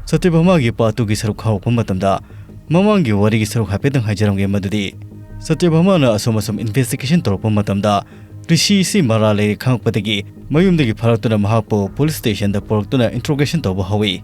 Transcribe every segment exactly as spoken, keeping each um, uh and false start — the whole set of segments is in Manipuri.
ꯁꯇ꯭ꯌꯚꯥꯃꯥꯒꯤ part two ꯒꯤ ꯁꯔꯨꯛ ꯍꯧꯔꯛꯄ ꯃꯇꯝꯗ ꯃꯃꯥꯡꯒꯤ ꯋꯥꯔꯤꯒꯤ ꯁꯔꯨꯛ ꯍꯥꯏꯐꯦꯠꯇꯪ ꯍꯥꯏꯖꯔꯝꯒꯦ꯫ ꯃꯗꯨꯗꯤ ꯁꯇ꯭ꯌꯚꯥꯃꯥꯅ ꯑꯁꯨꯝ ꯑꯁꯨꯝ investigation ꯇꯧꯔꯛꯄ ꯃꯇꯝꯗ ꯔꯤꯁꯤ ꯑꯁꯤ ꯃꯔꯥ ꯂꯩꯔꯦ ꯈꯪꯂꯛꯄꯗꯒꯤ ꯃꯌꯨꯝꯗꯒꯤ ꯐꯥꯔꯛꯇꯨꯅ ꯃꯍꯥꯛꯄꯨ police station ꯗ ꯄꯨꯔꯛꯇꯨꯅ interrogation ꯇꯧꯕ ꯍꯧꯏ꯫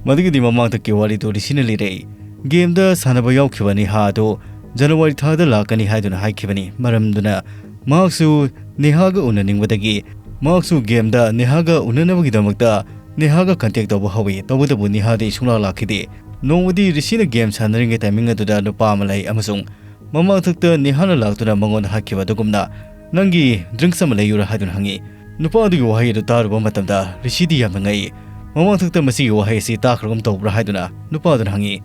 ꯃꯗꯨꯒꯤꯗꯤ ꯃꯃꯥꯡꯊꯛꯀꯤ ꯋꯥꯔꯤꯗꯨ ꯔꯤꯁꯤꯅ ꯂꯤꯔꯛꯏ꯫ Game ꯗ ꯁꯥꯟꯅꯕ ꯌꯥꯎꯈꯤꯕ ꯅꯦꯍꯥ ꯑꯗꯨ ꯖꯅꯋꯥꯔꯤ ꯊꯥꯗ ꯂꯥꯛꯀꯅꯤ ꯍꯥꯏꯗꯨꯅ ꯍꯥꯏꯈꯤꯕꯅꯤ꯫ ꯃꯔꯝꯗꯨꯅ ꯃꯍꯥꯛꯁꯨ ꯅꯦꯍꯥꯒ ꯎꯅꯅꯤꯡꯕꯗꯒꯤ ꯃꯍꯥꯛꯁꯨ game ꯗ ꯅꯦꯍꯥꯒ ꯎꯅꯅꯕꯒꯤꯗꯃꯛꯇ ꯅꯦꯍꯥꯒ contact ꯇꯧꯕ ꯍꯧꯏ꯫ ꯇꯧꯕꯇꯕꯨ ꯅꯦꯍꯥꯗꯤ ꯁꯨꯡꯂꯥꯛ ꯂꯥꯛꯈꯤꯗꯦ꯫ ꯅꯣꯡꯃꯗꯤ ꯔꯤꯁꯤꯅ game ꯁꯥꯟꯅꯔꯤꯉꯩ timing ꯑꯗꯨꯗ ꯅꯨꯄꯥ ꯑꯃ ꯂꯩ ꯑꯃꯁꯨꯡ ꯃꯃꯥꯡꯊꯛꯇ ꯅꯦꯍꯥꯅ ꯂꯥꯛꯇꯨꯅ ꯃꯉꯣꯟꯗ ꯍꯥꯏꯈꯤꯕ ꯑꯗꯨꯒꯨꯝꯅ, "ꯅꯪꯒꯤ drinks ꯑꯃ ꯂꯩꯌꯨꯔꯥ?" ꯍꯥꯏꯗꯨꯅ ꯍꯪꯉꯤ꯫ ꯅꯨꯄꯥ ꯑꯗꯨꯒꯤ ꯋꯥꯍꯩ ꯑꯗꯨ ꯇꯥꯔꯨꯕ ꯃꯇꯝꯗ ꯔꯤꯁꯤꯗꯤ ꯌꯥꯝꯅ ꯉꯛꯏ꯫ ꯃꯃꯥꯡꯊꯛꯇ ꯃꯁꯤꯒꯤ ꯋꯥꯍꯩ ꯑꯁꯤ ꯇꯥꯈ꯭ꯔꯒꯨꯝ ꯇꯧꯕ꯭ꯔꯥ ꯍꯥꯏꯗꯨꯅ ꯅꯨꯄꯥ ꯑꯗꯨꯅ ꯍꯪꯉꯤ꯫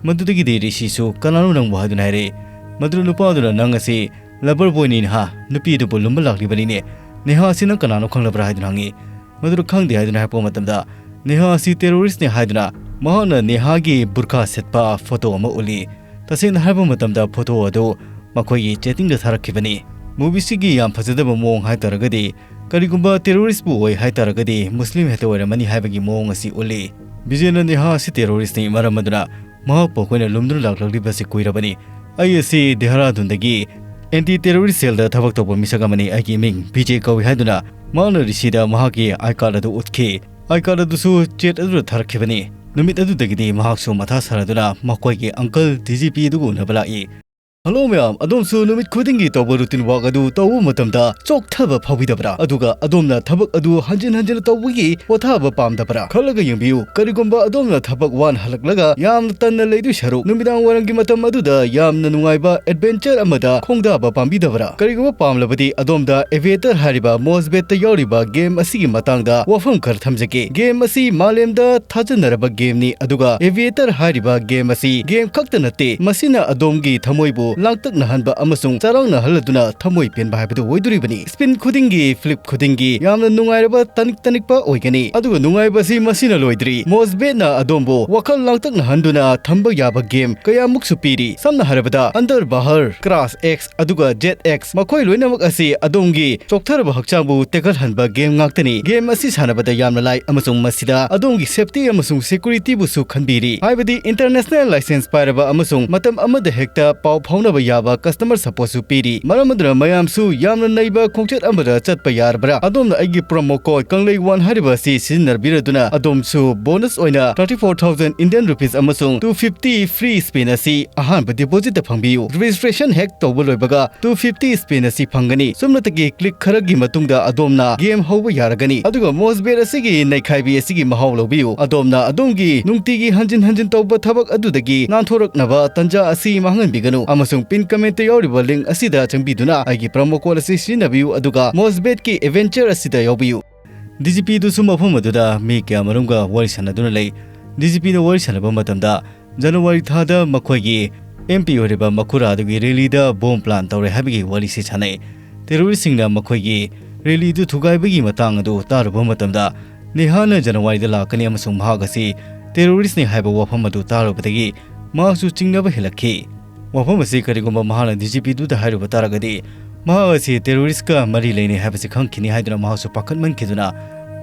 ꯃꯗꯨꯗꯒꯤꯗꯤ ꯔꯤꯁꯤꯁꯨ "ꯀꯅꯥꯅꯣ ꯅꯪꯕꯨ?" ꯍꯥꯏꯗꯨꯅ ꯍꯥꯏꯔꯛꯏ꯫ ꯃꯗꯨꯗ ꯅꯨꯄꯥ ꯑꯗꯨꯅ, "ꯅꯪ ꯑꯁꯤ lover boy ꯅꯤ ꯅꯍꯥ, ꯅꯨꯄꯤ ꯑꯗꯨꯕꯨ ꯂꯨꯝꯕ ꯂꯥꯛꯂꯤꯕꯅꯤꯅꯦ꯫ ꯅꯦꯍꯥ ꯑꯁꯤ ꯅꯪ ꯀꯅꯥꯅꯣ ꯈꯪꯂꯕ꯭ꯔꯥ?" ꯍꯥꯏꯗꯨꯅ ꯍꯪꯉꯤ꯫ ꯃꯗꯨꯗ "ꯈꯪꯗꯦ" ꯍꯥꯏꯗꯨꯅ ꯍꯥꯏꯔꯛꯄ ꯃꯇꯝꯗ, "ꯅꯦꯍꯥ ꯑꯁꯤ terrorist ꯅꯤ" ꯍꯥꯏꯗꯨꯅ ꯃꯍꯥꯛꯅ ꯅꯦꯍꯥꯒꯤ burqa ꯁꯦꯠꯄ photo ꯑꯃ ꯎꯠꯂꯤ꯫ ꯇꯁꯦꯡꯅ ꯍꯥꯏꯕ ꯃꯇꯝꯗ photo ꯑꯗꯨ ꯃꯈꯣꯏꯒꯤ chatting ꯗ ꯊꯥꯔꯛꯈꯤꯕꯅꯤ꯫ Movie ꯁꯤꯒꯤ ꯌꯥꯝ ꯐꯖꯗꯕ ꯃꯑꯣꯡ ꯍꯥꯏꯇꯥꯔꯒꯗꯤ, ꯀꯔꯤꯒꯨꯝꯕ terrorist ꯄꯨ ꯑꯣꯏ ꯍꯥꯏꯇꯥꯔꯒꯗꯤ ꯃꯨꯁꯂꯤꯝ ꯍꯦꯛꯇ ꯑꯣꯏꯔꯝꯃꯅꯤ ꯍꯥꯏꯕꯒꯤ ꯃꯑꯣꯡ ꯑꯁꯤ ꯎꯠꯂꯤ꯫ ꯕꯤꯖꯦꯟꯅ ꯅꯦꯍꯥ ꯑꯁꯤ terrorist ꯅꯤ, ꯃꯔꯝ ꯑꯗꯨꯅ ꯃꯍꯥꯛꯄꯨ ꯑꯩꯈꯣꯏꯅ ꯂꯨꯝꯗꯨꯅ ꯂꯥꯛꯂꯛꯂꯤꯕꯁꯤ ꯀꯨꯏꯔꯕꯅꯤ꯫ ꯑꯩ ꯑꯁꯤ ꯗꯦꯍꯔꯥꯗꯨꯟꯗꯒꯤ anti terrorist cell ꯗ ꯊꯕꯛ ꯇꯧꯕ ꯃꯤꯁꯛ ꯑꯃꯅꯤ꯫ ꯑꯩꯒꯤ ꯃꯤꯡ ꯕꯤꯖꯦ ꯀꯧꯏ ꯍꯥꯏꯗꯨꯅ ꯃꯍꯥꯛꯅ ꯔꯤꯁꯤꯗ ꯃꯍꯥꯛꯀꯤ I card ꯑꯗꯨ ꯎꯠꯈꯤ꯫ I card ꯑꯗꯨꯁꯨ chat ꯑꯗꯨꯗ ꯊꯥꯔꯛꯈꯤꯕꯅꯤ꯫ ꯅꯨꯃꯤꯠ ꯑꯗꯨꯗꯒꯤꯗꯤ ꯃꯍꯥꯛꯁꯨ ꯃꯊꯥ ꯁꯥꯔꯗꯨꯅ ꯃꯈꯣꯏꯒꯤ uncle D G P ꯑꯗꯨꯒ ꯎꯅꯕ ꯂꯥꯛꯏ꯫ Hello ꯃꯌꯥꯝ, ꯑꯗꯣꯝꯁꯨ ꯅꯨꯃꯤꯠ ꯈꯨꯗꯤꯡꯒꯤ ꯇꯧꯕ routine work ꯑꯗꯨ ꯇꯧꯕ ꯃꯇꯝꯗ ꯆꯣꯛꯊꯕ ꯐꯥꯎꯕꯤꯗꯕ꯭ꯔꯥ? ꯑꯗꯨꯒ ꯑꯗꯣꯝꯅ ꯊꯕꯛ ꯑꯗꯨ ꯍꯟꯖꯤꯟ ꯍꯟꯖꯤꯟ ꯇꯧꯕꯒꯤ ꯄꯣꯊꯥꯕ ꯄꯥꯝꯗꯕ꯭ꯔꯥ? ꯈꯜꯂꯒ ꯌꯦꯡꯕꯤꯌꯨ, ꯀꯔꯤꯒꯨꯝꯕ ꯑꯗꯣꯝꯅ ꯊꯕꯛ ꯋꯥꯅ ꯍꯜꯂꯛꯂꯒ ꯌꯥꯝꯅ ꯇꯟꯅ ꯂꯩꯗꯣꯏ ꯁꯔꯨꯛ, ꯅꯨꯃꯤꯗꯥꯡ ꯋꯥꯏꯔꯝꯒꯤ ꯃꯇꯝ ꯑꯗꯨꯗ ꯌꯥꯝꯅ ꯅꯨꯡꯉꯥꯏꯕ adventure ꯑꯃꯗ ꯈꯣꯡꯗꯥꯕ ꯄꯥꯝꯕꯤꯗꯕ꯭ꯔꯥ? ꯀꯔꯤꯒꯨꯝꯕ ꯄꯥꯝꯂꯕꯗꯤ ꯑꯗꯣꯝꯗ Aviator ꯍꯥꯏꯔꯤꯕ ꯃꯣꯁꯕꯦꯠꯇ ꯌꯥꯎꯔꯤꯕ game ꯑꯁꯤꯒꯤ ꯃꯇꯥꯡꯗ ꯋꯥꯐꯝ ꯈꯔ ꯊꯝꯖꯒꯦ꯫ Game ꯑꯁꯤ ꯃꯥꯂꯦꯝꯗ ꯊꯥꯖꯅꯔꯕ game ꯅꯤ, ꯑꯗꯨꯒ Aviator ꯍꯥꯏꯔꯤꯕ game ꯑꯁꯤ game ꯈꯛꯇ ꯅꯠꯇꯦ, ꯃꯁꯤꯅ ꯑꯗꯣꯝꯒꯤ ꯊꯃꯣꯏꯕꯨ ꯂꯥꯡꯇꯛꯅꯍꯟꯕ ꯑꯃꯁꯨꯡ ꯆꯔꯥꯡꯅꯍꯜꯂꯗꯨꯅ ꯊꯃꯣꯏ ꯄꯦꯟꯕ ꯍꯥꯏꯕꯗꯨ ꯑꯣꯏꯗꯣꯔꯤꯕꯅꯤ꯫ Spin ꯈꯨꯗꯤꯡꯒꯤ, flip ꯈꯨꯗꯤꯡꯒꯤ ꯌꯥꯝꯅ ꯅꯨꯡꯉꯥꯏꯔꯕ ꯇꯅꯤꯛ ꯇꯅꯤꯛꯄ ꯑꯣꯏꯒꯅꯤ꯫ ꯑꯗꯨꯒ ꯅꯨꯡꯉꯥꯏꯕꯁꯤ ꯃꯁꯤꯅ ꯂꯣꯏꯗ꯭ꯔꯤ꯫ Mozbetꯅ ꯑꯗꯣꯝꯕꯨ ꯋꯥꯈꯜ ꯂꯥꯡꯇꯛꯅꯍꯟꯗꯨꯅ ꯊꯝꯕ ꯌꯥꯕ game ꯀꯌꯥꯃꯨꯛꯁꯨ ꯄꯤꯔꯤ꯫ ꯁꯝꯅ ꯍꯥꯏꯔꯕꯗ Underbahar, Crash X, ꯑꯗꯨꯒ Jet X, ꯃꯈꯣꯏ ꯂꯣꯏꯅꯃꯛ ꯑꯁꯤ ꯑꯗꯣꯝꯒꯤ ꯆꯣꯛꯊꯔꯕ ꯍꯛꯆꯥꯡꯕꯨ ꯇꯦꯛꯈꯠꯍꯟꯕ game ꯉꯥꯛꯇꯅꯤ꯫ Game ꯑꯁꯤ ꯁꯥꯟꯅꯕꯗ ꯌꯥꯝꯅ ꯂꯥꯏ ꯑꯃꯁꯨꯡ ꯃꯁꯤꯗ ꯑꯗꯣꯝꯒꯤ safety ꯑꯃꯁꯨꯡ securityꯕꯨꯁꯨ ꯈꯟꯕꯤꯔꯤ, ꯍꯥꯏꯕꯗꯤ international license ꯄꯥꯏꯔꯕ ꯑꯃꯁꯨꯡ ꯃꯇꯝ ꯑꯃꯗ ꯍꯦꯛꯇ ꯄꯥꯎ ꯐꯥꯎꯅꯕ ꯌꯥꯕ customer supportꯁꯨ ꯄꯤꯔꯤ꯫ ꯃꯔꯝ ꯑꯗꯨꯅ ꯃꯌꯥꯝꯁꯨ ꯌꯥꯝꯅ ꯅꯩꯕ ꯈꯣꯡꯆꯠ ꯑꯃꯗ ꯆꯠꯄ ꯌꯥꯔꯕ꯭ꯔꯥ? ꯑꯗꯣꯝꯅ ꯑꯩꯒꯤ promo code ꯀꯪꯂꯩ ꯋꯥꯟ ꯍꯥꯏꯔꯤꯕ ꯑꯁꯤ ꯁꯤꯖꯤꯟꯅꯕꯤꯔꯗꯨꯅ ꯑꯗꯣꯝꯁꯨ bonus ꯑꯣꯏꯅ thirty four thousand Indian rupees ꯑꯃꯁꯨꯡ two fifty free spin ꯑꯁꯤ ꯑꯍꯥꯟꯕ depositꯇ ꯐꯪꯕꯤꯌꯨ꯫ Registration ꯍꯦꯛ ꯇꯧꯕ ꯂꯣꯏꯕꯒ two fifty spin ꯑꯁꯤ ꯐꯪꯒꯅꯤ꯫ ꯁꯨꯞꯅꯇꯒꯤ click ꯈꯔꯒꯤ ꯃꯇꯨꯡꯗ ꯑꯗꯣꯝꯅ game ꯍꯧꯕ ꯌꯥꯔꯒꯅꯤ꯫ ꯑꯗꯨꯒ Mozbet ꯑꯁꯤꯒꯤ ꯅꯩꯈꯥꯏꯕꯤ ꯑꯁꯤꯒꯤ ꯃꯍꯥꯎ ꯂꯧꯕꯤꯌꯨ꯫ ꯑꯗꯣꯝꯅ ꯑꯗꯣꯝꯒꯤ ꯅꯨꯡꯇꯤꯒꯤ ꯍꯟꯖꯤꯟ ꯍꯟꯖꯤꯟ ꯇꯧꯕ ꯊꯕꯛ ꯑꯗꯨꯗꯒꯤ ꯅꯥꯟꯊꯣꯔꯛꯅꯕ ꯇꯟꯖꯥ ꯑꯁꯤ ꯃꯥꯡꯍꯟꯕꯤꯒꯅꯨ ꯑꯃꯁꯨꯡ pin commentꯇ ꯌꯥꯎꯔꯤꯕ link ꯑꯁꯤꯗ ꯆꯪꯕꯤꯗꯨꯅ ꯑꯩꯒꯤ promo code ꯑꯁꯤ ꯁꯤꯖꯤꯟꯅꯕꯤꯌꯨ ꯑꯗꯨꯒ Mozbetꯀꯤ adventure ꯑꯁꯤꯗ ꯌꯥꯎꯕꯤꯌꯨ꯫ DGPꯗꯨꯁꯨ ꯃꯐꯝ ꯑꯗꯨꯗ ꯃꯤ ꯀꯌꯥꯃꯔꯨꯝꯒ ꯋꯥꯔꯤ ꯁꯥꯟꯅꯗꯨꯅ ꯂꯩ꯫ DGPꯅ ꯋꯥꯔꯤ ꯁꯥꯟꯅꯕ ꯃꯇꯝꯗ ꯖꯅꯋꯥꯔꯤ ꯊꯥꯗ ꯃꯈꯣꯏꯒꯤ MP ꯑꯣꯏꯔꯤꯕ ꯃꯈꯨꯔꯥ ꯑꯗꯨꯒꯤ rallyꯗ bomb plant ꯇꯧꯔꯦ ꯍꯥꯏꯕꯒꯤ ꯋꯥꯔꯤꯁꯤ ꯁꯥꯟꯅꯩ꯫ Terroristꯁꯤꯡꯅ ꯃꯈꯣꯏꯒꯤ rallyꯗꯨ ꯊꯨꯒꯥꯏꯕꯒꯤ ꯃꯇꯥꯡ ꯑꯗꯨ ꯇꯥꯔꯨꯕ ꯃꯇꯝꯗ, ꯅꯦꯍꯥꯅ ꯖꯅꯋꯥꯔꯤꯗ ꯂꯥꯛꯀꯅꯤ ꯑꯃꯁꯨꯡ ꯃꯍꯥꯛ ꯑꯁꯤ terroristꯅꯤ ꯍꯥꯏꯕ ꯋꯥꯐꯝ ꯑꯗꯨ ꯇꯥꯔꯨꯕꯗꯒꯤ ꯃꯍꯥꯛꯁꯨ ꯆꯤꯡꯅꯕ ꯍꯦꯜꯂꯛꯈꯤ꯫ ꯋꯥꯐꯝ ꯑꯁꯤ ꯀꯔꯤꯒꯨꯝꯕ ꯃꯍꯥꯛꯅ DGPꯗꯨꯗ ꯍꯥꯏꯔꯨꯕ ꯇꯥꯔꯒꯗꯤ, ꯃꯍꯥꯛ ꯑꯁꯤ terroristꯀ ꯃꯔꯤ ꯂꯩꯅꯩ ꯍꯥꯏꯕꯁꯤ ꯈꯪꯈꯤꯅꯤ ꯍꯥꯏꯗꯨꯅ ꯃꯍꯥꯛꯁꯨ ꯄꯥꯈꯠꯃꯟꯈꯤꯗꯨꯅ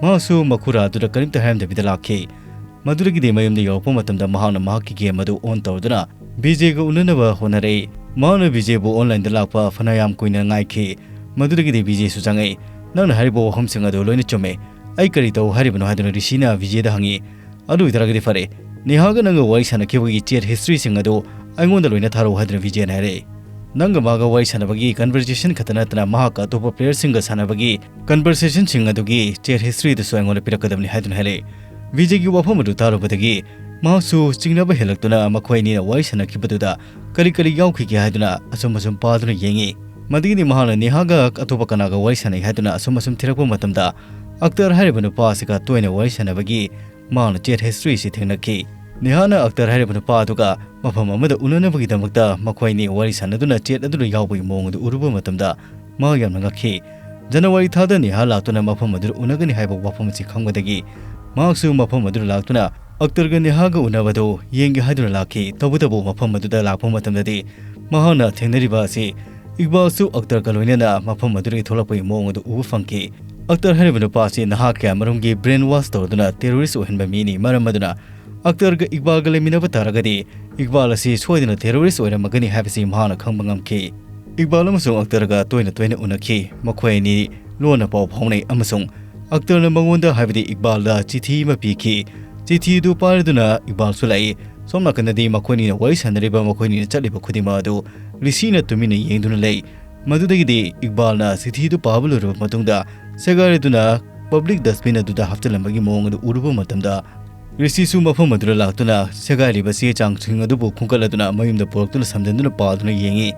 ꯃꯍꯥꯛꯁꯨ ꯃꯈꯨꯔꯥ ꯑꯗꯨꯗ ꯀꯔꯤꯝꯇ ꯍꯥꯏꯔꯝꯗꯕꯤꯗ ꯂꯥꯛꯈꯤ꯫ ꯃꯗꯨꯗꯒꯤꯗꯤ ꯃꯌꯨꯝꯗ ꯌꯧꯔꯛꯄ ꯃꯇꯝꯗ ꯃꯍꯥꯛꯅ ꯃꯍꯥꯛꯀꯤ game ꯑꯗꯨ on ꯇꯧꯗꯨꯅ ꯕꯤꯖꯦꯒ ꯎꯅꯅꯕ ꯍꯣꯠꯅꯔꯛꯏ꯫ ꯃꯍꯥꯛꯅ ꯕꯤꯖꯦꯕꯨ onlineꯗ ꯂꯥꯛꯄ ꯐꯅꯌꯥꯝ ꯀꯨꯏꯅ ꯉꯥꯏꯈꯤ꯫ ꯃꯗꯨꯗꯒꯤꯗꯤ ꯕꯤꯖꯦꯁꯨ ꯆꯪꯉꯛꯏ꯫ "ꯅꯪꯅ ꯍꯥꯏꯔꯤꯕ ꯋꯥꯐꯝꯁꯤꯡ ꯑꯗꯨ ꯂꯣꯏꯅ ꯆꯨꯝꯃꯦ꯫ ꯑꯩ ꯀꯔꯤ ꯇꯧ ꯍꯥꯏꯔꯤꯕꯅꯣ?" ꯍꯥꯏꯗꯨꯅ ꯔꯤꯁꯤꯅ ꯕꯤꯖꯦꯗ ꯍꯪꯉꯤ꯫ "ꯑꯗꯨ ꯑꯣꯏꯇꯥꯔꯒꯗꯤ ꯐꯔꯦ, ꯅꯦꯍꯥꯒ ꯅꯪꯒ ꯋꯥꯔꯤ ꯁꯥꯟꯅꯈꯤꯕꯒꯤ chat historyꯁꯤꯡ ꯑꯗꯨ ꯑꯩꯉꯣꯟꯗ ꯂꯣꯏꯅ ꯊꯥꯔꯛꯎ," ꯍꯥꯏꯗꯨꯅ ꯕꯤꯖꯦꯅ ꯍꯥꯏꯔꯛꯏ꯫ "ꯅꯪꯒ ꯃꯥꯒ ꯋꯥꯔꯤ ꯁꯥꯟꯅꯕꯒꯤ conversation ꯈꯛꯇ ꯅꯠꯇꯅ ꯃꯍꯥꯛꯀ ꯑꯇꯣꯞꯄ playerꯁꯤꯡꯒ ꯁꯥꯟꯅꯕꯒꯤ conversationꯁꯤꯡ ꯑꯗꯨꯒꯤ chat historyꯗꯨꯁꯨ ꯑꯩꯉꯣꯟꯗ ꯄꯤꯔꯛꯀꯗꯕꯅꯤ," ꯍꯥꯏꯗꯨꯅ ꯍꯥꯏꯔꯛꯏ꯫ ꯕꯤꯖꯦꯒꯤ ꯋꯥꯐꯝ ꯑꯗꯨ ꯇꯥꯔꯨꯕꯗꯒꯤ ꯃꯍꯥꯛꯁꯨ ꯆꯤꯡꯅꯕ ꯍꯦꯜꯂꯛꯇꯨꯅ ꯃꯈꯣꯏ ꯑꯅꯤꯅ ꯋꯥꯔꯤ ꯁꯥꯟꯅꯈꯤꯕꯗꯨꯗ ꯀꯔꯤ ꯀꯔꯤ ꯌꯥꯎꯈꯤꯒꯦ ꯍꯥꯏꯗꯨꯅ ꯑꯁꯨꯝ ꯑꯁꯨꯝ ꯄꯥꯗꯨꯅ ꯌꯦꯡꯉꯤ꯫ ꯃꯗꯨꯒꯤꯗꯤ ꯃꯍꯥꯛꯅ ꯅꯦꯍꯥꯒ ꯑꯇꯣꯞꯄ ꯀꯅꯥꯒ ꯋꯥꯔꯤ ꯁꯥꯟꯅꯩ ꯍꯥꯏꯗꯨꯅ ꯑꯁꯨꯝ ꯑꯁꯨꯝ ꯊꯤꯔꯛꯄ ꯃꯇꯝꯗ, ꯑꯛꯇꯔ ꯍꯥꯏꯔꯤꯕ ꯅꯨꯄꯥ ꯑꯁꯤꯒ ꯇꯣꯏꯅ ꯋꯥꯔꯤ ꯁꯥꯟꯅꯕꯒꯤ ꯃꯍꯥꯛꯅ chat historyꯁꯤ ꯊꯦꯡꯅꯈꯤ꯫ ꯅꯦꯍꯥꯅ ꯑꯛꯇꯔ ꯍꯥꯏꯔꯤꯕ ꯅꯨꯄꯥ ꯑꯗꯨꯒ ꯃꯐꯝ ꯑꯃꯗ ꯎꯅꯅꯕꯒꯤꯗꯃꯛꯇ ꯃꯈꯣꯏ ꯑꯅꯤ ꯋꯥꯔꯤ ꯁꯥꯟꯅꯗꯨꯅ ꯆꯦꯠ ꯑꯗꯨꯗ ꯌꯥꯎꯕꯒꯤ ꯃꯑꯣꯡ ꯑꯗꯨ ꯎꯔꯨꯕ ꯃꯇꯝꯗ ꯃꯍꯥꯛ ꯌꯥꯝꯅ ꯉꯛꯈꯤ꯫ ꯖꯅꯋꯥꯔꯤ ꯊꯥꯗ ꯅꯦꯍꯥ ꯂꯥꯛꯇꯨꯅ ꯃꯐꯝ ꯑꯗꯨꯗ ꯎꯅꯒꯅꯤ ꯍꯥꯏꯕ ꯋꯥꯐꯝ ꯑꯁꯤ ꯈꯪꯕꯗꯒꯤ ꯃꯍꯥꯛꯁꯨ ꯃꯐꯝ ꯑꯗꯨꯗ ꯂꯥꯛꯇꯨꯅ ꯑꯛꯇꯔꯒ ꯅꯦꯍꯥꯒ ꯎꯅꯕꯗꯨ ꯌꯦꯡꯒꯦ ꯍꯥꯏꯗꯨꯅ ꯂꯥꯛꯈꯤ꯫ ꯇꯧꯕꯇꯕꯨ ꯃꯐꯝ ꯑꯗꯨꯗ ꯂꯥꯛꯄ ꯃꯇꯝꯗꯗꯤ ꯃꯍꯥꯛꯅ ꯊꯦꯡꯅꯔꯤꯕ ꯑꯁꯤ ꯏꯛꯕꯥꯜꯁꯨ ꯑꯛꯇꯔꯒ ꯂꯣꯏꯅꯅ ꯃꯐꯝ ꯑꯗꯨꯗꯒꯤ ꯊꯣꯛꯂꯛꯄꯒꯤ ꯃꯑꯣꯡ ꯑꯗꯨ ꯎꯕ ꯐꯪꯈꯤ꯫ ꯑꯛꯇꯔ ꯍꯥꯏꯔꯤꯕ ꯅꯨꯄꯥ ꯑꯁꯤ ꯅꯍꯥ ꯀꯌꯥ ꯃꯔꯨꯝꯒꯤ brainwash ꯇꯧꯔꯗꯨꯅ terrorist ꯑꯣꯏꯍꯟꯕ ꯃꯤꯅꯤ꯫ ꯃꯔꯝ ꯑꯗꯨꯅ ꯑꯛꯇꯔꯒ ꯏꯛꯕꯥꯜꯒ ꯂꯩꯃꯤꯟꯅꯕ ꯇꯥꯔꯒꯗꯤ ꯏꯛꯕꯥꯜ ꯑꯁꯤ ꯁꯣꯏꯗꯅ terrorist ꯑꯣꯏꯔꯝꯃꯒꯅꯤ ꯍꯥꯏꯕꯁꯤ ꯃꯍꯥꯛꯅ ꯈꯪꯕ ꯉꯝꯈꯤ꯫ ꯏꯛꯕꯥꯜ ꯑꯃꯁꯨꯡ ꯑꯛꯇꯔꯒ ꯇꯣꯏꯅ ꯇꯣꯏꯅ ꯎꯅꯈꯤ꯫ ꯃꯈꯣꯏ ꯑꯅꯤ ꯂꯣꯟꯅ ꯄꯥꯎ ꯐꯥꯎꯅꯩ ꯑꯃꯁꯨꯡ ꯑꯛꯇꯔꯅ ꯃꯉꯣꯟꯗ, ꯍꯥꯏꯕꯗꯤ ꯏꯛꯕꯥꯜꯗ, ꯆꯤꯊꯤ ꯑꯃ ꯄꯤꯈꯤ꯫ ꯆꯤꯊꯤ ꯑꯗꯨ ꯄꯥꯏꯔꯗꯨꯅ ꯏꯛꯕꯥꯜꯁꯨ ꯂꯥꯛꯏ꯫ ꯁꯣꯝ ꯅꯥꯀꯟꯗꯗꯤ ꯃꯈꯣꯏꯅꯤꯅ ꯋꯥꯔꯤ ꯁꯥꯟꯅꯔꯤꯕ, ꯃꯈꯣꯏꯅꯤꯅ ꯆꯠꯂꯤꯕ ꯈꯨꯗꯤꯡꯃꯛ ꯑꯗꯨ ꯔꯤꯁꯤꯅ ꯇꯨꯃꯤꯟꯅ ꯌꯦꯡꯗꯨꯅ ꯂꯩ꯫ ꯃꯗꯨꯗꯒꯤꯗꯤ ꯏꯛꯕꯥꯜꯅ ꯆꯤꯊꯤꯗꯨ ꯄꯥꯕ ꯂꯣꯏꯔꯕ ꯃꯇꯨꯡꯗ ꯁꯦꯒꯥꯏꯔꯗꯨꯅ public dustbin ꯑꯗꯨꯗ ꯍꯥꯞꯆꯤꯜꯂꯝꯕꯒꯤ ꯃꯑꯣꯡ ꯑꯗꯨ ꯎꯔꯨꯕ ꯃꯇꯝꯗ, ꯔꯤꯁꯤꯁꯨ ꯃꯐꯝ ꯑꯗꯨꯗ ꯂꯥꯛꯇꯨꯅ ꯁꯦꯒꯥꯏꯔꯤꯕ ꯆꯦ ꯆꯥꯡꯁꯤꯡ ꯑꯗꯨꯕꯨ ꯈꯣꯝꯒꯠꯂꯗꯨꯅ ꯃꯌꯨꯝꯗ ꯄꯨꯔꯛꯇꯨꯅ ꯁꯝꯖꯤꯟꯗꯨꯅ ꯄꯥꯗꯨꯅ ꯌꯦꯡꯉꯤ꯫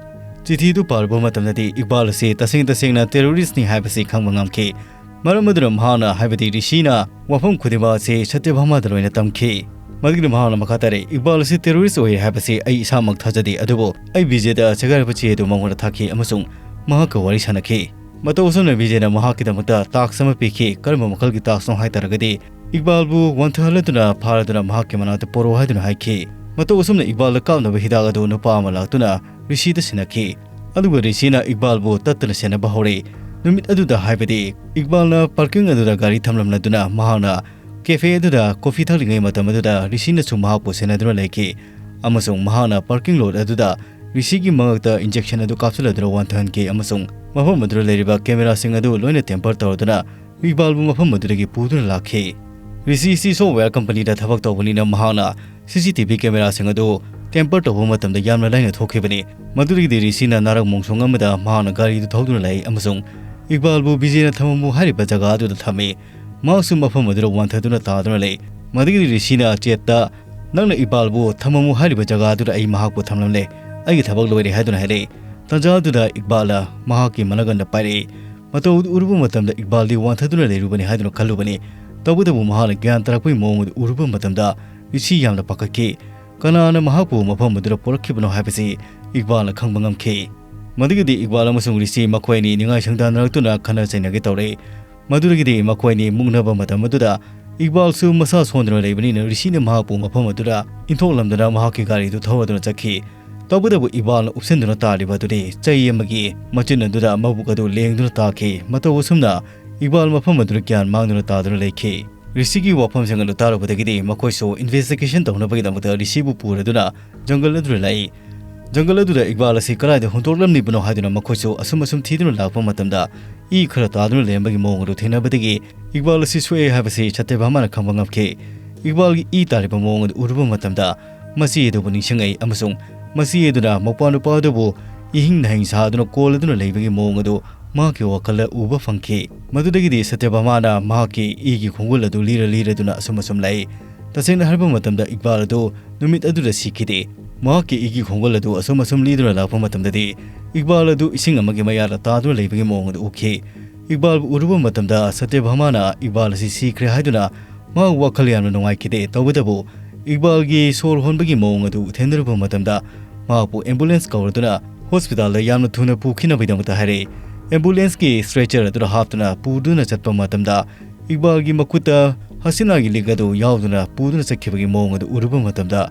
ꯆꯤꯊꯤꯗꯨ ꯄꯥꯔꯨꯕ ꯃꯇꯝꯗꯗꯤ ꯏꯛꯕꯥꯜ ꯑꯁꯤ ꯇꯁꯦꯡ ꯇꯁꯦꯡꯅ terrorist ꯅꯤ ꯍꯥꯏꯕꯁꯤ ꯈꯪꯕ ꯉꯝꯈꯤ꯫ ꯃꯔꯝ ꯑꯗꯨꯅ ꯃꯍꯥꯛꯅ, ꯍꯥꯏꯕꯗꯤ ꯔꯤꯁꯤꯅ, ꯋꯥꯐꯝ ꯈꯨꯗꯤꯡꯃꯛ ꯑꯁꯤ ꯁꯇ꯭ꯌꯚꯥꯃꯥꯗ ꯂꯣꯏꯅ ꯇꯝꯈꯤ꯫ ꯃꯗꯨꯒꯤꯗꯤ ꯃꯍꯥꯛꯅ ꯃꯈꯥ ꯇꯥꯔꯛꯏ, "ꯏꯛꯕꯥꯜ ꯑꯁꯤ terrorist ꯑꯣꯏ ꯍꯥꯏꯕꯁꯤ ꯑꯩ ꯏꯁꯥꯃꯛ ꯊꯥꯖꯗꯦ, ꯑꯗꯨꯕꯨ ꯑꯩ ꯕꯤꯖꯦꯗ ꯁꯦꯒꯥꯏꯔꯕ ꯆꯦ ꯑꯗꯨ ꯃꯉꯣꯟꯗ ꯊꯥꯈꯤ ꯑꯃꯁꯨꯡ ꯃꯍꯥꯛꯀ ꯋꯥꯔꯤ ꯁꯥꯟꯅꯈꯤ꯫ ꯃꯇꯧ ꯑꯁꯨꯝꯅ ꯕꯤꯖꯦꯅ ꯃꯍꯥꯛꯀꯤꯗꯃꯛꯇ task ꯑꯃ ꯄꯤꯈꯤ꯫ ꯀꯔꯝꯕ ꯃꯈꯜꯒꯤ task ꯅꯣ ꯍꯥꯏ ꯇꯥꯔꯒꯗꯤ, ꯏꯛꯕꯥꯜꯕꯨ ꯋꯥꯟꯊꯍꯜꯂꯗꯨꯅ ꯐꯥꯔꯗꯨꯅ ꯃꯍꯥꯛꯀꯤ ꯃꯅꯥꯛꯇ ꯄꯣꯔꯛꯎ ꯍꯥꯏꯗꯨꯅ ꯍꯥꯏꯈꯤ꯫ ꯃꯇꯧ ꯑꯁꯨꯝꯅ ꯏꯛꯕꯥꯜꯗ ꯀꯥꯞꯅꯕ ꯍꯤꯗꯥꯛ ꯑꯗꯨ ꯅꯨꯄꯥ ꯑꯃ ꯂꯥꯛꯇꯨꯅ ꯔꯤꯁꯤꯗ ꯁꯤꯟꯅꯈꯤ꯫ ꯑꯗꯨꯒ ꯔꯤꯁꯤꯅ ꯏꯛꯕꯥꯜꯕꯨ ꯇꯠꯇꯅ ꯁꯦꯟꯅꯕ ꯍꯧꯔꯛꯏ꯫ ꯅꯨꯃꯤꯠ ꯑꯗꯨꯗ, ꯍꯥꯏꯕꯗꯤ ꯏꯛꯕꯥꯜꯅ parking ꯑꯗꯨꯗ ꯒꯥꯔꯤ ꯊꯝꯂꯝꯂꯗꯨꯅ ꯃꯍꯥꯛꯅ cafe ꯑꯗꯨꯗ coffee ꯊꯛꯂꯤꯉꯩ ꯃꯇꯝ ꯑꯗꯨꯗ ꯔꯤꯁꯤꯅꯁꯨ ꯃꯍꯥꯛꯄꯨ ꯁꯦꯟꯅꯗꯨꯅ ꯂꯩꯈꯤ ꯑꯃꯁꯨꯡ ꯃꯍꯥꯛꯅ parking lot ꯑꯗꯨꯗ ꯔꯤꯁꯤꯒꯤ ꯃꯉꯛꯇ injection ꯑꯗꯨ ꯀꯥꯞꯁꯤꯜꯂꯗꯨꯅ ꯋꯥꯟꯊꯍꯟꯈꯤ ꯑꯃꯁꯨꯡ ꯃꯐꯝ ꯑꯗꯨꯗ ꯂꯩꯔꯤꯕ camera ꯁꯤꯡ ꯑꯗꯨ ꯂꯣꯏꯅ tamper ꯇꯧꯔꯗꯨꯅ ꯏꯛꯕꯥꯜꯕꯨ ꯃꯐꯝ ꯑꯗꯨꯗꯒꯤ ꯄꯨꯗꯨꯅ ꯂꯥꯛꯈꯤ꯫ ꯔꯤꯁꯤ ꯑꯁꯤ software company ꯗ ꯊꯕꯛ ꯇꯧꯕꯅꯤꯅ ꯃꯍꯥꯛꯅ CCTV camera ꯁꯤꯡ ꯑꯗꯨ tamper ꯇꯧꯕ ꯃꯇꯝꯗ ꯌꯥꯝꯅ ꯂꯥꯏꯅ ꯊꯣꯛꯈꯤꯕꯅꯤ꯫ ꯃꯗꯨꯗꯒꯤꯗꯤ ꯔꯤꯁꯤꯅ ꯅꯥꯔꯛ ꯃꯣꯡꯁꯣꯡ ꯑꯃꯗ ꯃꯍꯥꯛꯅ ꯒꯥꯔꯤꯗꯨ ꯊꯧꯗꯨꯅ ꯂꯥꯛꯏ ꯑꯃꯁꯨꯡ ꯏꯛꯕꯥꯜꯕꯨ ꯕꯤꯖꯦꯅ ꯊꯝꯃꯝꯃꯨ ꯍꯥꯏꯔꯤꯕ ꯖꯒꯥ ꯑꯗꯨꯗ ꯊꯝꯃꯤ꯫ ꯃꯍꯥꯛꯁꯨ ꯃꯐꯝ ꯑꯗꯨꯗ ꯋꯥꯟꯊꯗꯨꯅ ꯇꯥꯗꯨꯅ ꯂꯩ꯫ ꯃꯗꯨꯒꯤꯗꯤ ꯔꯤꯁꯤꯅ ꯆꯦꯠꯇ, "ꯅꯪꯅ ꯏꯛꯕꯥꯜꯕꯨ ꯊꯝꯃꯝꯃꯨ ꯍꯥꯏꯔꯤꯕ ꯖꯒꯥ ꯑꯗꯨꯗ ꯑꯩ ꯃꯍꯥꯛꯄꯨ ꯊꯝꯂꯝꯂꯦ꯫ ꯑꯩꯒꯤ ꯊꯕꯛ ꯂꯣꯏꯔꯦ" ꯍꯥꯏꯗꯨꯅ ꯍꯥꯏꯔꯛꯏ꯫ ꯇꯥꯟꯖꯥ ꯑꯗꯨꯗ ꯏꯛꯕꯥꯜꯅ ꯃꯍꯥꯛꯀꯤ ꯃꯅꯒꯟꯗ ꯄꯥꯏꯔꯛꯏ꯫ ꯃꯇꯧ ꯑꯗꯨ ꯎꯔꯨꯕ ꯃꯇꯝꯗ ꯏꯛꯕꯥꯜꯗꯤ ꯋꯥꯟꯊꯗꯨꯅ ꯂꯩꯔꯨꯕꯅꯤ ꯍꯥꯏꯗꯨꯅ ꯈꯜꯂꯨꯕꯅꯤ꯫ ꯇꯧꯕꯇꯕꯨ ꯃꯍꯥꯛꯅ ꯒ꯭ꯌꯥꯟ ꯇꯥꯔꯛꯄꯒꯤ ꯃꯑꯣꯡ ꯑꯗꯨ ꯎꯔꯨꯕ ꯃꯇꯝꯗ ꯔꯤꯁꯤ ꯌꯥꯝꯅ ꯄꯥꯈꯠꯈꯤ꯫ ꯀꯅꯥꯅ ꯃꯍꯥꯛꯄꯨ ꯃꯐꯝ ꯑꯗꯨꯗ ꯄꯨꯔꯛꯈꯤꯕꯅꯣ ꯍꯥꯏꯕꯁꯤ ꯏꯛꯕꯥꯜꯅ ꯈꯪꯕ ꯉꯝꯈꯤ꯫ ꯃꯗꯨꯒꯤꯗꯤ ꯏꯛꯕꯥꯜ ꯑꯃꯁꯨꯡ ꯔꯤꯁꯤ ꯃꯈꯣꯏ ꯑꯅꯤ ꯅꯤꯡꯉꯥꯏ ꯁꯪꯗꯥꯟꯅꯔꯛꯇꯨꯅ ꯈꯠꯅ ꯆꯩꯅꯒꯦ ꯇꯧꯔꯛꯏ꯫ ꯃꯗꯨꯗꯒꯤꯗꯤ ꯃꯈꯣꯏ ꯑꯅꯤ ꯃꯨꯛꯅꯕ ꯃꯇꯝ ꯑꯗꯨꯗ ꯏꯛꯕꯥꯜꯁꯨ ꯃꯁꯥ ꯁꯣꯟꯗꯨꯅ ꯂꯩꯕꯅꯤꯅ ꯔꯤꯁꯤꯅ ꯃꯍꯥꯛꯄꯨ ꯃꯐꯝ ꯑꯗꯨꯗ ꯏꯟꯊꯣꯛꯂꯝꯗꯅ ꯃꯍꯥꯛꯀꯤ ꯒꯥꯔꯤꯗꯨ ꯊꯧꯔꯗꯨꯅ ꯆꯠꯈꯤ꯫ ꯇꯧꯕꯇꯕꯨ ꯏꯛꯕꯥꯜꯅ ꯎꯞꯁꯤꯟꯗꯨꯅ ꯇꯥꯔꯤꯕ ꯑꯗꯨꯗꯤ ꯆꯩ ꯑꯃꯒꯤ ꯃꯆꯤꯟ ꯑꯗꯨꯗ ꯃꯕꯨꯛ ꯑꯗꯨ ꯂꯦꯡꯗꯨꯅ ꯇꯥꯈꯤ꯫ ꯃꯇꯧ ꯑꯁꯨꯝꯅ ꯏꯛꯕꯥꯜ ꯃꯐꯝ ꯑꯗꯨꯗ ꯒ꯭ꯌꯥꯟ ꯃꯥꯡꯗꯨꯅ ꯇꯥꯗꯨꯅ ꯂꯩꯈꯤ꯫ ꯔꯤꯁꯤꯒꯤ ꯋꯥꯐꯝꯁꯤꯡ ꯑꯗꯨ ꯇꯥꯔꯨꯕꯗꯒꯤꯗꯤ ꯃꯈꯣꯏꯁꯨ ꯏꯟꯚꯦꯁꯇꯤꯒꯦꯁꯟ ꯇꯧꯅꯕꯒꯤꯗꯃꯛꯇ ꯔꯤꯁꯤꯕꯨ ꯄꯨꯔꯗꯨꯅ ꯖꯪꯒꯜ ꯑꯗꯨꯗ ꯂꯥꯛꯏ꯫ ꯖꯪꯒꯜ ꯑꯗꯨꯗ ꯏꯛꯕꯥꯜ ꯑꯁꯤ ꯀꯗꯥꯏꯗ ꯍꯨꯟꯗꯣꯛꯂꯝꯂꯤꯕꯅꯣ ꯍꯥꯏꯗꯨꯅ ꯃꯈꯣꯏꯁꯨ ꯑꯁꯨꯝ ꯑꯁꯨꯝ ꯊꯤꯗꯨꯅ ꯂꯥꯛꯄ ꯃꯇꯝꯗ ꯏ ꯈꯔ ꯇꯥꯗꯨꯅ ꯂꯩꯔꯝꯕꯒꯤ ꯃꯑꯣꯡ ꯑꯗꯨ ꯊꯦꯡꯅꯕꯗꯒꯤ ꯏꯛꯕꯥꯜ ꯑꯁꯤ ꯁꯣꯛꯑꯦ ꯍꯥꯏꯕꯁꯤ ꯁꯇ꯭ꯌꯚꯥꯃꯥꯅ ꯈꯪꯕ ꯉꯝꯈꯤ꯫ ꯏꯛꯕꯥꯜꯒꯤ ꯏ ꯇꯥꯔꯤꯕ ꯃꯑꯣꯡ ꯑꯗꯨ ꯎꯔꯨꯕ ꯃꯇꯝꯗ ꯃꯆꯦ ꯑꯗꯨꯕꯨ ꯅꯤꯡꯁꯤꯡꯉꯛꯏ ꯑꯃꯁꯨꯡ ꯃꯆꯦ ꯑꯗꯨꯅ ꯃꯧꯄ꯭ꯋꯥ ꯅꯨꯄꯥ ꯑꯗꯨꯕꯨ ꯏꯍꯤꯡ ꯅꯥꯍꯤꯡ ꯁꯥꯗꯨꯅ ꯀꯣꯜꯂꯗꯨꯅ ꯂꯩꯕꯒꯤ ꯃꯑꯣꯡ ꯑꯗꯨ ꯃꯍꯥꯛꯀꯤ ꯋꯥꯈꯜꯗ ꯎꯕ ꯐꯪꯈꯤ꯫ ꯃꯗꯨꯗꯒꯤꯗꯤ ꯁꯇ꯭ꯌꯚꯥꯃꯥꯅ ꯃꯍꯥꯛꯀꯤ ꯏꯒꯤ ꯈꯣꯡꯒꯨꯜ ꯑꯗꯨ ꯂꯤꯔ ꯂꯤꯔꯗꯨꯅ ꯑꯁꯨꯝ ꯑꯁꯨꯝ ꯂꯥꯛꯏ꯫ ꯇꯁꯦꯡꯅ ꯍꯥꯏꯔꯕ ꯃꯇꯝꯗ ꯏꯛꯕꯥꯜ ꯑꯗꯨ ꯅꯨꯃꯤꯠ ꯑꯗꯨꯗ ꯁꯤꯈꯤꯗꯦ꯫ ꯃꯍꯥꯛꯀꯤ ꯏꯒꯤ ꯈꯣꯡꯒꯨꯜ ꯑꯗꯨ ꯑꯁꯨꯝ ꯑꯁꯨꯝ ꯂꯤꯗꯨꯅ ꯂꯥꯛꯄ ꯃꯇꯝꯗꯗꯤ ꯏꯛꯕꯥꯜ ꯑꯗꯨ ꯏꯁꯤꯡ ꯑꯃꯒꯤ ꯃꯌꯥꯗ ꯇꯥꯗꯨꯅ ꯂꯩꯕꯒꯤ ꯃꯑꯣꯡ ꯑꯗꯨ ꯎꯈꯤ꯫ ꯏꯛꯕꯥꯜꯕꯨ ꯎꯔꯨꯕ ꯃꯇꯝꯗ ꯁꯇ꯭ꯌꯚꯥꯃꯥꯅ ꯏꯛꯕꯥꯜ ꯑꯁꯤ ꯁꯤꯈ꯭ꯔꯦ ꯍꯥꯏꯗꯨꯅ ꯃꯍꯥꯛ ꯋꯥꯈꯜ ꯌꯥꯝꯅ ꯅꯨꯡꯉꯥꯏꯈꯤꯗꯦ꯫ ꯇꯧꯕꯇꯕꯨ ꯏꯛꯕꯥꯜꯒꯤ ꯁꯣꯔ ꯍꯣꯟꯕꯒꯤ ꯃꯑꯣꯡ ꯑꯗꯨ ꯊꯦꯡꯅꯔꯨꯕ ꯃꯇꯝꯗ ꯃꯍꯥꯛꯄꯨ ꯑꯦꯝꯕꯨꯂꯦꯟꯁ ꯀꯧꯔꯗꯨꯅ ꯍꯣꯁꯄꯤꯇꯥꯜꯗ ꯌꯥꯝꯅ ꯊꯨꯅ ꯄꯨꯈꯤꯅꯕꯒꯤꯗꯃꯛꯇ ꯍꯥꯏꯔꯛꯏ꯫ ꯑꯦꯝꯕꯨꯂꯦꯟꯁꯀꯤ ꯁ꯭ꯇ꯭ꯔꯦꯆꯔ ꯑꯗꯨꯗ ꯍꯥꯞꯇꯨꯅ ꯄꯨꯗꯨꯅ ꯆꯠꯄ ꯃꯇꯝꯗ ꯏꯛꯕꯥꯜꯒꯤ ꯃꯈꯨꯠꯇ ꯍꯁꯤꯅꯥꯒꯤ ꯂꯤꯛ ꯑꯗꯨ ꯌꯥꯎꯗꯨꯅ ꯄꯨꯗꯨꯅ ꯆꯠꯈꯤꯕꯒꯤ ꯃꯑꯣꯡ ꯑꯗꯨ ꯎꯔꯨꯕ ꯃꯇꯝꯗ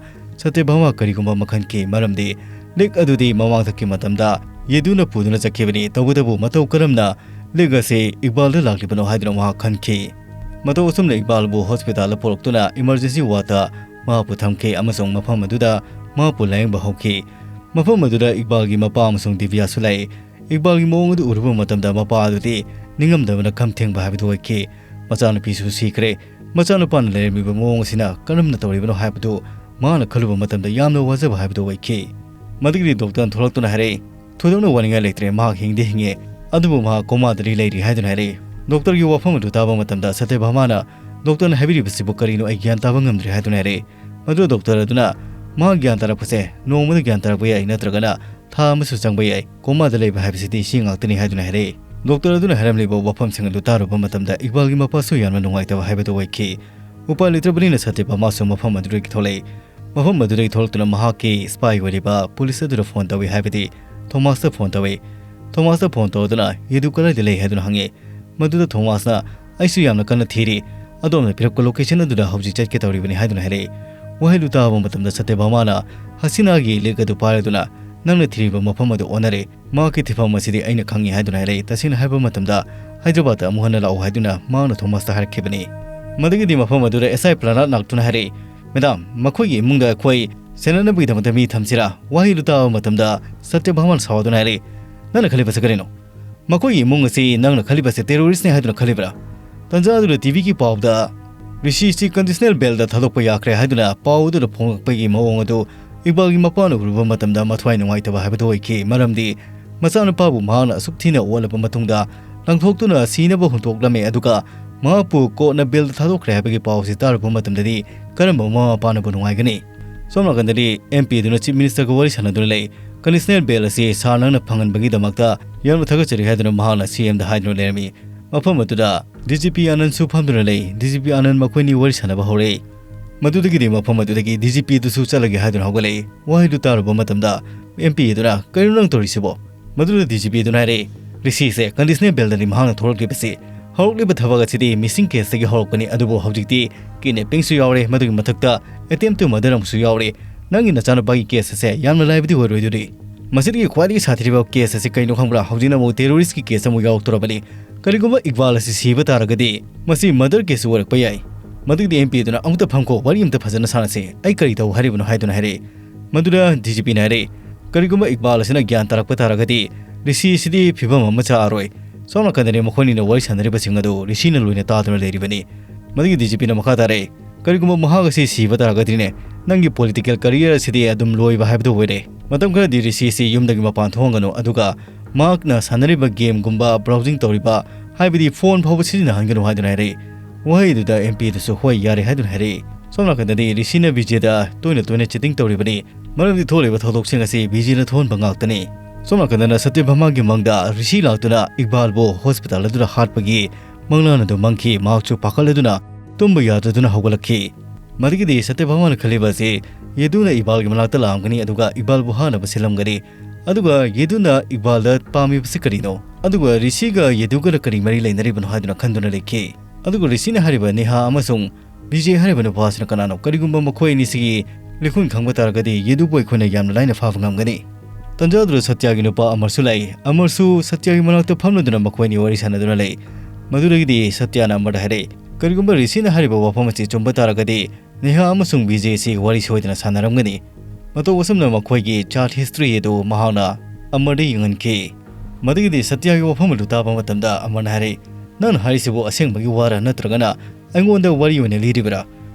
ꯁꯇ꯭ꯌꯚꯥꯃꯥ ꯀꯔꯤꯒꯨꯝꯕ ꯑꯃ ꯈꯟꯈꯤ, ꯃꯔꯝꯗꯤ ꯂꯤꯛ ꯑꯗꯨꯗꯤ ꯃꯃꯥꯡꯊꯛꯀꯤ ꯃꯇꯝꯗ ꯌꯦꯗꯨꯅ ꯄꯨꯗꯨꯅ ꯆꯠꯈꯤꯕꯅꯤ꯫ ꯇꯧꯕꯇꯕꯨ ꯃꯇꯧ ꯀꯔꯝꯅ ꯂꯤꯛ ꯑꯁꯤ ꯏꯛꯕꯥꯜꯗ ꯂꯥꯛꯂꯤꯕꯅꯣ ꯍꯥꯏꯗꯨꯅ ꯃꯍꯥꯛ ꯈꯟꯈꯤ꯫ ꯃꯇꯧ ꯑꯁꯨꯝꯅ ꯏꯛꯕꯥꯜꯕꯨ ꯍꯣꯁꯄꯤꯇꯥꯜꯗ ꯄꯨꯔꯛꯇꯨꯅ ꯏꯃꯔꯖꯦꯟꯁꯤ ꯋꯥꯔꯗꯇ ꯃꯍꯥꯛꯄꯨ ꯊꯝꯈꯤ ꯑꯃꯁꯨꯡ ꯃꯐꯝ ꯑꯗꯨꯗ ꯃꯍꯥꯛꯄꯨ ꯂꯥꯌꯦꯡꯕ ꯍꯧꯈꯤ꯫ ꯃꯐꯝ ꯑꯗꯨꯗ ꯏꯛꯕꯥꯜꯒꯤ ꯃꯄꯥ ꯑꯃꯁꯨꯡ ꯗꯤꯕ꯭ꯌꯥꯁꯨ ꯂꯥꯛꯏ꯫ ꯏꯛꯕꯥꯜꯒꯤ ꯃꯑꯣꯡ ꯑꯗꯨ ꯎꯔꯨꯕ ꯃꯇꯝꯗ ꯃꯄꯥ ꯑꯗꯨꯗꯤ ꯅꯤꯡꯉꯝꯗꯕꯅ ꯈꯝ ꯊꯦꯡꯕ ꯍꯥꯏꯕꯗꯨ ꯑꯣꯏꯈꯤ꯫ ꯃꯆꯥꯅꯨꯄꯤꯁꯨ ꯁꯤꯈ꯭ꯔꯦ꯫ ꯃꯆꯥꯅꯨꯄꯥꯅ ꯂꯩꯔꯝꯃꯤꯕ ꯃꯑꯣꯡ ꯑꯁꯤꯅ ꯀꯔꯝꯅ ꯇꯧꯔꯤꯕꯅꯣ ꯍꯥꯏꯕꯗꯨ ꯃꯍꯥꯛꯅ ꯈꯜꯂꯨꯕ ꯃꯇꯝꯗ ꯌꯥꯝꯅ ꯋꯥꯖꯕ ꯍꯥꯏꯕꯗꯨ ꯑꯣꯏꯈꯤ꯫ ꯃꯗꯨꯒꯤꯗꯤ ꯗꯣꯛꯇꯔꯅ ꯊꯣꯛꯂꯛꯇꯨꯅ ꯍꯥꯏꯔꯛꯏ, "ꯊꯣꯏꯗꯣꯛꯅ ꯋꯥꯅꯤꯡꯉꯥꯏ ꯂꯩꯇ꯭ꯔꯦ, ꯃꯍꯥꯛ ꯍꯤꯡꯗꯤ ꯍꯤꯡꯉꯦ, ꯑꯗꯨꯕꯨ ꯃꯍꯥꯛ ꯀꯣꯃꯥꯗꯗꯤ ꯂꯩꯔꯤ" ꯍꯥꯏꯗꯨꯅ ꯍꯥꯏꯔꯛꯏ꯫ ꯗꯣꯛꯇꯔꯒꯤ ꯋꯥꯐꯝ ꯑꯗꯨ ꯇꯥꯕ ꯃꯇꯝꯗ ꯁꯇ꯭ꯌꯚꯥꯃꯥꯅ, "ꯗꯣꯛꯇꯔꯅ ꯍꯥꯏꯕꯤꯔꯤꯕꯁꯤꯕꯨ ꯀꯔꯤꯅꯣ? ꯑꯩ ꯒ꯭ꯌꯥꯟ ꯇꯥꯕ ꯉꯝꯗ꯭ꯔꯦ" ꯍꯥꯏꯗꯨꯅ ꯍꯥꯏꯔꯛꯏ꯫ ꯃꯗꯨꯗ ꯗꯣꯛꯇꯔ ꯑꯗꯨꯅ, "ꯃꯍꯥꯛ ꯒ꯭ꯌꯥꯟ ꯇꯥꯔꯛꯄꯁꯦ ꯅꯣꯡꯃꯗ ꯒ꯭ꯌꯥꯟ ꯇꯥꯔꯛꯄ ꯌꯥꯏ, ꯅꯠꯇ꯭ꯔꯒꯅ ꯊꯥ ꯑꯃꯁꯨ ꯆꯪꯕ ꯌꯥꯏ꯫ ꯀꯣꯃꯥꯗ ꯂꯩꯕ ꯍꯥꯏꯕꯁꯤꯗꯤ ꯁꯤ ꯉꯥꯛꯇꯅꯤ" ꯍꯥꯏꯗꯨꯅ ꯍꯥꯏꯔꯛꯏ꯫ ꯗꯣꯛꯇꯔ ꯑꯗꯨꯅ ꯍꯥꯏꯔꯝꯂꯤꯕ ꯋꯥꯐꯝꯁꯤꯡ ꯑꯗꯨ ꯇꯥꯔꯨꯕ ꯃꯇꯝꯗ ꯏꯛꯕꯥꯜꯒꯤ ꯃꯄꯥꯁꯨ ꯌꯥꯝꯅ ꯅꯨꯡꯉꯥꯏꯇꯕ ꯍꯥꯏꯕꯗꯨ ꯑꯣꯏꯈꯤ꯫ ꯎꯄꯥꯏ ꯂꯩꯇ꯭ꯔꯕꯅꯤꯅ ꯁꯇ꯭ꯌꯚꯥꯃꯥꯁꯨ ꯃꯐꯝ ꯑꯗꯨꯗꯒꯤ ꯊꯣꯛꯂꯛꯏ꯫ ꯃꯐꯝ ꯑꯗꯨꯗꯒꯤ ꯊꯣꯛꯂꯛꯇꯨꯅ ꯃꯍꯥꯛꯀꯤ ꯁ꯭ꯄꯥꯏ ꯑꯣꯏꯔꯤꯕ ꯄꯨꯂꯤꯁ ꯑꯗꯨꯗ ꯐꯣꯟ ꯇꯧꯏ, ꯍꯥꯏꯕꯗꯤ ꯊꯣꯃꯥꯁꯇ ꯐꯣꯟ ꯇꯧꯏ꯫ ꯊꯣꯃꯥꯁꯇ ꯐꯣꯟ ꯇꯧꯗꯨꯅ ꯌꯦꯗꯨ ꯀꯗꯥꯏꯗ ꯂꯩ ꯍꯥꯏꯗꯨꯅ ꯍꯪꯉꯤ꯫ ꯃꯗꯨꯗ ꯊꯣꯃꯥꯁꯅ, "ꯑꯩꯁꯨ ꯌꯥꯝꯅ ꯀꯟꯅ ꯊꯤꯔꯤ, ꯑꯗꯣꯝꯅ ꯄꯤꯔꯛꯄ ꯂꯣꯀꯦꯁꯟ ꯑꯗꯨꯗ ꯍꯧꯖꯤꯛ ꯆꯠꯀꯦ ꯇꯧꯔꯤꯕꯅꯤ" ꯍꯥꯏꯗꯨꯅ ꯍꯥꯏꯔꯛꯏ꯫ ꯋꯥꯍꯩꯗꯨ ꯇꯥꯕ ꯃꯇꯝꯗ ꯁꯇ꯭ꯌꯚꯥꯃꯥꯅ ꯍꯁꯤꯅꯥꯒꯤ ꯂꯤꯛ ꯑꯗꯨ ꯄꯥꯏꯔꯗꯨꯅ, "ꯅꯪꯅ ꯊꯤꯔꯤꯕ ꯃꯐꯝ ꯑꯗꯨ ꯑꯣꯟꯅꯔꯦ꯫ ꯃꯍꯥꯛꯀꯤ ꯊꯤꯐꯝ ꯑꯁꯤꯗꯤ ꯑꯩꯅ ꯈꯪꯉꯤ" ꯍꯥꯏꯗꯨꯅ ꯍꯥꯏꯔꯛꯏ꯫ ꯇꯁꯦꯡꯅ ꯍꯥꯏꯕ ꯃꯇꯝꯗ ꯍꯥꯏꯗ꯭ꯔꯕꯥꯗꯇ ꯑꯃꯨꯛ ꯍꯟꯅ ꯂꯥꯛꯎ ꯍꯥꯏꯗꯨꯅ ꯃꯍꯥꯛꯅ ꯊꯣꯃꯥꯁꯇ ꯍꯥꯏꯔꯛꯈꯤꯕꯅꯤ꯫ ꯃꯗꯨꯒꯤꯗꯤ ꯃꯐꯝ ꯑꯗꯨꯗ ꯑꯦꯁ ꯑꯥꯏ ꯄ꯭ꯔꯥꯅꯥꯠ ꯂꯥꯛꯇꯨꯅ ꯍꯥꯏꯔꯛꯏ, "ꯃꯦꯗꯥꯝ, ꯃꯈꯣꯏꯒꯤ ꯏꯃꯨꯡꯗ ꯑꯩꯈꯣꯏ ꯁꯦꯟꯅꯅꯕꯒꯤꯗꯃꯛꯇ ꯃꯤ ꯊꯝꯁꯤꯔꯥ?" ꯋꯥꯍꯩꯗꯨ ꯇꯥꯕ ꯃꯇꯝꯗ ꯁꯇ꯭ꯌꯚꯥꯃꯥꯅ ꯁꯥꯎꯗꯨꯅ ꯍꯥꯏꯔꯛꯏ, "ꯅꯪꯅ ꯈꯜꯂꯤꯕꯁꯤ ꯀꯔꯤꯅꯣ? ꯃꯈꯣꯏꯒꯤ ꯏꯃꯨꯡ ꯑꯁꯤ ꯅꯪꯅ ꯈꯜꯂꯤꯕꯁꯦ ꯇꯦꯔꯣꯔꯤꯁ꯭ꯠꯅꯤ ꯍꯥꯏꯗꯨꯅ ꯈꯜꯂꯤꯕ꯭ꯔꯥ?" ꯇꯟꯖꯥ ꯑꯗꯨꯗ ꯇꯤ ꯚꯤꯒꯤ ꯄꯥꯎꯗ ꯔꯤꯁꯤꯁꯤ ꯀꯟꯗꯤꯁꯅꯦꯜ ꯕꯦꯜꯗ ꯊꯥꯗꯣꯛꯄ ꯌꯥꯈ꯭ꯔꯦ ꯍꯥꯏꯗꯨꯅ ꯄꯥꯎ ꯑꯗꯨꯗ ꯐꯣꯡꯂꯛꯄꯒꯤ ꯃꯑꯣꯡ ꯑꯗꯨ ꯏꯛꯕꯥꯜꯒꯤ ꯃꯄꯥꯅ ꯎꯔꯨꯕ ꯃꯇꯝꯗ ꯃꯊ꯭ꯋꯥꯏ ꯅꯨꯡꯉꯥꯏꯇꯕ ꯍꯥꯏꯕꯗꯨ ꯑꯣꯏꯈꯤ, ꯃꯔꯝꯗꯤ ꯃꯆꯥꯅꯨꯄꯥꯕꯨ ꯃꯍꯥꯛꯅ ꯑꯁꯨꯛ ꯊꯤꯅ ꯑꯣꯠꯂꯕ ꯃꯇꯨꯡꯗ ꯂꯪꯊꯣꯛꯇꯨꯅ ꯁꯤꯅꯕ ꯍꯨꯟꯗꯣꯛꯂꯝꯃꯦ, ꯑꯗꯨꯒ ꯃꯍꯥꯛꯄꯨ ꯀꯣꯔꯠꯅ ꯕꯦꯜꯗ ꯊꯥꯗꯣꯛꯈ꯭ꯔꯦ ꯍꯥꯏꯕꯒꯤ ꯄꯥꯎꯁꯤ ꯇꯥꯔꯨꯕ ꯃꯇꯝꯗꯗꯤ ꯀꯔꯝꯕ ꯃꯃꯥ ꯃꯄꯥꯅꯕꯨ ꯅꯨꯡꯉꯥꯏꯒꯅꯤ? ꯁꯣꯝ ꯅꯥꯀꯟꯗꯗꯤ ꯑꯦꯝ ꯄꯤ ꯑꯗꯨꯅ ꯆꯤꯐ ꯃꯤꯅꯤꯁꯇꯔꯒ ꯋꯥꯔꯤ ꯁꯥꯟꯅꯗꯨꯅ ꯂꯩ꯫ "ꯀꯟꯗꯤꯁꯅꯦꯜ ꯕꯦꯜ ꯑꯁꯤ ꯁꯥꯔ ꯅꯪꯅ ꯐꯪꯍꯟꯕꯒꯤꯗꯃꯛꯇ ꯌꯥꯝꯅ ꯊꯥꯒꯠꯆꯔꯤ" ꯍꯥꯏꯗꯨꯅ ꯃꯍꯥꯛꯅ ꯁꯤ ꯑꯦꯝꯗ ꯍꯥꯏꯗꯨꯅ ꯂꯩꯔꯝꯃꯤ꯫ ꯃꯐꯝ ꯑꯗꯨꯗ ꯗꯤ ꯖꯤ ꯄꯤ ꯑꯅꯟꯁꯨ ꯐꯝꯗꯨꯅ ꯂꯩ꯫ ꯗꯤ ꯖꯤ ꯄꯤ ꯑꯅꯟ ꯃꯈꯣꯏꯅꯤ ꯋꯥꯔꯤ ꯁꯥꯟꯅꯕ ꯍꯧꯔꯛꯏ꯫ ꯃꯗꯨꯗꯒꯤꯗꯤ ꯃꯐꯝ ꯑꯗꯨꯗꯒꯤ ꯗꯤ ꯖꯤ ꯄꯤ ꯑꯗꯨꯁꯨ ꯆꯠꯂꯒꯦ ꯍꯥꯏꯗꯨꯅ ꯍꯧꯒꯠꯂꯛꯏ꯫ ꯋꯥꯍꯩꯗꯨ ꯇꯥꯔꯨꯕ ꯃꯇꯝꯗ ꯑꯦꯝ ꯄꯤ ꯑꯗꯨꯅ, "ꯀꯔꯤꯅꯣ ꯅꯪ ꯇꯧꯔꯤꯁꯤꯕꯣ?" ꯃꯗꯨꯗ ꯗꯤ ꯖꯤ ꯄꯤ ꯑꯗꯨꯅ ꯍꯥꯏꯔꯛꯏ, "ꯔꯤꯁꯤꯁꯦ ꯀꯟꯗꯤꯁꯅꯦꯜ ꯕꯦꯜꯗꯅꯤ ꯃꯍꯥꯛꯅ ꯊꯣꯛꯂꯛꯂꯤꯕꯁꯤ꯫ ꯍꯧꯔꯛꯂꯤꯕ ꯊꯕꯛ ꯑꯁꯤꯗꯤ ꯃꯤꯁꯤꯡ ꯀꯦꯁꯇꯒꯤ ꯍꯧꯔꯛꯄꯅꯤ, ꯑꯗꯨꯕꯨ ꯍꯧꯖꯤꯛꯇꯤ ꯀꯤꯗꯅꯦꯄꯤꯡꯁꯨ ꯌꯥꯎꯔꯦ, ꯃꯗꯨꯒꯤ ꯃꯊꯛꯇ ꯑꯦꯇꯦꯝ ꯇꯨ ꯃꯔꯗꯔ ꯑꯃꯁꯨ ꯌꯥꯎꯔꯦ꯫ ꯅꯪꯒꯤ ꯅꯆꯥꯅꯨꯄꯥꯒꯤ ꯀꯦꯁ ꯑꯁꯦ ꯌꯥꯝꯅ ꯂꯥꯏꯕꯗꯤ ꯑꯣꯏꯔꯣꯏꯗꯣꯔꯤ꯫ ꯃꯁꯤꯗꯒꯤ ꯈ꯭ꯋꯥꯏꯗꯒꯤ ꯁꯥꯊꯤꯔꯤꯕ ꯀꯦꯁ ꯑꯁꯤ ꯀꯩꯅꯣ ꯈꯪꯕ꯭ꯔꯥ? ꯍꯧꯖꯤꯛꯅ ꯑꯃꯨꯛ ꯇꯦꯔꯣꯔꯤꯁ꯭ꯠꯀꯤ ꯀꯦꯁ ꯑꯃꯨꯛ ꯌꯥꯎꯔꯛꯇꯣꯔꯕꯅꯤ꯫ ꯀꯔꯤꯒꯨꯝꯕ ꯏꯛꯕꯥꯜ ꯑꯁꯤ ꯁꯤꯕ ꯇꯥꯔꯒꯗꯤ ꯃꯁꯤ ꯃꯔꯗꯔ ꯀꯦꯁꯁꯨ ꯑꯣꯏꯔꯛꯄ ꯌꯥꯏ꯫" ꯃꯗꯨꯒꯤꯗꯤ ꯑꯦꯝ ꯄꯤ ꯑꯗꯨꯅ, "ꯑꯃꯨꯛꯇ ꯐꯝꯈꯣ, ꯋꯥꯔꯤ ꯑꯃꯇ ꯐꯖꯅ ꯁꯥꯟꯅꯁꯤ꯫ ꯑꯩ ꯀꯔꯤ ꯇꯧ ꯍꯥꯏꯔꯤꯕꯅꯣ?" ꯍꯥꯏꯗꯨꯅ ꯍꯥꯏꯔꯛꯏ꯫ ꯃꯗꯨꯗ ꯗꯤ ꯖꯤ ꯄꯤꯅ ꯍꯥꯏꯔꯛꯏ, "ꯀꯔꯤꯒꯨꯝꯕ ꯏꯛꯕꯥꯜ ꯑꯁꯤꯅ ꯒ꯭ꯌꯥꯟ ꯇꯥꯔꯛꯄ ꯇꯥꯔꯒꯗꯤ ꯔꯤꯁꯤ ꯑꯁꯤꯗꯤ ꯐꯤꯕꯝ ꯑꯃ ꯆꯥꯔꯔꯣꯏ꯫" ꯁꯣꯝ ꯅꯥꯀꯟꯗꯅꯤ ꯃꯈꯣꯏꯅꯤꯅ ꯋꯥꯔꯤ ꯁꯥꯟꯅꯔꯤꯕꯁꯤꯡ ꯑꯗꯨ ꯔꯤꯁꯤꯅ ꯂꯣꯏꯅ ꯇꯥꯗꯨꯅ ꯂꯩꯔꯤꯕꯅꯤ꯫ ꯃꯗꯨꯒꯤ ꯗꯤ ꯖꯤ ꯄꯤꯅ ꯃꯈꯥ ꯇꯥꯔꯛꯏ, "ꯀꯔꯤꯒꯨꯝꯕ ꯃꯍꯥꯛ ꯑꯁꯤ ꯁꯤꯕ ꯇꯥꯔꯒꯗꯤꯅꯦ, ꯅꯪꯒꯤ ꯄꯣꯂꯤꯇꯤꯀꯦꯜ ꯀꯔꯤꯌꯔ ꯑꯁꯤꯗꯤ ꯑꯗꯨꯝ ꯂꯣꯏꯕ ꯍꯥꯏꯕꯗꯨ ꯑꯣꯏꯔꯦ꯫ ꯃꯇꯝ ꯈꯔꯗꯤ ꯔꯤꯁꯤ ꯑꯁꯤ ꯌꯨꯝꯗꯒꯤ ꯃꯄꯥꯟ ꯊꯣꯛꯍꯟꯒꯅꯨ, ꯑꯗꯨꯒ ꯃꯍꯥꯛꯅ ꯁꯥꯟꯅꯔꯤꯕ ꯒꯦꯝꯒꯨꯝꯕ, ꯕ꯭ꯔꯥꯎꯖꯤꯡ ꯇꯧꯔꯤꯕ, ꯍꯥꯏꯕꯗꯤ ꯐꯣꯟ ꯐꯥꯎꯕ ꯁꯤꯖꯤꯟꯅꯍꯟꯒꯅꯨ" ꯍꯥꯏꯗꯨꯅ ꯍꯥꯏꯔꯛꯏ꯫ ꯋꯥꯍꯩꯗꯨꯗ ꯑꯦꯝ ꯄꯤ ꯑꯗꯨꯁꯨ ꯍꯣꯏ ꯌꯥꯔꯦ ꯍꯥꯏꯗꯨꯅ ꯍꯥꯏꯔꯛꯏ꯫ ꯁꯣꯝ ꯅꯥꯀꯟꯗꯗꯤ ꯔꯤꯁꯤꯅ ꯕꯤꯖꯦꯗ ꯇꯣꯏꯅ ꯇꯣꯏꯅ ꯆꯤꯇꯤꯡ ꯇꯧꯔꯤꯕꯅꯤ꯫ ꯃꯔꯝꯗꯤ ꯊꯣꯛꯂꯤꯕ ꯊꯧꯗꯣꯛꯁꯤꯡ ꯑꯁꯤ ꯕꯤꯖꯦꯅ ꯊꯣꯛꯍꯟꯕ ꯉꯥꯛꯇꯅꯤ꯫ ꯁꯣꯝ ꯅꯥꯀꯟꯗꯅ ꯁꯇ꯭ꯌꯚꯥꯃꯥꯒꯤ ꯃꯪꯗ ꯔꯤꯁꯤ ꯂꯥꯛꯇꯨꯅ ꯏꯛꯕꯥꯜꯕꯨ ꯍꯣꯁꯄꯤꯇꯥꯜ ꯑꯗꯨꯗ ꯍꯥꯠꯄꯒꯤ ꯃꯪꯂꯥꯟ ꯑꯗꯨ ꯃꯪꯈꯤ꯫ ꯃꯍꯥꯛꯁꯨ ꯄꯥꯈꯠꯂꯗꯨꯅ ꯇꯨꯝꯕ ꯌꯥꯗꯗꯨꯅ ꯍꯧꯒꯠꯂꯛꯈꯤ꯫ ꯃꯗꯨꯒꯤꯗꯤ ꯁꯇ꯭ꯌꯚꯥꯃꯥꯅ ꯈꯜꯂꯤꯕ ꯑꯁꯤ ꯌꯦꯗꯨꯅ ꯏꯕꯥꯜꯒꯤ ꯃꯅꯥꯛꯇ ꯂꯥꯛꯂꯝꯒꯅꯤ, ꯑꯗꯨꯒ ꯏꯕꯥꯜꯕꯨ ꯍꯥꯠꯅꯕ ꯁꯤꯜꯂꯝꯒꯅꯤ꯫ ꯑꯗꯨꯒ ꯌꯦꯗꯨꯅ ꯏꯕꯥꯜꯗ ꯄꯥꯝꯃꯤꯕꯁꯤ ꯀꯔꯤꯅꯣ? ꯑꯗꯨꯒ ꯔꯤꯁꯤꯒ ꯌꯦꯗꯨꯒꯅ ꯀꯔꯤ ꯃꯔꯤ ꯂꯩꯅꯔꯤꯕꯅꯣ ꯍꯥꯏꯗꯨꯅ ꯈꯟꯗꯨꯅ ꯂꯩꯈꯤ꯫ ꯑꯗꯨꯒ ꯔꯤꯁꯤꯅ ꯍꯥꯏꯔꯤꯕ ꯅꯦꯍꯥ ꯑꯃꯁꯨꯡ ꯕꯤꯖꯦ ꯍꯥꯏꯔꯤꯕ ꯅꯨꯄꯥ ꯑꯁꯤꯅ ꯀꯅꯥꯅꯣ? ꯀꯔꯤꯒꯨꯝꯕ ꯃꯈꯣꯏ ꯑꯅꯤꯁꯤꯒꯤ ꯂꯤꯈꯨꯟ ꯈꯪꯕ ꯇꯥꯔꯒꯗꯤ ꯌꯦꯗꯨꯕꯨ ꯑꯩꯈꯣꯏꯅ ꯌꯥꯝꯅ ꯂꯥꯏꯅ ꯐꯥꯕ ꯉꯝꯒꯅꯤ꯫ ꯇꯟꯖꯥꯗꯨꯗ ꯁꯇ꯭ꯌꯒꯤ ꯅꯨꯄꯥ ꯑꯃꯔꯁꯨ ꯂꯥꯛꯏ꯫ ꯑꯃꯔꯁꯨ ꯁꯇ꯭ꯌꯒꯤ ꯃꯅꯥꯛꯇ ꯐꯝꯂꯗꯨꯅ ꯃꯈꯣꯏ ꯑꯅꯤ ꯋꯥꯔꯤ ꯁꯥꯟꯅꯗꯨꯅ ꯂꯩ꯫ ꯃꯗꯨꯗꯒꯤꯗꯤ ꯁꯇ꯭ꯌꯅ ꯑꯃꯔꯗ ꯍꯥꯏꯔꯛꯏ, "ꯀꯔꯤꯒꯨꯝꯕ ꯔꯤꯁꯤꯅ ꯍꯥꯏꯔꯤꯕ ꯋꯥꯐꯝ ꯑꯁꯤ ꯆꯨꯝꯕ ꯇꯥꯔꯒꯗꯤ ꯅꯦꯍꯥ ꯑꯃꯁꯨꯡ ꯕꯤꯖꯦ ꯑꯁꯤ ꯋꯥꯔꯤ ꯁꯣꯏꯗꯅ ꯁꯥꯟꯅꯔꯝꯒꯅꯤ"꯫ ꯃꯇꯧ ꯑꯁꯨꯝꯅ ꯃꯈꯣꯏꯒꯤ chat history ꯑꯗꯨ ꯃꯍꯥꯛꯅ ꯑꯃꯔꯗ ꯌꯦꯡꯍꯟꯈꯤ꯫ ꯃꯗꯨꯒꯤꯗꯤ ꯁꯇ꯭ꯌꯒꯤ ꯋꯥꯐꯝ ꯑꯗꯨ ꯇꯥꯕ ꯃꯇꯝꯗ ꯑꯃꯔꯅ ꯍꯥꯏꯔꯛꯏ, "ꯅꯪꯅ ꯍꯥꯏꯔꯤꯁꯤꯕꯨ ꯑꯁꯦꯡꯕꯒꯤ ꯋꯥꯔ ꯅꯠꯇ꯭ꯔꯒꯅ ꯑꯩꯉꯣꯟꯗ ꯋꯥꯔꯤ ꯑꯣꯏꯅ ꯂꯤꯔꯤꯕꯔꯥ?"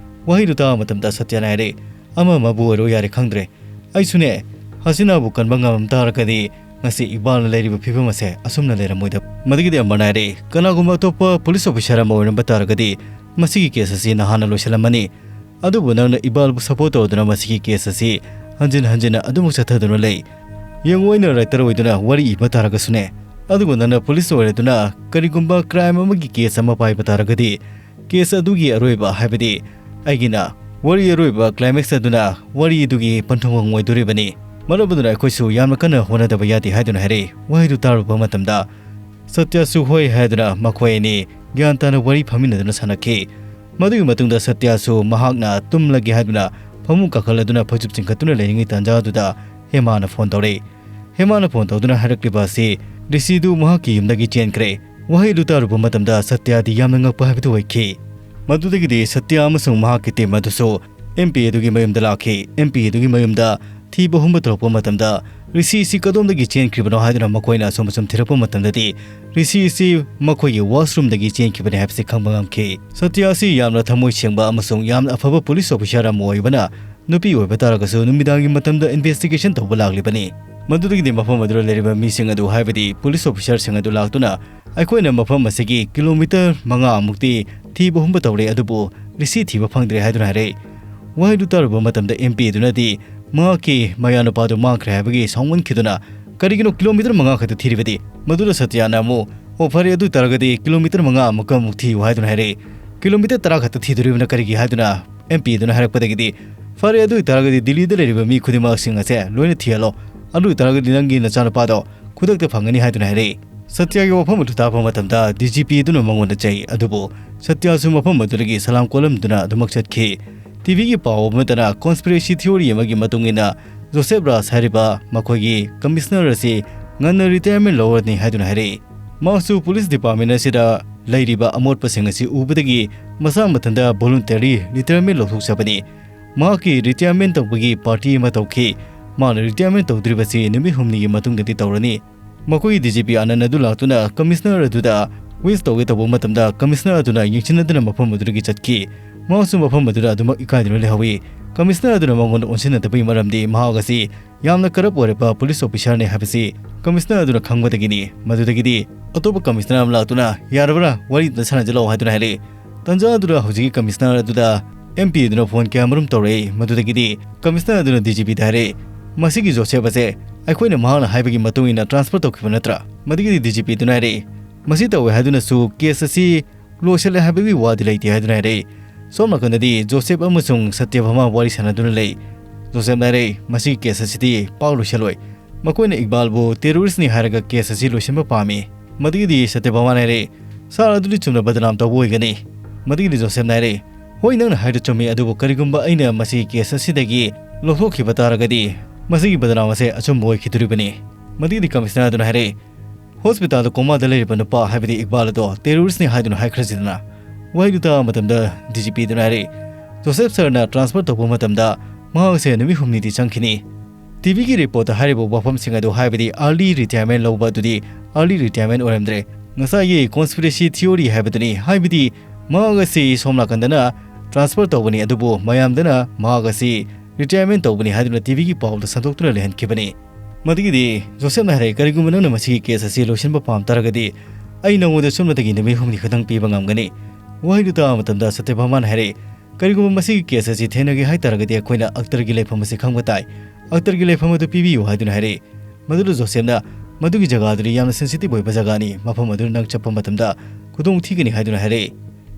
ꯋꯥꯍꯩꯗꯨ ꯇꯥꯕ ꯃꯇꯝꯗ ꯁꯇ꯭ꯌꯅ ꯍꯥꯏꯔꯛꯏ, "ꯑꯃ ꯑꯃꯕꯨ ꯑꯣꯏꯔꯣ, ꯌꯥꯔꯦ, ꯈꯪꯗ꯭ꯔꯦ꯫ ꯑꯩꯁꯨꯅꯦ, ꯍꯁꯤꯅꯥꯕꯨ ꯀꯟꯕ ꯉꯝꯂꯝ ꯇꯥꯔꯒꯗꯤ ꯉꯁꯤ ꯏꯕꯥꯜꯅ ꯂꯩꯔꯤꯕ ꯐꯤꯕꯝ ꯑꯁꯦ ꯑꯁꯨꯝꯅ ꯂꯩꯔꯝꯃꯣꯏꯗꯕ"꯫ ꯃꯗꯨꯒꯤꯗꯤ ꯑꯃꯔꯅ ꯍꯥꯏꯔꯛꯏ, "ꯀꯅꯥꯒꯨꯝꯕ ꯑꯇꯣꯞꯄ ꯄꯨꯂꯤꯁ ꯑꯣꯐꯤꯁꯥꯔ ꯑꯃ ꯑꯣꯏꯔꯝꯕ ꯇꯥꯔꯒꯗꯤ ꯃꯁꯤꯒꯤ ꯀꯦꯁ ꯑꯁꯤ ꯅꯍꯥꯟꯅ ꯂꯣꯏꯁꯤꯜꯂꯝꯃꯅꯤ꯫ ꯑꯗꯨꯕꯨ ꯅꯪꯅ ꯏꯕꯥꯜꯕꯨ ꯁꯄꯣꯔꯠ ꯇꯧꯗꯨꯅ ꯃꯁꯤꯒꯤ ꯀꯦꯁ ꯑꯁꯤ ꯍꯟꯖꯤꯟ ꯍꯟꯖꯤꯟꯅ ꯑꯗꯨꯃꯛ ꯆꯠꯊꯗꯨꯅ ꯂꯩ꯫ ꯌꯦꯡꯉꯨ, ꯑꯩꯅ ꯔꯥꯏꯇꯔ ꯑꯣꯏꯗꯨꯅ ꯋꯥꯔꯤ ꯏꯕ ꯇꯥꯔꯒꯁꯨꯅꯦ, ꯑꯗꯨꯕꯨ ꯅꯪꯅ ꯄꯨꯂꯤꯁ ꯑꯣꯏꯔꯗꯨꯅ ꯀꯔꯤꯒꯨꯝꯕ ꯀ꯭ꯔꯥꯏꯝ ꯑꯃꯒꯤ ꯀꯦꯁ ꯑꯃ ꯄꯥꯏꯕ ꯇꯥꯔꯒꯗꯤ ꯀꯦꯁ ꯑꯗꯨꯒꯤ ꯑꯔꯣꯏꯕ, ꯍꯥꯏꯕꯗꯤ ꯑꯩꯒꯤꯅ ꯋꯥꯔꯤ ꯑꯔꯣꯏꯕ ꯀ꯭ꯂꯥꯏꯃꯦꯛꯁ ꯑꯗꯨꯅ ꯋꯥꯔꯤ ꯑꯗꯨꯒꯤ ꯄꯟꯊꯨꯡꯐꯝ ꯑꯣꯏꯗꯣꯔꯤꯕꯅꯤ꯫ ꯃꯔꯝ ꯑꯗꯨꯅ ꯑꯩꯈꯣꯏꯁꯨ ꯌꯥꯝꯅ ꯀꯟꯅ ꯍꯣꯠꯅꯗꯕ ꯌꯥꯗꯦ" ꯍꯥꯏꯗꯨꯅ ꯍꯥꯏꯔꯛꯏ꯫ ꯋꯥꯍꯩꯗꯨ ꯇꯥꯔꯨꯕ ꯃꯇꯝꯗ ꯁꯇ꯭ꯌꯁꯨ ꯍꯣꯏ ꯍꯥꯏꯗꯨꯅ ꯃꯈꯣꯏ ꯑꯅꯤ ꯒ꯭ꯌꯥꯟ ꯇꯥꯅ ꯋꯥꯔꯤ ꯐꯝꯃꯤꯟꯅꯗꯨꯅ ꯁꯥꯟꯅꯈꯤ꯫ ꯃꯗꯨꯒꯤ ꯃꯇꯨꯡꯗ ꯁꯇ꯭ꯌꯁꯨ ꯃꯍꯥꯛꯅ ꯇꯨꯝꯂꯒꯦ ꯍꯥꯏꯗꯨꯅ ꯐꯃꯨꯡ ꯀꯥꯈꯠꯂꯗꯨꯅ ꯐꯩꯖꯨꯞ ꯆꯤꯡꯈꯠꯇꯨꯅ ꯂꯩꯔꯤꯉꯩ ꯇꯥꯟꯖꯥ ꯑꯗꯨꯗ ꯍꯦꯃꯥꯅ ꯐꯣꯟ ꯇꯧꯔꯛꯏ꯫ ꯍꯦꯃꯥꯅ ꯐꯣꯟ ꯇꯧꯗꯨꯅ ꯍꯥꯏꯔꯛꯂꯤꯕ ꯑꯁꯤ ꯔꯤꯁꯤꯗꯨ ꯃꯍꯥꯛꯀꯤ ꯌꯨꯝꯗꯒꯤ ꯆꯦꯟꯈ꯭ꯔꯦ꯫ ꯋꯥꯍꯩ ꯑꯗꯨ ꯇꯥꯔꯨꯕ ꯃꯇꯝꯗ ꯁꯇ꯭ꯌꯗꯤ ꯌꯥꯝꯅ ꯉꯛꯄ ꯍꯥꯏꯕꯗꯨ ꯑꯣꯏꯈꯤ꯫ ꯃꯗꯨꯗꯒꯤꯗꯤ ꯁꯇ꯭ꯌ ꯑꯃꯁꯨꯡ ꯃꯍꯥꯛꯀꯤ ꯇꯤꯝ ꯑꯗꯨꯁꯨ ꯑꯦꯝ ꯄꯤ ꯑꯗꯨꯒꯤ ꯃꯌꯨꯝꯗ ꯂꯥꯛꯈꯤ꯫ ꯑꯦꯝ ꯄꯤ ꯑꯗꯨꯒꯤ ꯃꯌꯨꯝꯗ ꯊꯤꯕ ꯍꯨꯝꯕ ꯇꯧꯔꯛꯄ ꯃꯇꯝꯗ ꯔꯤꯁꯤ ꯑꯁꯤ ꯀꯗꯣꯝꯗꯒꯤ ꯆꯦꯟꯈ꯭ꯔꯤꯕꯅꯣ ꯍꯥꯏꯗꯨꯅ ꯃꯈꯣꯏꯅ ꯑꯁꯨꯝ ꯑꯁꯨꯝ ꯊꯤꯔꯛꯄ ꯃꯇꯝꯗꯗꯤ ꯔꯤꯁꯤ ꯑꯁꯤ ꯃꯈꯣꯏꯒꯤ ꯋꯥꯁꯔꯨꯝꯗꯒꯤ ꯆꯦꯟꯈꯤꯕꯅꯤ ꯍꯥꯏꯕꯁꯤ ꯈꯪꯕ ꯉꯝꯈꯤ꯫ ꯁꯇ꯭ꯌ ꯑꯁꯤ ꯌꯥꯝꯅ ꯊꯃꯣꯏ ꯁꯦꯡꯕ ꯑꯃꯁꯨꯡ ꯌꯥꯝꯅ ꯑꯐꯕ ꯄꯨꯂꯤꯁ ꯑꯣꯐꯤꯁꯥꯔ ꯑꯃ ꯑꯣꯏꯕꯅ ꯅꯨꯄꯤ ꯑꯣꯏꯕ ꯇꯥꯔꯒꯁꯨ ꯅꯨꯃꯤꯗꯥꯡꯒꯤ ꯃꯇꯝꯗ ꯏꯟꯚꯦꯁꯇꯤꯒꯦꯁꯟ ꯇꯧꯕ ꯂꯥꯛꯂꯤꯕꯅꯤ꯫ ꯃꯗꯨꯗꯒꯤꯗꯤ ꯃꯐꯝ ꯑꯗꯨꯗ ꯂꯩꯔꯤꯕ ꯃꯤꯁꯤꯡ ꯑꯗꯨ, ꯍꯥꯏꯕꯗꯤ ꯄꯨꯂꯤꯁ ꯑꯣꯐꯤꯁꯥꯔꯁꯤꯡ ꯑꯗꯨ ꯂꯥꯛꯇꯨꯅ ꯑꯩꯈꯣꯏꯅ ꯃꯐꯝ ꯑꯁꯤꯒꯤ ꯀꯤꯂꯣꯃꯤꯇꯔ ꯃꯉꯥ ꯃꯨꯛꯇꯤ ꯊꯤꯕ ꯍꯨꯝꯕ ꯇꯧꯔꯦ, ꯑꯗꯨꯕꯨ ꯔꯤꯁꯤ ꯊꯤꯕ ꯐꯪꯗ꯭ꯔꯦ ꯍꯥꯏꯗꯨꯅ ꯍꯥꯏꯔꯛꯏ꯫ ꯋꯥꯍꯩꯗꯨ ꯇꯥꯔꯨꯕ ꯃꯇꯝꯗ ꯑꯦꯝ ꯄꯤ ꯑꯗꯨꯅꯗꯤ ꯃꯍꯥꯛꯀꯤ ꯃꯌꯥꯅꯨꯄꯥꯗꯨ ꯃꯥꯡꯈ꯭ꯔꯦ ꯍꯥꯏꯕꯒꯤ ꯁꯥꯎꯃꯟꯈꯤꯗꯨꯅ, "ꯀꯔꯤꯒꯤꯅꯣ ꯀꯤꯂꯣꯃꯤꯇꯔ ꯃꯉꯥ ꯈꯛꯇ ꯊꯤꯔꯤꯕꯗꯤ?" ꯃꯗꯨꯗ ꯁꯇ꯭ꯌꯅ ꯑꯃꯨꯛ, "ꯑꯣ, ꯐꯔꯦ, ꯑꯗꯨ ꯑꯣꯏ ꯇꯥꯔꯒꯗꯤ ꯀꯤꯂꯣꯃꯤꯇꯔ ꯃꯉꯥ ꯑꯃꯨꯛꯀ ꯑꯃꯨꯛ ꯊꯤꯌꯨ" ꯍꯥꯏꯗꯨꯅ ꯍꯥꯏꯔꯛꯏ꯫ "ꯀꯤꯂꯣꯃꯤꯇꯔ ꯇꯔꯥ ꯈꯛꯇ ꯊꯤꯗꯣꯔꯤꯕꯅ ꯀꯔꯤꯒꯤ?" ꯍꯥꯏꯗꯨꯅ ꯑꯦꯝ ꯄꯤ ꯑꯗꯨꯅ ꯍꯥꯏꯔꯛꯄꯗꯒꯤꯗꯤ, "ꯐꯔꯦ, ꯑꯗꯨ ꯑꯣꯏꯇꯥꯔꯒꯗꯤ ꯗꯤꯜꯂꯤꯗ ꯂꯩꯔꯤꯕ ꯃꯤ ꯈꯨꯗꯤꯡꯃꯛꯁꯤꯡ ꯑꯁꯦ ꯂꯣꯏꯅ ꯊꯤꯍꯜꯂꯣ, ꯑꯗꯨ ꯑꯣꯏꯇꯥꯔꯒꯗꯤ ꯅꯪꯒꯤ ꯅꯆꯥꯅꯨꯄꯥꯗꯣ ꯈꯨꯗꯛꯇ ꯐꯪꯒꯅꯤ" ꯍꯥꯏꯗꯨꯅ ꯍꯥꯏꯔꯛꯏ꯫ ꯁꯇ꯭ꯌꯒꯤ ꯋꯥꯐꯝ ꯑꯗꯨ ꯇꯥꯕ ꯃꯇꯝꯗ ꯗꯤ ꯖꯤ ꯄꯤ ꯑꯗꯨꯅ ꯃꯉꯣꯟꯗ ꯆꯩ, ꯑꯗꯨꯕꯨ ꯁꯇ꯭ꯌꯁꯨ ꯃꯐꯝ ꯑꯗꯨꯗꯒꯤ ꯁꯂꯥꯝ ꯀꯣꯠꯂꯝꯗꯨꯅ ꯑꯗꯨꯃꯛ ꯆꯠꯈꯤ꯫ ꯇꯤ ꯚꯤꯒꯤ ꯄꯥꯎ ꯑꯃꯠꯇꯅ conspiracy theory ꯑꯃꯒꯤ ꯃꯇꯨꯡ ꯏꯟꯅ, ꯖꯣꯁꯦꯐ ꯔꯥꯖ ꯍꯥꯏꯔꯤꯕ ꯃꯈꯣꯏꯒꯤ ꯀꯃꯤꯁꯅꯔ ꯑꯁꯤ ꯉꯟꯅ retirement ꯂꯧꯔꯅꯤ ꯍꯥꯏꯗꯨꯅ ꯍꯥꯏꯔꯛꯏ꯫ ꯃꯍꯥꯛꯁꯨ ꯄꯨꯂꯤꯁ ꯗꯤꯄꯥꯔꯠꯃꯦꯟ ꯑꯁꯤꯗ ꯂꯩꯔꯤꯕ ꯑꯃꯣꯠꯄꯁꯤꯡ ꯑꯁꯤ ꯎꯕꯗꯒꯤ ꯃꯁꯥ ꯃꯊꯟꯇ voluntary retirement ꯂꯧꯊꯣꯛꯆꯕꯅꯤ꯫ ꯃꯍꯥꯛꯀꯤ retirement ꯇꯧꯕꯒꯤ party ꯑꯃ ꯇꯧꯈꯤ꯫ ꯃꯥꯅ retirement ꯇꯧꯗ꯭ꯔꯤꯕꯁꯤ ꯅꯨꯃꯤꯠ ꯍꯨꯝꯅꯤꯒꯤ ꯃꯇꯨꯡꯗꯗꯤ ꯇꯧꯔꯅꯤ꯫ ꯃꯈꯣꯏꯒꯤ ꯗꯤ ꯖꯤ ꯄꯤ ꯑꯥꯅꯟ ꯑꯗꯨ ꯂꯥꯛꯇꯨꯅ ꯀꯃꯤꯁꯅꯔ ꯑꯗꯨꯗ wish ꯇꯧꯒꯦ ꯇꯧꯕ ꯃꯇꯝꯗ, ꯀꯃꯤꯁꯅꯔ ꯑꯗꯨꯅ ꯌꯦꯡꯁꯤꯟꯅꯗꯅ ꯃꯐꯝ ꯑꯗꯨꯗꯒꯤ ꯆꯠꯈꯤ꯫ ꯃꯍꯥꯛꯁꯨ ꯃꯐꯝ ꯑꯗꯨꯗ ꯑꯗꯨꯃꯛ ꯏꯀꯥꯏꯗꯨꯅ ꯂꯩꯍꯧꯏ꯫ ꯀꯃꯤꯁꯅꯔ ꯑꯗꯨꯅ ꯃꯉꯣꯟꯗ ꯑꯣꯟꯁꯤꯟꯅꯗꯕꯒꯤ ꯃꯔꯝꯗꯤ ꯃꯍꯥꯛ ꯑꯁꯤ ꯌꯥꯝꯅ corrupt ꯑꯣꯏꯔꯕ ꯄꯨꯂꯤꯁ ꯑꯣꯐꯤꯁꯥꯔꯅꯤ ꯍꯥꯏꯕꯁꯤ ꯀꯃꯤꯁꯅꯔ ꯑꯗꯨꯅ ꯈꯪꯕꯗꯒꯤꯅꯤ꯫ ꯃꯗꯨꯗꯒꯤꯗꯤ ꯑꯇꯣꯞꯄ ꯀꯃꯤꯁꯅꯔ ꯑꯃ ꯂꯥꯛꯇꯨꯅ, "ꯌꯥꯔꯕ꯭ꯔꯥ? ꯋꯥꯔꯤ ꯑꯗꯨꯗ ꯁꯥꯟꯅꯖꯂꯛꯑꯣ" ꯍꯥꯏꯗꯨꯅ ꯍꯥꯏꯔꯛꯏ꯫ ꯇꯟꯖꯥ ꯑꯗꯨꯗ ꯍꯧꯖꯤꯛꯀꯤ ꯀꯃꯤꯁꯅꯔ ꯑꯗꯨꯗ ꯑꯦꯝ ꯄꯤ ꯑꯗꯨꯅ ꯐꯣꯟ ꯀꯌꯥ ꯃꯔꯨꯝ ꯇꯧꯔꯛꯏ꯫ ꯃꯗꯨꯗꯒꯤꯗꯤ ꯀꯃꯤꯁꯅꯔ ꯑꯗꯨꯅ ꯗꯤ ꯖꯤ ꯄꯤꯗ ꯍꯥꯏꯔꯛꯏ, "ꯃꯁꯤꯒꯤ ꯖꯣꯁꯦꯐ ꯑꯁꯦ ꯑꯩꯈꯣꯏꯅ ꯃꯍꯥꯛꯅ ꯍꯥꯏꯕꯒꯤ ꯃꯇꯨꯡ ꯏꯟꯅ transfer ꯇꯧꯈꯤꯕ ꯅꯠꯇ꯭ꯔꯥ?" ꯃꯗꯨꯒꯤꯗꯤ ꯗꯤ ꯖꯤ ꯄꯤ ꯑꯗꯨꯅ ꯍꯥꯏꯔꯛꯏ, "ꯃꯁꯤ ꯇꯧꯋꯦ ꯍꯥꯏꯗꯨꯅꯁꯨ case ꯑꯁꯤ ꯂꯣꯏꯁꯤꯜꯂꯦ ꯍꯥꯏꯕꯒꯤ ꯋꯥꯗꯤ ꯂꯩꯇꯦ" ꯍꯥꯏꯗꯨꯅ ꯍꯥꯏꯔꯛꯏ꯫ ꯁꯣꯝ ꯅꯥꯀꯟꯗꯗꯤ ꯖꯣꯁꯦꯐ ꯑꯃꯁꯨꯡ ꯁꯇ꯭ꯌꯚꯥꯃꯥ ꯋꯥꯔꯤ ꯁꯥꯟꯅꯗꯨꯅ ꯂꯩ꯫ ꯖꯣꯁꯦꯐꯅ ꯍꯥꯏꯔꯛꯏ, "ꯃꯁꯤꯒꯤ case ꯑꯁꯤꯗꯤ ꯄꯥꯛ ꯂꯣꯏꯁꯤꯜꯂꯣꯏ꯫ ꯃꯈꯣꯏꯅ ꯏꯛꯕꯥꯜꯕꯨ terroristꯅꯤ ꯍꯥꯏꯔꯒ case ꯑꯁꯤ ꯂꯣꯏꯁꯤꯟꯕ ꯄꯥꯝꯃꯤ"꯫ ꯃꯗꯨꯒꯤꯗꯤ ꯁꯇ꯭ꯌꯚꯥꯃꯥꯅ ꯍꯥꯏꯔꯛꯏ, "ꯁꯥꯔ, ꯑꯗꯨꯗꯤ ꯆꯨꯝꯅ ꯕꯗꯅꯥꯝ ꯇꯧꯕ ꯑꯣꯏꯒꯅꯤ"꯫ ꯃꯗꯨꯒꯤꯗꯤ ꯖꯣꯁꯦꯐꯅ ꯍꯥꯏꯔꯛꯏ, "ꯍꯣꯏ, ꯅꯪꯅ ꯍꯥꯏꯗꯨ ꯆꯨꯝꯃꯤ, ꯑꯗꯨꯕꯨ ꯀꯔꯤꯒꯨꯝꯕ ꯑꯩꯅ ꯃꯁꯤꯒꯤ case ꯑꯁꯤꯗꯒꯤ ꯂꯧꯊꯣꯛꯈꯤꯕ ꯇꯥꯔꯒꯗꯤ, ꯃꯁꯤꯒꯤ ꯕꯗꯅꯥꯝ ꯑꯁꯦ ꯑꯆꯨꯝꯕ ꯑꯣꯏꯈꯤꯗꯣꯔꯤꯕꯅꯤ"꯫ ꯃꯗꯨꯒꯤꯗꯤ ꯀꯃꯤꯁꯅꯔ ꯑꯗꯨꯅ ꯍꯥꯏꯔꯛꯏ, "ꯍꯣꯁꯄꯤꯇꯥꯜꯗ ꯀꯣꯃꯥꯗ ꯂꯩꯔꯤꯕ ꯅꯨꯄꯥ, ꯍꯥꯏꯕꯗꯤ ꯏꯛꯕꯥꯜ ꯑꯗꯣ terroristꯅꯤ ꯍꯥꯏꯗꯨꯅ ꯍꯥꯏꯈ꯭ꯔꯁꯤꯗꯅ"꯫ ꯋꯥꯍꯩꯗꯨ ꯇꯥꯕ ꯃꯇꯝꯗ ꯗꯤ ꯖꯤ ꯄꯤ ꯑꯗꯨꯅ ꯍꯥꯏꯔꯛꯏ, "ꯖꯣꯁꯦꯐ ꯁꯥꯔꯅ transfer ꯇꯧꯕ ꯃꯇꯝꯗ ꯃꯍꯥꯛ ꯑꯁꯦ ꯅꯨꯃꯤꯠ ꯍꯨꯝꯅꯤꯗꯤ ꯆꯪꯈꯤꯅꯤ"꯫ ꯇꯤ ꯚꯤꯒꯤ ꯔꯤꯄꯣꯔꯠꯇ ꯍꯥꯏꯔꯤꯕ ꯋꯥꯐꯝꯁꯤꯡ ꯑꯗꯨ, ꯍꯥꯏꯕꯗꯤ early retirement ꯂꯧꯕ ꯑꯗꯨꯗꯤ early retirement ꯑꯣꯏꯔꯝꯗ꯭ꯔꯦ꯫ ꯉꯁꯥꯏꯒꯤ conspiracy theory ꯍꯥꯏꯕꯗꯨꯅꯤ, ꯍꯥꯏꯕꯗꯤ ꯃꯍꯥꯛ ꯑꯁꯤ ꯁꯣꯝ ꯅꯥꯀꯟꯗꯅ transfer ꯇꯧꯕꯅꯤ, ꯑꯗꯨꯕꯨ ꯃꯌꯥꯝꯗꯅ ꯃꯍꯥꯛ ꯑꯁꯤ retirement ꯇꯧꯕꯅꯤ ꯍꯥꯏꯗꯨꯅ ꯇꯤ ꯚꯤꯒꯤ ꯄꯥꯎꯗ ꯁꯟꯗꯣꯛꯇꯨꯅ ꯂꯩꯍꯟꯈꯤꯕꯅꯤ꯫ ꯃꯗꯨꯒꯤꯗꯤ ꯖꯣꯁꯦꯐꯅ ꯍꯥꯏꯔꯛꯏ, "ꯀꯔꯤꯒꯨꯝꯕ ꯅꯪꯅ ꯃꯁꯤꯒꯤ case ꯑꯁꯤ ꯂꯣꯏꯁꯤꯟꯕ ꯄꯥꯝ ꯇꯥꯔꯒꯗꯤ, ꯑꯩ ꯅꯉꯣꯟꯗ ꯁꯨꯞꯅꯇꯒꯤ ꯅꯨꯃꯤꯠ ꯍꯨꯝꯅꯤ ꯈꯛꯇꯪ ꯄꯤꯕ ꯉꯝꯒꯅꯤ"꯫ ꯋꯥꯍꯩꯗꯨ ꯇꯥꯕ ꯃꯇꯝꯗ ꯁꯇ꯭ꯌꯚꯥꯃꯥꯅ ꯍꯥꯏꯔꯛꯏ, "ꯀꯔꯤꯒꯨꯝꯕ ꯃꯁꯤꯒꯤ case ꯑꯁꯤ ꯊꯦꯡꯅꯒꯦ ꯍꯥꯏ ꯇꯥꯔꯒꯗꯤ, ꯑꯩꯈꯣꯏꯅ ꯑꯛꯇꯔꯒꯤ ꯂꯩꯐꯝ ꯑꯁꯤ ꯈꯪꯕ ꯇꯥꯏ꯫ ꯑꯛꯇꯔꯒꯤ ꯂꯩꯐꯝ ꯑꯗꯨ ꯄꯤꯕꯤꯌꯨ" ꯍꯥꯏꯗꯨꯅ ꯍꯥꯏꯔꯛꯏ꯫ ꯃꯗꯨꯗ ꯖꯣꯁꯦꯐꯅ, "ꯃꯗꯨꯒꯤ ꯖꯒꯥ ꯑꯗꯨꯗꯤ ꯌꯥꯝꯅ sensitive ꯑꯣꯏꯕ ꯖꯒꯥꯅꯤ, ꯃꯐꯝ ꯑꯗꯨꯗ ꯅꯪ ꯆꯠꯄ ꯃꯇꯝꯗ ꯈꯨꯗꯣꯡ ꯊꯤꯒꯅꯤ" ꯍꯥꯏꯗꯨꯅ ꯍꯥꯏꯔꯛꯏ꯫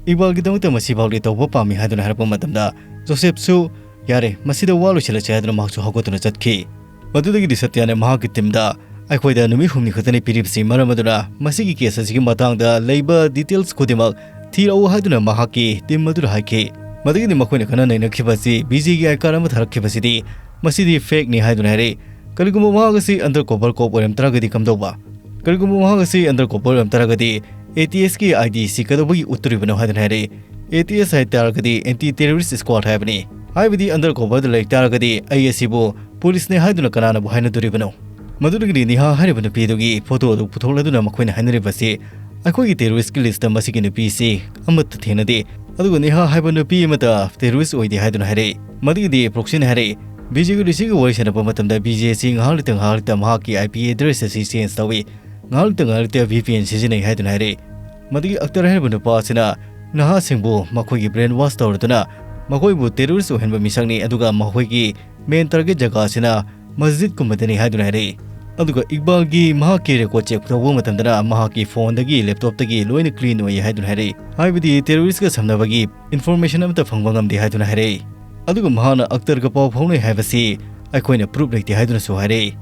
ꯏꯛꯕꯥꯜꯒꯤꯗꯃꯛꯇ ꯃꯁꯤꯐꯥꯎꯗꯤ ꯇꯧꯕ ꯄꯥꯝꯃꯤ ꯍꯥꯏꯗꯨꯅ ꯍꯥꯏꯔꯛꯄ ꯃꯇꯝꯗ, ꯖꯣꯁꯦꯐꯁꯨ "ꯌꯥꯔꯦ, ꯃꯁꯤꯗ ꯋꯥ ꯂꯣꯏꯁꯤꯜꯂꯁꯦ" ꯍꯥꯏꯗꯨꯅ ꯃꯍꯥꯛꯁꯨ ꯍꯧꯒꯠꯇꯨꯅ ꯆꯠꯈꯤ꯫ ꯃꯗꯨꯗꯒꯤꯗꯤ ꯁꯇ꯭ꯌꯥꯅ ꯃꯍꯥꯛꯀꯤ ꯇꯤꯝꯗ, "ꯑꯩꯈꯣꯏꯗ ꯅꯨꯃꯤꯠ ꯍꯨꯝꯅꯤ ꯈꯛꯇꯅꯤ ꯄꯤꯔꯤꯕꯁꯤ, ꯃꯔꯝ ꯑꯗꯨꯅ ꯃꯁꯤꯒꯤ ꯀꯦꯁ ꯑꯁꯤꯒꯤ ꯃꯇꯥꯡꯗ ꯂꯩꯕ ꯗꯤꯇꯦꯜꯁ ꯈꯨꯗꯤꯡꯃꯛ ꯊꯤꯔꯛꯎ" ꯍꯥꯏꯗꯨꯅ ꯃꯍꯥꯛꯀꯤ ꯇꯤꯝ ꯑꯗꯨꯗ ꯍꯥꯏꯈꯤ꯫ ꯃꯗꯨꯗꯒꯤꯗꯤ ꯃꯈꯣꯏꯅ ꯈꯟꯅ ꯅꯩꯅꯈꯤꯕ ꯑꯁꯤ ꯕꯤ ꯖꯦꯒꯤ ꯑꯥꯏ ꯀꯥꯔꯗ ꯑꯃ ꯊꯥꯔꯛꯈꯤꯕꯁꯤꯗꯤ, "ꯃꯁꯤꯗꯤ ꯐꯦꯛꯅꯤ" ꯍꯥꯏꯗꯨꯅ ꯍꯥꯏꯔꯛꯏ꯫ ꯀꯔꯤꯒꯨꯝꯕ ꯃꯍꯥꯛ ꯑꯁꯤ ꯑꯟꯗꯔ ꯀꯣꯚꯔ ꯀꯣꯞ ꯑꯣꯏꯔꯝ ꯇꯥꯔꯒꯗꯤ ꯀꯝꯗꯧꯕ? ꯀꯔꯤꯒꯨꯝꯕ ꯃꯍꯥꯛ ꯑꯁꯤ ꯑꯟꯗꯔ ꯀꯣꯚꯔ ꯑꯣꯏꯔꯝ ꯇꯥꯔꯒꯗꯤ, ꯑꯦ ꯇꯤ ꯑꯦꯁꯀꯤ ꯑꯥꯏ ꯗꯤ ꯑꯁꯤ ꯀꯩꯗꯧꯕꯒꯤ ꯎꯠꯇꯣꯔꯤꯕꯅꯣ ꯍꯥꯏꯗꯨꯅ ꯍꯥꯏꯔꯛꯏ꯫ ꯑꯦ ꯇꯤ ꯑꯦꯁ ꯍꯥꯏ ꯇꯥꯔꯒꯗꯤ ꯑꯦꯟꯇꯤ ꯇꯦꯔꯣꯔꯤꯁ꯭ꯠ ꯁ꯭ꯀ꯭ꯋꯥꯗ ꯍꯥꯏꯕꯅꯤ꯫ ꯍꯥꯏꯕꯗꯤ ꯑꯟꯗꯔ ꯀꯣꯚꯔꯗ ꯂꯩ ꯇꯥꯔꯒꯗꯤ ꯑꯩ ꯑꯁꯤꯕꯨ ꯄꯨꯂꯤꯁꯅꯦ ꯍꯥꯏꯗꯨꯅ ꯀꯅꯥꯅꯕꯨ ꯍꯥꯏꯅꯗꯣꯔꯤꯕꯅꯣ? ꯃꯗꯨꯗꯒꯤꯗꯤ ꯅꯤꯍꯥ ꯍꯥꯏꯔꯤꯕ ꯅꯨꯄꯤ ꯑꯗꯨꯒꯤ ꯐꯣꯇꯣ ꯑꯗꯨ ꯄꯨꯊꯣꯛꯂꯗꯨꯅ ꯃꯈꯣꯏꯅ ꯍꯥꯏꯅꯔꯤꯕꯁꯤ, "ꯑꯩꯈꯣꯏꯒꯤ ꯇꯦꯔꯣꯔꯤꯁ꯭ꯠꯀꯤ ꯂꯤꯁ꯭ꯠꯇ ꯃꯁꯤꯒꯤ ꯅꯨꯄꯤ ꯑꯁꯤ ꯑꯃꯠꯇ ꯊꯦꯡꯅꯗꯦ꯫ ꯑꯗꯨꯒ ꯅꯤꯍꯥ ꯍꯥꯏꯕ ꯅꯨꯄꯤ ꯑꯃꯠꯇ ꯇꯦꯔꯣꯔꯤꯁ꯭ꯠ ꯑꯣꯏꯗꯦ" ꯍꯥꯏꯗꯨꯅ ꯍꯥꯏꯔꯛꯏ꯫ ꯃꯗꯨꯒꯤꯗꯤ ꯄ꯭ꯔꯣꯛꯁꯤꯅ ꯍꯥꯏꯔꯛꯏ, "ꯕꯤ ꯖꯦꯒꯤ ꯂꯤꯁꯤꯒ ꯋꯥꯔꯤ ꯁꯥꯟꯅꯕ ꯃꯇꯝꯗ ꯕꯤ ꯖꯦ ꯑꯁꯤ ꯉꯥꯏꯍꯥꯛ ꯂꯩꯇ ꯉꯥꯏꯍꯥꯛ ꯂꯩꯇ ꯃꯍꯥꯛꯀꯤ ꯑꯥꯏ ꯄꯤ ꯑꯦꯗ꯭ꯔꯦꯁ ꯑꯁꯤ ꯆꯦꯟꯖ ꯇꯧꯏ꯫ ꯉꯥꯏꯍꯥꯛ ꯂꯩꯇ ꯉꯥꯏꯍꯥꯛ ꯂꯩꯇ ꯚꯤ ꯄꯤ ꯑꯦꯟ ꯁꯤꯖꯤꯟꯅꯩ" ꯍꯥꯏꯗꯨꯅ ꯍꯥꯏꯔꯛꯏ꯫ ꯃꯗꯨꯒꯤ ꯑꯛꯇꯔ ꯍꯥꯏꯔꯤꯕ ꯅꯨꯄꯥ ꯑꯁꯤꯅ ꯅꯍꯥꯁꯤꯡꯕꯨ ꯃꯈꯣꯏꯒꯤ ꯕ꯭ꯔꯦꯟ ꯋꯥꯁ ꯇꯧꯔꯗꯨꯅ ꯃꯈꯣꯏꯕꯨ ꯇꯦꯔꯣꯔꯤꯁ꯭ꯠ ꯑꯣꯏꯍꯟꯕ ꯃꯤꯁꯛꯅꯤ, ꯑꯗꯨꯒ ꯃꯈꯣꯏꯒꯤ ꯃꯦꯟ ꯇꯥꯔꯒꯦꯠ ꯖꯒꯥ ꯑꯁꯤꯅ ꯃꯁꯖꯤꯗꯀꯨꯝꯕꯗꯅꯤ ꯍꯥꯏꯗꯨꯅ ꯍꯥꯏꯔꯛꯏ꯫ ꯑꯗꯨꯒ ꯏꯛꯕꯥꯜꯒꯤ ꯃꯍꯥꯛꯀꯤ ꯔꯦꯀꯣꯔꯗ ꯆꯦꯛ ꯇꯧꯕ ꯃꯇꯝꯗꯅ ꯃꯍꯥꯛꯀꯤ ꯐꯣꯟꯗꯒꯤ, ꯂꯦꯞꯇꯣꯞꯇꯒꯤ ꯂꯣꯏꯅ ꯀ꯭ꯂꯤꯟ ꯑꯣꯏ ꯍꯥꯏꯗꯨꯅ ꯍꯥꯏꯔꯛꯏ꯫ ꯍꯥꯏꯕꯗꯤ ꯇꯦꯔꯣꯔꯤꯁ꯭ꯠꯀ ꯁꯝꯅꯕꯒꯤ ꯏꯟꯐꯣꯔꯃꯦꯁꯟ ꯑꯃꯠꯇ ꯐꯪꯕ ꯉꯝꯗꯦ ꯍꯥꯏꯗꯨꯅ ꯍꯥꯏꯔꯛꯏ꯫ ꯑꯗꯨꯒ ꯃꯍꯥꯛꯅ ꯑꯛꯇꯔꯒ ꯄꯥꯎ ꯐꯥꯎꯅꯩ ꯍꯥꯏꯕꯁꯤ ꯑꯩꯈꯣꯏꯅ ꯄ꯭ꯔꯨꯐ ꯂꯩꯇꯦ ꯍꯥꯏꯗꯨꯅꯁꯨ ꯍꯥꯏꯔꯛꯏ꯫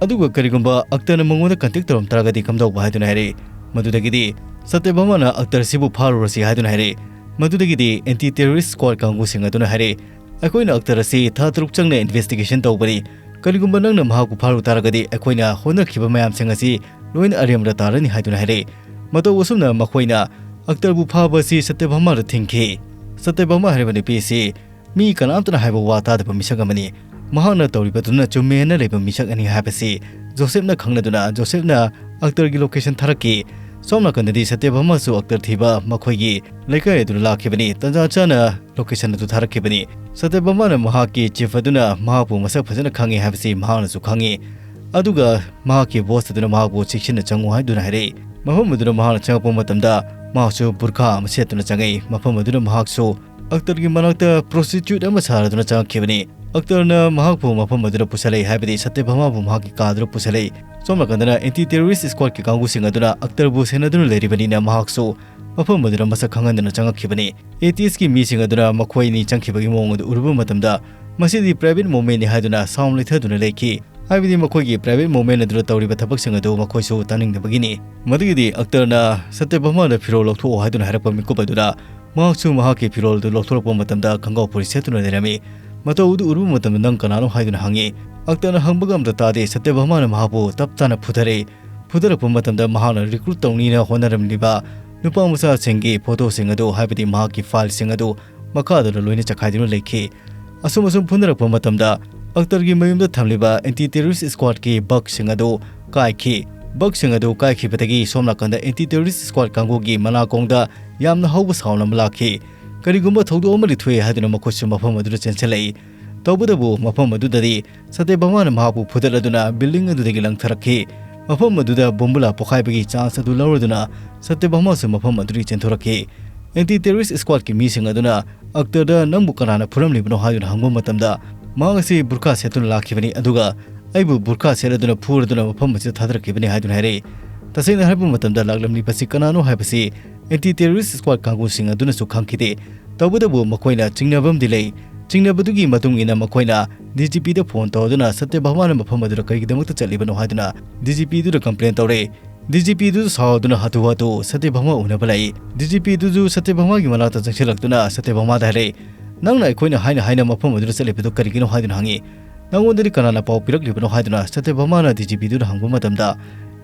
ꯑꯗꯨꯒ ꯀꯔꯤꯒꯨꯝꯕ ꯑꯛꯇꯔꯅ ꯃꯉꯣꯟꯗ ꯀꯟꯇꯦꯛ ꯇꯧꯔꯝ ꯇꯥꯔꯒꯗꯤ ꯀꯝꯗꯧꯕ ꯍꯥꯏꯗꯨꯅ ꯍꯥꯏꯔꯛꯏ꯫ ꯃꯗꯨꯗꯒꯤꯗꯤ ꯁꯇ꯭ꯌꯚꯥꯃꯥꯅ ꯑꯛꯇꯔꯁꯤꯕꯨ ꯐꯥꯔꯨꯔꯁꯤ ꯍꯥꯏꯗꯨꯅ ꯍꯥꯏꯔꯛꯏ꯫ ꯃꯗꯨꯗꯒꯤꯗꯤ ꯑꯦꯟꯇꯤ ꯇꯦꯔꯣꯔꯤꯁ꯭ꯠ ꯁ꯭ꯀ꯭ꯋꯥꯗ ꯀꯥꯡꯕꯨꯁꯤꯡ ꯑꯗꯨꯅ ꯍꯥꯏꯔꯛꯏ, "ꯑꯩꯈꯣꯏꯅ ꯑꯛꯇꯔ ꯑꯁꯤ ꯊꯥ ꯇꯔꯨꯛ ꯆꯪꯅ ꯏꯟꯚꯦꯁ꯭ꯇꯤꯒꯦꯁꯟ ꯇꯧꯕꯅꯤ꯫ ꯀꯔꯤꯒꯨꯝꯕ ꯅꯪꯅ ꯃꯍꯥꯛꯄꯨ ꯐꯥꯔꯨ ꯇꯥꯔꯒꯗꯤ ꯑꯩꯈꯣꯏꯅ ꯍꯣꯠꯅꯈꯤꯕ ꯃꯌꯥꯝꯁꯤꯡ ꯑꯁꯤ ꯂꯣꯏꯅ ꯑꯔꯦꯝꯕꯗ ꯇꯥꯔꯅꯤ" ꯍꯥꯏꯗꯨꯅ ꯍꯥꯏꯔꯛꯏ꯫ ꯃꯇꯧ ꯑꯁꯨꯝꯅ ꯃꯈꯣꯏꯅ ꯑꯛꯇꯔꯕꯨ ꯐꯥꯕ ꯑꯁꯤ ꯁꯇ꯭ꯌꯚꯥꯃꯥꯗ ꯊꯤꯡꯈꯤ꯫ ꯁꯇ꯭ꯌꯚꯥꯃꯥ ꯍꯥꯏꯔꯤꯕ ꯅꯨꯄꯤ ꯑꯁꯤ ꯃꯤ ꯀꯅꯥꯝꯇꯅ ꯍꯥꯏꯕ ꯋꯥ ꯇꯥꯗꯕ ꯃꯤꯁꯛ ꯑꯃꯅꯤ꯫ ꯃꯍꯥꯛꯅ ꯇꯧꯔꯤꯕꯗꯨꯅ ꯆꯨꯝꯃꯦꯅ ꯂꯩꯕ ꯃꯤꯁꯛ ꯑꯅꯤ ꯍꯥꯏꯕꯁꯤ ꯖꯣꯁꯦꯐꯅ ꯈꯪꯂꯗꯨꯅ ꯖꯣꯁꯦꯐꯅ ꯑꯛꯇꯔꯒꯤ ꯂꯣꯀꯦꯁꯟ ꯊꯥꯔꯛꯈꯤ꯫ ꯁꯣꯝ ꯅꯥꯀꯟꯗꯗꯤ ꯁꯇ꯭ꯌꯚꯥꯃꯥꯁꯨ ꯑꯛꯇꯔ ꯊꯤꯕ ꯃꯈꯣꯏꯒꯤ ꯂꯩꯀꯥꯏ ꯑꯗꯨꯗ ꯂꯥꯛꯈꯤꯕꯅꯤ꯫ ꯇꯟꯖꯥ ꯆꯥꯅ ꯂꯣꯀꯦꯁꯟ ꯑꯗꯨ ꯊꯥꯔꯛꯈꯤꯕꯅꯤ꯫ ꯁꯇ꯭ꯌꯚꯥꯃꯥꯅ ꯃꯍꯥꯛꯀꯤ ꯆꯤꯐ ꯑꯗꯨꯅ ꯃꯍꯥꯛꯄꯨ ꯃꯁꯛ ꯐꯖꯅ ꯈꯪꯉꯤ ꯍꯥꯏꯕꯁꯤ ꯃꯍꯥꯛꯅꯁꯨ ꯈꯪꯉꯤ꯫ ꯑꯗꯨꯒ ꯃꯍꯥꯛꯀꯤ ꯕꯣꯁ ꯑꯗꯨꯅ ꯃꯍꯥꯛꯄꯨ ꯆꯦꯛꯁꯤꯟꯅ ꯆꯪꯉꯨ ꯍꯥꯏꯗꯨꯅ ꯍꯥꯏꯔꯛꯏ꯫ ꯃꯐꯝ ꯑꯗꯨꯗ ꯃꯍꯥꯛꯅ ꯆꯪꯉꯛꯄ ꯃꯇꯝꯗ ꯃꯍꯥꯛꯁꯨ ꯕꯨꯔꯈꯥ ꯑꯃ ꯁꯦꯠꯇꯨꯅ ꯆꯪꯉꯛꯏ꯫ ꯃꯐꯝ ꯑꯗꯨꯗ ꯃꯍꯥꯛꯁꯨ ꯑꯛꯇꯔꯒꯤ ꯃꯅꯥꯛꯇ prostitute ꯑꯃ ꯁꯥꯔꯗꯨꯅ ꯆꯪꯉꯛꯈꯤꯕꯅꯤ꯫ ꯑꯛꯇꯔꯅ ꯃꯍꯥꯛꯄꯨ ꯃꯐꯝ ꯑꯗꯨꯗ ꯄꯨꯁꯜꯂꯛꯏ, ꯍꯥꯏꯕꯗꯤ ꯁꯇ꯭ꯌꯚꯥꯃꯥꯕꯨ ꯃꯍꯥꯛꯀꯤ ꯀꯥꯗꯨꯗ ꯄꯨꯁꯜꯂꯛꯏ꯫ ꯁꯣꯝ ꯅꯥꯀꯟꯗꯅ anti terrorist squadꯀꯤ ꯀꯥꯡꯕꯨꯁꯤꯡ ꯑꯗꯨꯅ ꯑꯛꯇꯔꯕꯨ ꯁꯦꯟꯅꯗꯨꯅ ꯂꯩꯔꯤꯕꯅꯤꯅ ꯃꯍꯥꯛꯁꯨ ꯃꯐꯝ ꯑꯗꯨꯗ ꯃꯁꯛ ꯈꯪꯍꯟꯗꯅ ꯆꯪꯉꯛꯈꯤꯕꯅꯤ꯫ ATSꯀꯤ ꯃꯤꯁꯤꯡ ꯑꯗꯨꯅ ꯃꯈꯣꯏ ꯑꯅꯤ ꯆꯪꯈꯤꯕꯒꯤ ꯃꯑꯣꯡ ꯑꯗꯨ ꯎꯔꯨꯕ ꯃꯇꯝꯗ, "ꯃꯁꯤꯗꯤ private momentꯅꯤ" ꯍꯥꯏꯗꯨꯅ sound ꯂꯩꯊꯗꯨꯅ ꯂꯩꯈꯤ꯫ ꯍꯥꯏꯕꯗꯤ ꯃꯈꯣꯏꯒꯤ private moment ꯑꯗꯨꯗ ꯇꯧꯔꯤꯕ ꯊꯕꯛꯁꯤꯡ ꯑꯗꯨ ꯃꯈꯣꯏꯁꯨ ꯇꯥꯅꯤꯡꯗꯕꯒꯤꯅꯤ꯫ ꯃꯗꯨꯒꯤꯗꯤ ꯑꯛꯇꯔꯅ "ꯁꯇ꯭ꯌꯚꯥꯃꯥꯗ ꯐꯤꯔꯣꯜ ꯂꯧꯊꯣꯛꯑꯣ" ꯍꯥꯏꯗꯨꯅ ꯍꯥꯏꯔꯛꯄ ꯃꯤꯀꯨꯞ ꯑꯗꯨꯗ ꯃꯍꯥꯛꯁꯨ ꯃꯍꯥꯛꯀꯤ ꯐꯤꯔꯣꯜ ꯑꯗꯨ ꯂꯧꯊꯣꯔꯛꯄ ꯃꯇꯝꯗ ꯈꯣꯡꯒ꯭ꯔꯥꯎ ꯐꯨꯔꯤꯠ ꯁꯦꯠꯇꯨꯅ ꯂꯩꯔꯝꯃꯤ꯫ ꯃꯇꯧ ꯑꯗꯨ ꯎꯔꯨꯕ ꯃꯇꯝꯗ "ꯅꯪ ꯀꯅꯥꯅꯣ?" ꯍꯥꯏꯗꯨꯅ ꯍꯪꯉꯤ꯫ ꯑꯛꯇꯔꯅ ꯍꯪꯕꯒ ꯑꯃꯇ ꯇꯥꯗꯦ꯫ ꯁꯇ꯭ꯌꯚꯥꯃꯥꯅ ꯃꯍꯥꯛꯄꯨ ꯇꯞ ꯇꯥꯅ ꯐꯨꯊꯔꯛꯏ꯫ ꯐꯨꯊꯔꯛꯄ ꯃꯇꯝꯗ ꯃꯍꯥꯛꯅ recruit ꯇꯧꯅꯤꯅ ꯍꯣꯠꯅꯔꯝꯂꯤꯕ ꯅꯨꯄꯥ ꯃꯆꯥꯁꯤꯡꯒꯤ photoꯁꯤꯡ ꯑꯗꯨ, ꯍꯥꯏꯕꯗꯤ ꯃꯍꯥꯛꯀꯤ fileꯁꯤꯡ ꯑꯗꯨ ꯃꯈꯥꯗ ꯂꯣꯏꯅ ꯆꯈꯥꯏꯗꯨꯅ ꯂꯩꯈꯤ꯫ ꯑꯁꯨꯝ ꯑꯁꯨꯝ ꯐꯨꯅꯔꯛꯄ ꯃꯇꯝꯗ ꯑꯛꯇꯔꯒꯤ ꯃꯌꯨꯝꯗ ꯊꯝꯂꯤꯕ anti terrorist squadꯀꯤ bugꯁꯤꯡ ꯑꯗꯨ ꯀꯥꯏꯈꯤ꯫ Bugꯁꯤꯡ ꯑꯗꯨ ꯀꯥꯏꯈꯤꯕꯗꯒꯤ ꯁꯣꯝ ꯅꯥꯀꯟꯗ anti terrorist squad ꯀꯥꯡꯕꯨꯒꯤ ꯃꯅꯥꯀꯣꯡꯗ ꯌꯥꯝꯅ ꯍꯧꯕ sound ꯑꯃ ꯂꯥꯛꯈꯤ꯫ ꯀꯔꯤꯒꯨꯝꯕ ꯊꯧꯗꯣꯛ ꯑꯃꯗꯤ ꯊꯣꯛꯑꯦ ꯍꯥꯏꯗꯨꯅ ꯃꯈꯣꯏꯁꯨ ꯃꯐꯝ ꯑꯗꯨꯗ ꯆꯦꯟꯁꯤꯜꯂꯛꯏ꯫ ꯇꯧꯕꯇꯕꯨ ꯃꯐꯝ ꯑꯗꯨꯗꯗꯤ ꯁꯇ꯭ꯌꯚꯥꯃꯥꯅ ꯃꯍꯥꯛꯄꯨ ꯐꯨꯗꯠꯂꯗꯨꯅ building ꯑꯗꯨꯗꯒꯤ ꯂꯪꯊꯔꯛꯈꯤ꯫ ꯃꯐꯝ ꯑꯗꯨꯗ ꯕꯣꯝꯕꯨꯂꯥ ꯄꯣꯈꯥꯏꯕꯒꯤ chance ꯑꯗꯨ ꯂꯧꯔꯗꯨꯅ ꯁꯇ꯭ꯌꯚꯥꯃꯥꯁꯨ ꯃꯐꯝ ꯑꯗꯨꯗꯒꯤ ꯆꯦꯟꯊꯣꯔꯛꯈꯤ꯫ Anti terrorist squadꯀꯤ ꯃꯤꯁꯤꯡ ꯑꯗꯨꯅ ꯑꯛꯇꯔꯗ "ꯅꯪꯕꯨ ꯀꯅꯥꯅ ꯐꯨꯔꯝꯂꯤꯕꯅꯣ?" ꯍꯥꯏꯗꯨꯅ ꯍꯪꯕ ꯃꯇꯝꯗ, ꯃꯍꯥꯛ ꯑꯁꯤ ꯕꯨꯔꯈꯥ ꯁꯦꯠꯇꯨꯅ ꯂꯥꯛꯈꯤꯕꯅꯤ, ꯑꯗꯨꯒ "ꯑꯩꯕꯨ ꯕꯨꯔꯈꯥ ꯁꯦꯠꯂꯗꯨꯅ ꯐꯨꯔꯗꯨꯅ ꯃꯐꯝ ꯑꯁꯤꯗ ꯊꯥꯗꯔꯛꯈꯤꯕꯅꯤ" ꯍꯥꯏꯗꯨꯅ ꯍꯥꯏꯔꯛꯏ꯫ ꯇꯁꯦꯡꯅ ꯍꯥꯏꯔꯕ ꯃꯇꯝꯗ, ꯂꯥꯛꯂꯝꯂꯤꯕꯁꯤ ꯀꯅꯥꯅꯣ ꯍꯥꯏꯕꯁꯤ anti terrorist squad ꯀꯥꯡꯕꯨꯁꯤꯡ ꯑꯗꯨꯅꯁꯨ ꯈꯪꯈꯤꯗꯦ꯫ ꯇꯧꯕꯇꯕꯨ ꯃꯈꯣꯏꯅ ꯆꯤꯡꯅꯕ ꯑꯃꯗꯤ ꯂꯩ꯫ ꯆꯤꯡꯅꯕꯗꯨꯒꯤ ꯃꯇꯨꯡ ꯏꯟꯅ ꯃꯈꯣꯏꯅ DGPꯗ phone ꯇꯧꯗꯨꯅ ꯁꯇ꯭ꯌꯚꯥꯃꯥꯅ ꯃꯐꯝ ꯑꯗꯨꯗ ꯀꯔꯤꯒꯤꯗꯃꯛꯇ ꯆꯠꯂꯤꯕꯅꯣ ꯍꯥꯏꯗꯨꯅ DGPꯗꯨꯗ complain ꯇꯧꯔꯦ꯫ DGPꯗꯨꯁꯨ ꯁꯥꯎꯗꯨꯅ ꯍꯥꯊꯨ ꯍꯥꯊꯨ ꯁꯇ꯭ꯌꯚꯥꯃꯥ ꯎꯅꯕ ꯂꯥꯛꯏ꯫ DGPꯗꯨꯁꯨ ꯁꯇ꯭ꯌꯚꯥꯃꯥꯒꯤ ꯃꯅꯥꯛꯇ ꯆꯪꯁꯤꯜꯂꯛꯇꯨꯅ ꯁꯇ꯭ꯌꯚꯥꯃꯥꯗ ꯍꯥꯏꯔꯛꯏ, "ꯅꯪꯅ ꯑꯩꯈꯣꯏꯅ ꯍꯥꯏꯅ ꯍꯥꯏꯅ ꯃꯐꯝ ꯑꯗꯨꯗ ꯆꯠꯂꯤꯕꯗꯨ ꯀꯔꯤꯒꯤꯅꯣ?" ꯍꯥꯏꯗꯨꯅ ꯍꯪꯉꯤ꯫ "ꯅꯉꯣꯟꯗꯗꯤ ꯀꯅꯥꯅ ꯄꯥꯎ ꯄꯤꯔꯛꯂꯤꯕꯅꯣ?" ꯍꯥꯏꯗꯨꯅ ꯁꯇ꯭ꯌꯚꯥꯃꯥꯅ DGPꯗꯨꯗ ꯍꯪꯕ ꯃꯇꯝꯗ,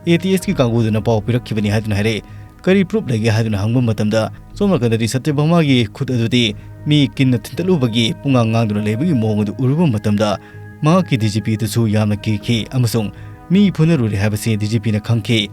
"ATSꯀꯤ ꯀꯥꯡꯕꯨꯗꯨꯅ ꯄꯥꯎ ꯄꯤꯔꯛꯈꯤꯕꯅꯤ" ꯍꯥꯏꯗꯨꯅ ꯍꯥꯏꯔꯛꯏ꯫ "ꯀꯔꯤ proof ꯂꯩꯒꯦ?" ꯍꯥꯏꯗꯨꯅ ꯍꯪꯕ ꯃꯇꯝꯗ, ꯁꯣꯝ ꯅꯥꯀꯟꯗꯗꯤ ꯁꯇ꯭ꯌꯚꯥꯃꯥꯒꯤ ꯈꯨꯠ ꯑꯗꯨꯗꯤ ꯃꯤ ꯀꯤꯟꯅ ꯊꯤꯟꯇꯠꯂꯨꯕꯒꯤ ꯄꯨꯡꯉꯥꯡ ꯉꯥꯡꯗꯨꯅ ꯂꯩꯕꯒꯤ ꯃꯑꯣꯡ ꯑꯗꯨ ꯎꯔꯨꯕ ꯃꯇꯝꯗ, ꯃꯍꯥꯛꯀꯤ DGPꯗꯨꯁꯨ ꯌꯥꯝꯅ ꯀꯤꯈꯤ ꯑꯃꯁꯨꯡ ꯃꯤ ꯐꯨꯅꯔꯨꯔꯦ ꯍꯥꯏꯕꯁꯤ DGPꯅ ꯈꯪꯈꯤ꯫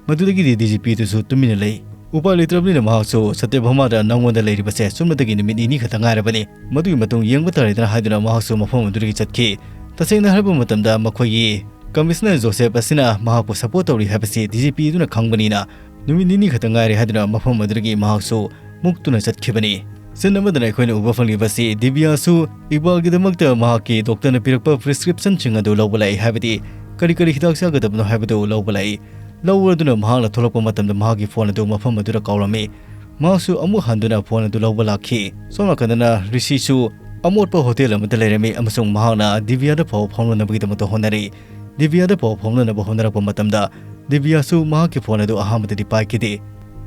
ꯃꯗꯨꯗꯒꯤꯗꯤ DGPꯗꯨꯁꯨ ꯇꯨꯃꯤꯟꯅ ꯂꯩ꯫ ꯎꯄꯥꯏ ꯂꯩꯇ꯭ꯔꯕꯅꯤꯅ ꯃꯍꯥꯛꯁꯨ, "ꯁꯇ꯭ꯌꯚꯥꯃꯥꯗ ꯅꯪꯉꯣꯟꯗ ꯂꯩꯔꯤꯕꯁꯦ ꯁꯨꯞꯅꯇꯒꯤ ꯅꯨꯃꯤꯠ ꯅꯤꯅꯤ ꯈꯛꯇ ꯉꯥꯏꯔꯕꯅꯤ, ꯃꯗꯨꯒꯤ ꯃꯇꯨꯡ ꯌꯦꯡꯕ ꯇꯥꯔꯦꯗꯅ" ꯍꯥꯏꯗꯨꯅ ꯃꯍꯥꯛꯁꯨ ꯃꯐꯝ ꯑꯗꯨꯗꯒꯤ ꯆꯠꯈꯤ꯫ ꯇꯁꯦꯡꯅ ꯍꯥꯏꯔꯕ ꯃꯇꯝꯗ, ꯃꯈꯣꯏꯒꯤ Commissioner ꯖꯣꯁꯦꯐ ꯑꯁꯤꯅ ꯃꯍꯥꯛꯄꯨ support ꯇꯧꯔꯤ ꯍꯥꯏꯕꯁꯤ DGPꯗꯨꯅ ꯈꯪꯕꯅꯤꯅ, ꯅꯨꯃꯤꯠ ꯅꯤꯅꯤ ꯈꯛꯇ ꯉꯥꯏꯔꯦ ꯍꯥꯏꯗꯨꯅ ꯃꯐꯝ ꯑꯗꯨꯗꯒꯤ ꯃꯍꯥꯛꯁꯨ ꯃꯨꯛꯇꯨꯅ ꯆꯠꯈꯤꯕꯅꯤ꯫ ꯁꯤꯟ ꯑꯃꯗꯅ ꯑꯩꯈꯣꯏꯅ ꯎꯕ ꯐꯪꯂꯤꯕꯁꯤ ꯗꯤꯕꯤꯌꯥꯁꯨ ꯏꯛꯕꯥꯜꯒꯤꯗꯃꯛꯇ ꯃꯍꯥꯛꯀꯤ ꯗꯣꯛꯇꯔꯅ ꯄꯤꯔꯛꯄ ꯄ꯭ꯔꯤꯁꯀ꯭ꯔꯤꯞꯁꯟꯁꯤꯡ ꯑꯗꯨ ꯂꯧꯕ ꯂꯥꯛꯏ, ꯍꯥꯏꯕꯗꯤ ꯀꯔꯤ ꯀꯔꯤ ꯍꯤꯗꯥꯛ ꯆꯥꯒꯗꯕꯅꯣ ꯍꯥꯏꯕꯗꯨ ꯂꯧꯕ ꯂꯥꯛꯏ꯫ ꯂꯧꯔꯗꯨꯅ ꯃꯍꯥꯛꯅ ꯊꯣꯛꯂꯛꯄ ꯃꯇꯝꯗ ꯃꯍꯥꯛꯀꯤ ꯐꯣꯟ ꯑꯗꯨ ꯃꯐꯝ ꯑꯗꯨꯗ ꯀꯥꯎꯔꯝꯃꯤ꯫ ꯃꯍꯥꯛꯁꯨ ꯑꯃꯨꯛ ꯍꯟꯗꯨꯅ ꯐꯣꯟ ꯑꯗꯨ ꯂꯧꯕ ꯂꯥꯛꯈꯤ꯫ ꯁꯣꯝ ꯅꯥꯀꯟꯗꯅ ꯔꯤꯁꯤꯁꯨ ꯑꯃꯣꯠꯄ ꯍꯣꯇꯦꯜ ꯑꯃꯗ ꯂꯩꯔꯝꯃꯤ ꯑꯃꯁꯨꯡ ꯃꯍꯥꯛꯅ ꯗꯤꯕꯤꯌꯥꯗ ꯄꯥꯎ ꯐꯥꯎꯅꯅꯕꯒꯤꯗꯃꯛꯇ ꯍꯣꯠꯅꯔꯤ꯫ ꯗꯤꯕꯤꯌꯥꯗ ꯄꯥꯎ ꯐꯥꯎꯅꯅꯕ ꯍꯣꯠꯅꯔꯛꯄ ꯃꯇꯝꯗ ꯗꯤꯕꯤꯌꯥꯁꯨ ꯃꯍꯥꯛꯀꯤ ꯐꯣꯟ ꯑꯗꯨ ꯑꯍꯥꯟꯕꯗꯗꯤ ꯄꯥꯏꯈꯤꯗꯦ꯫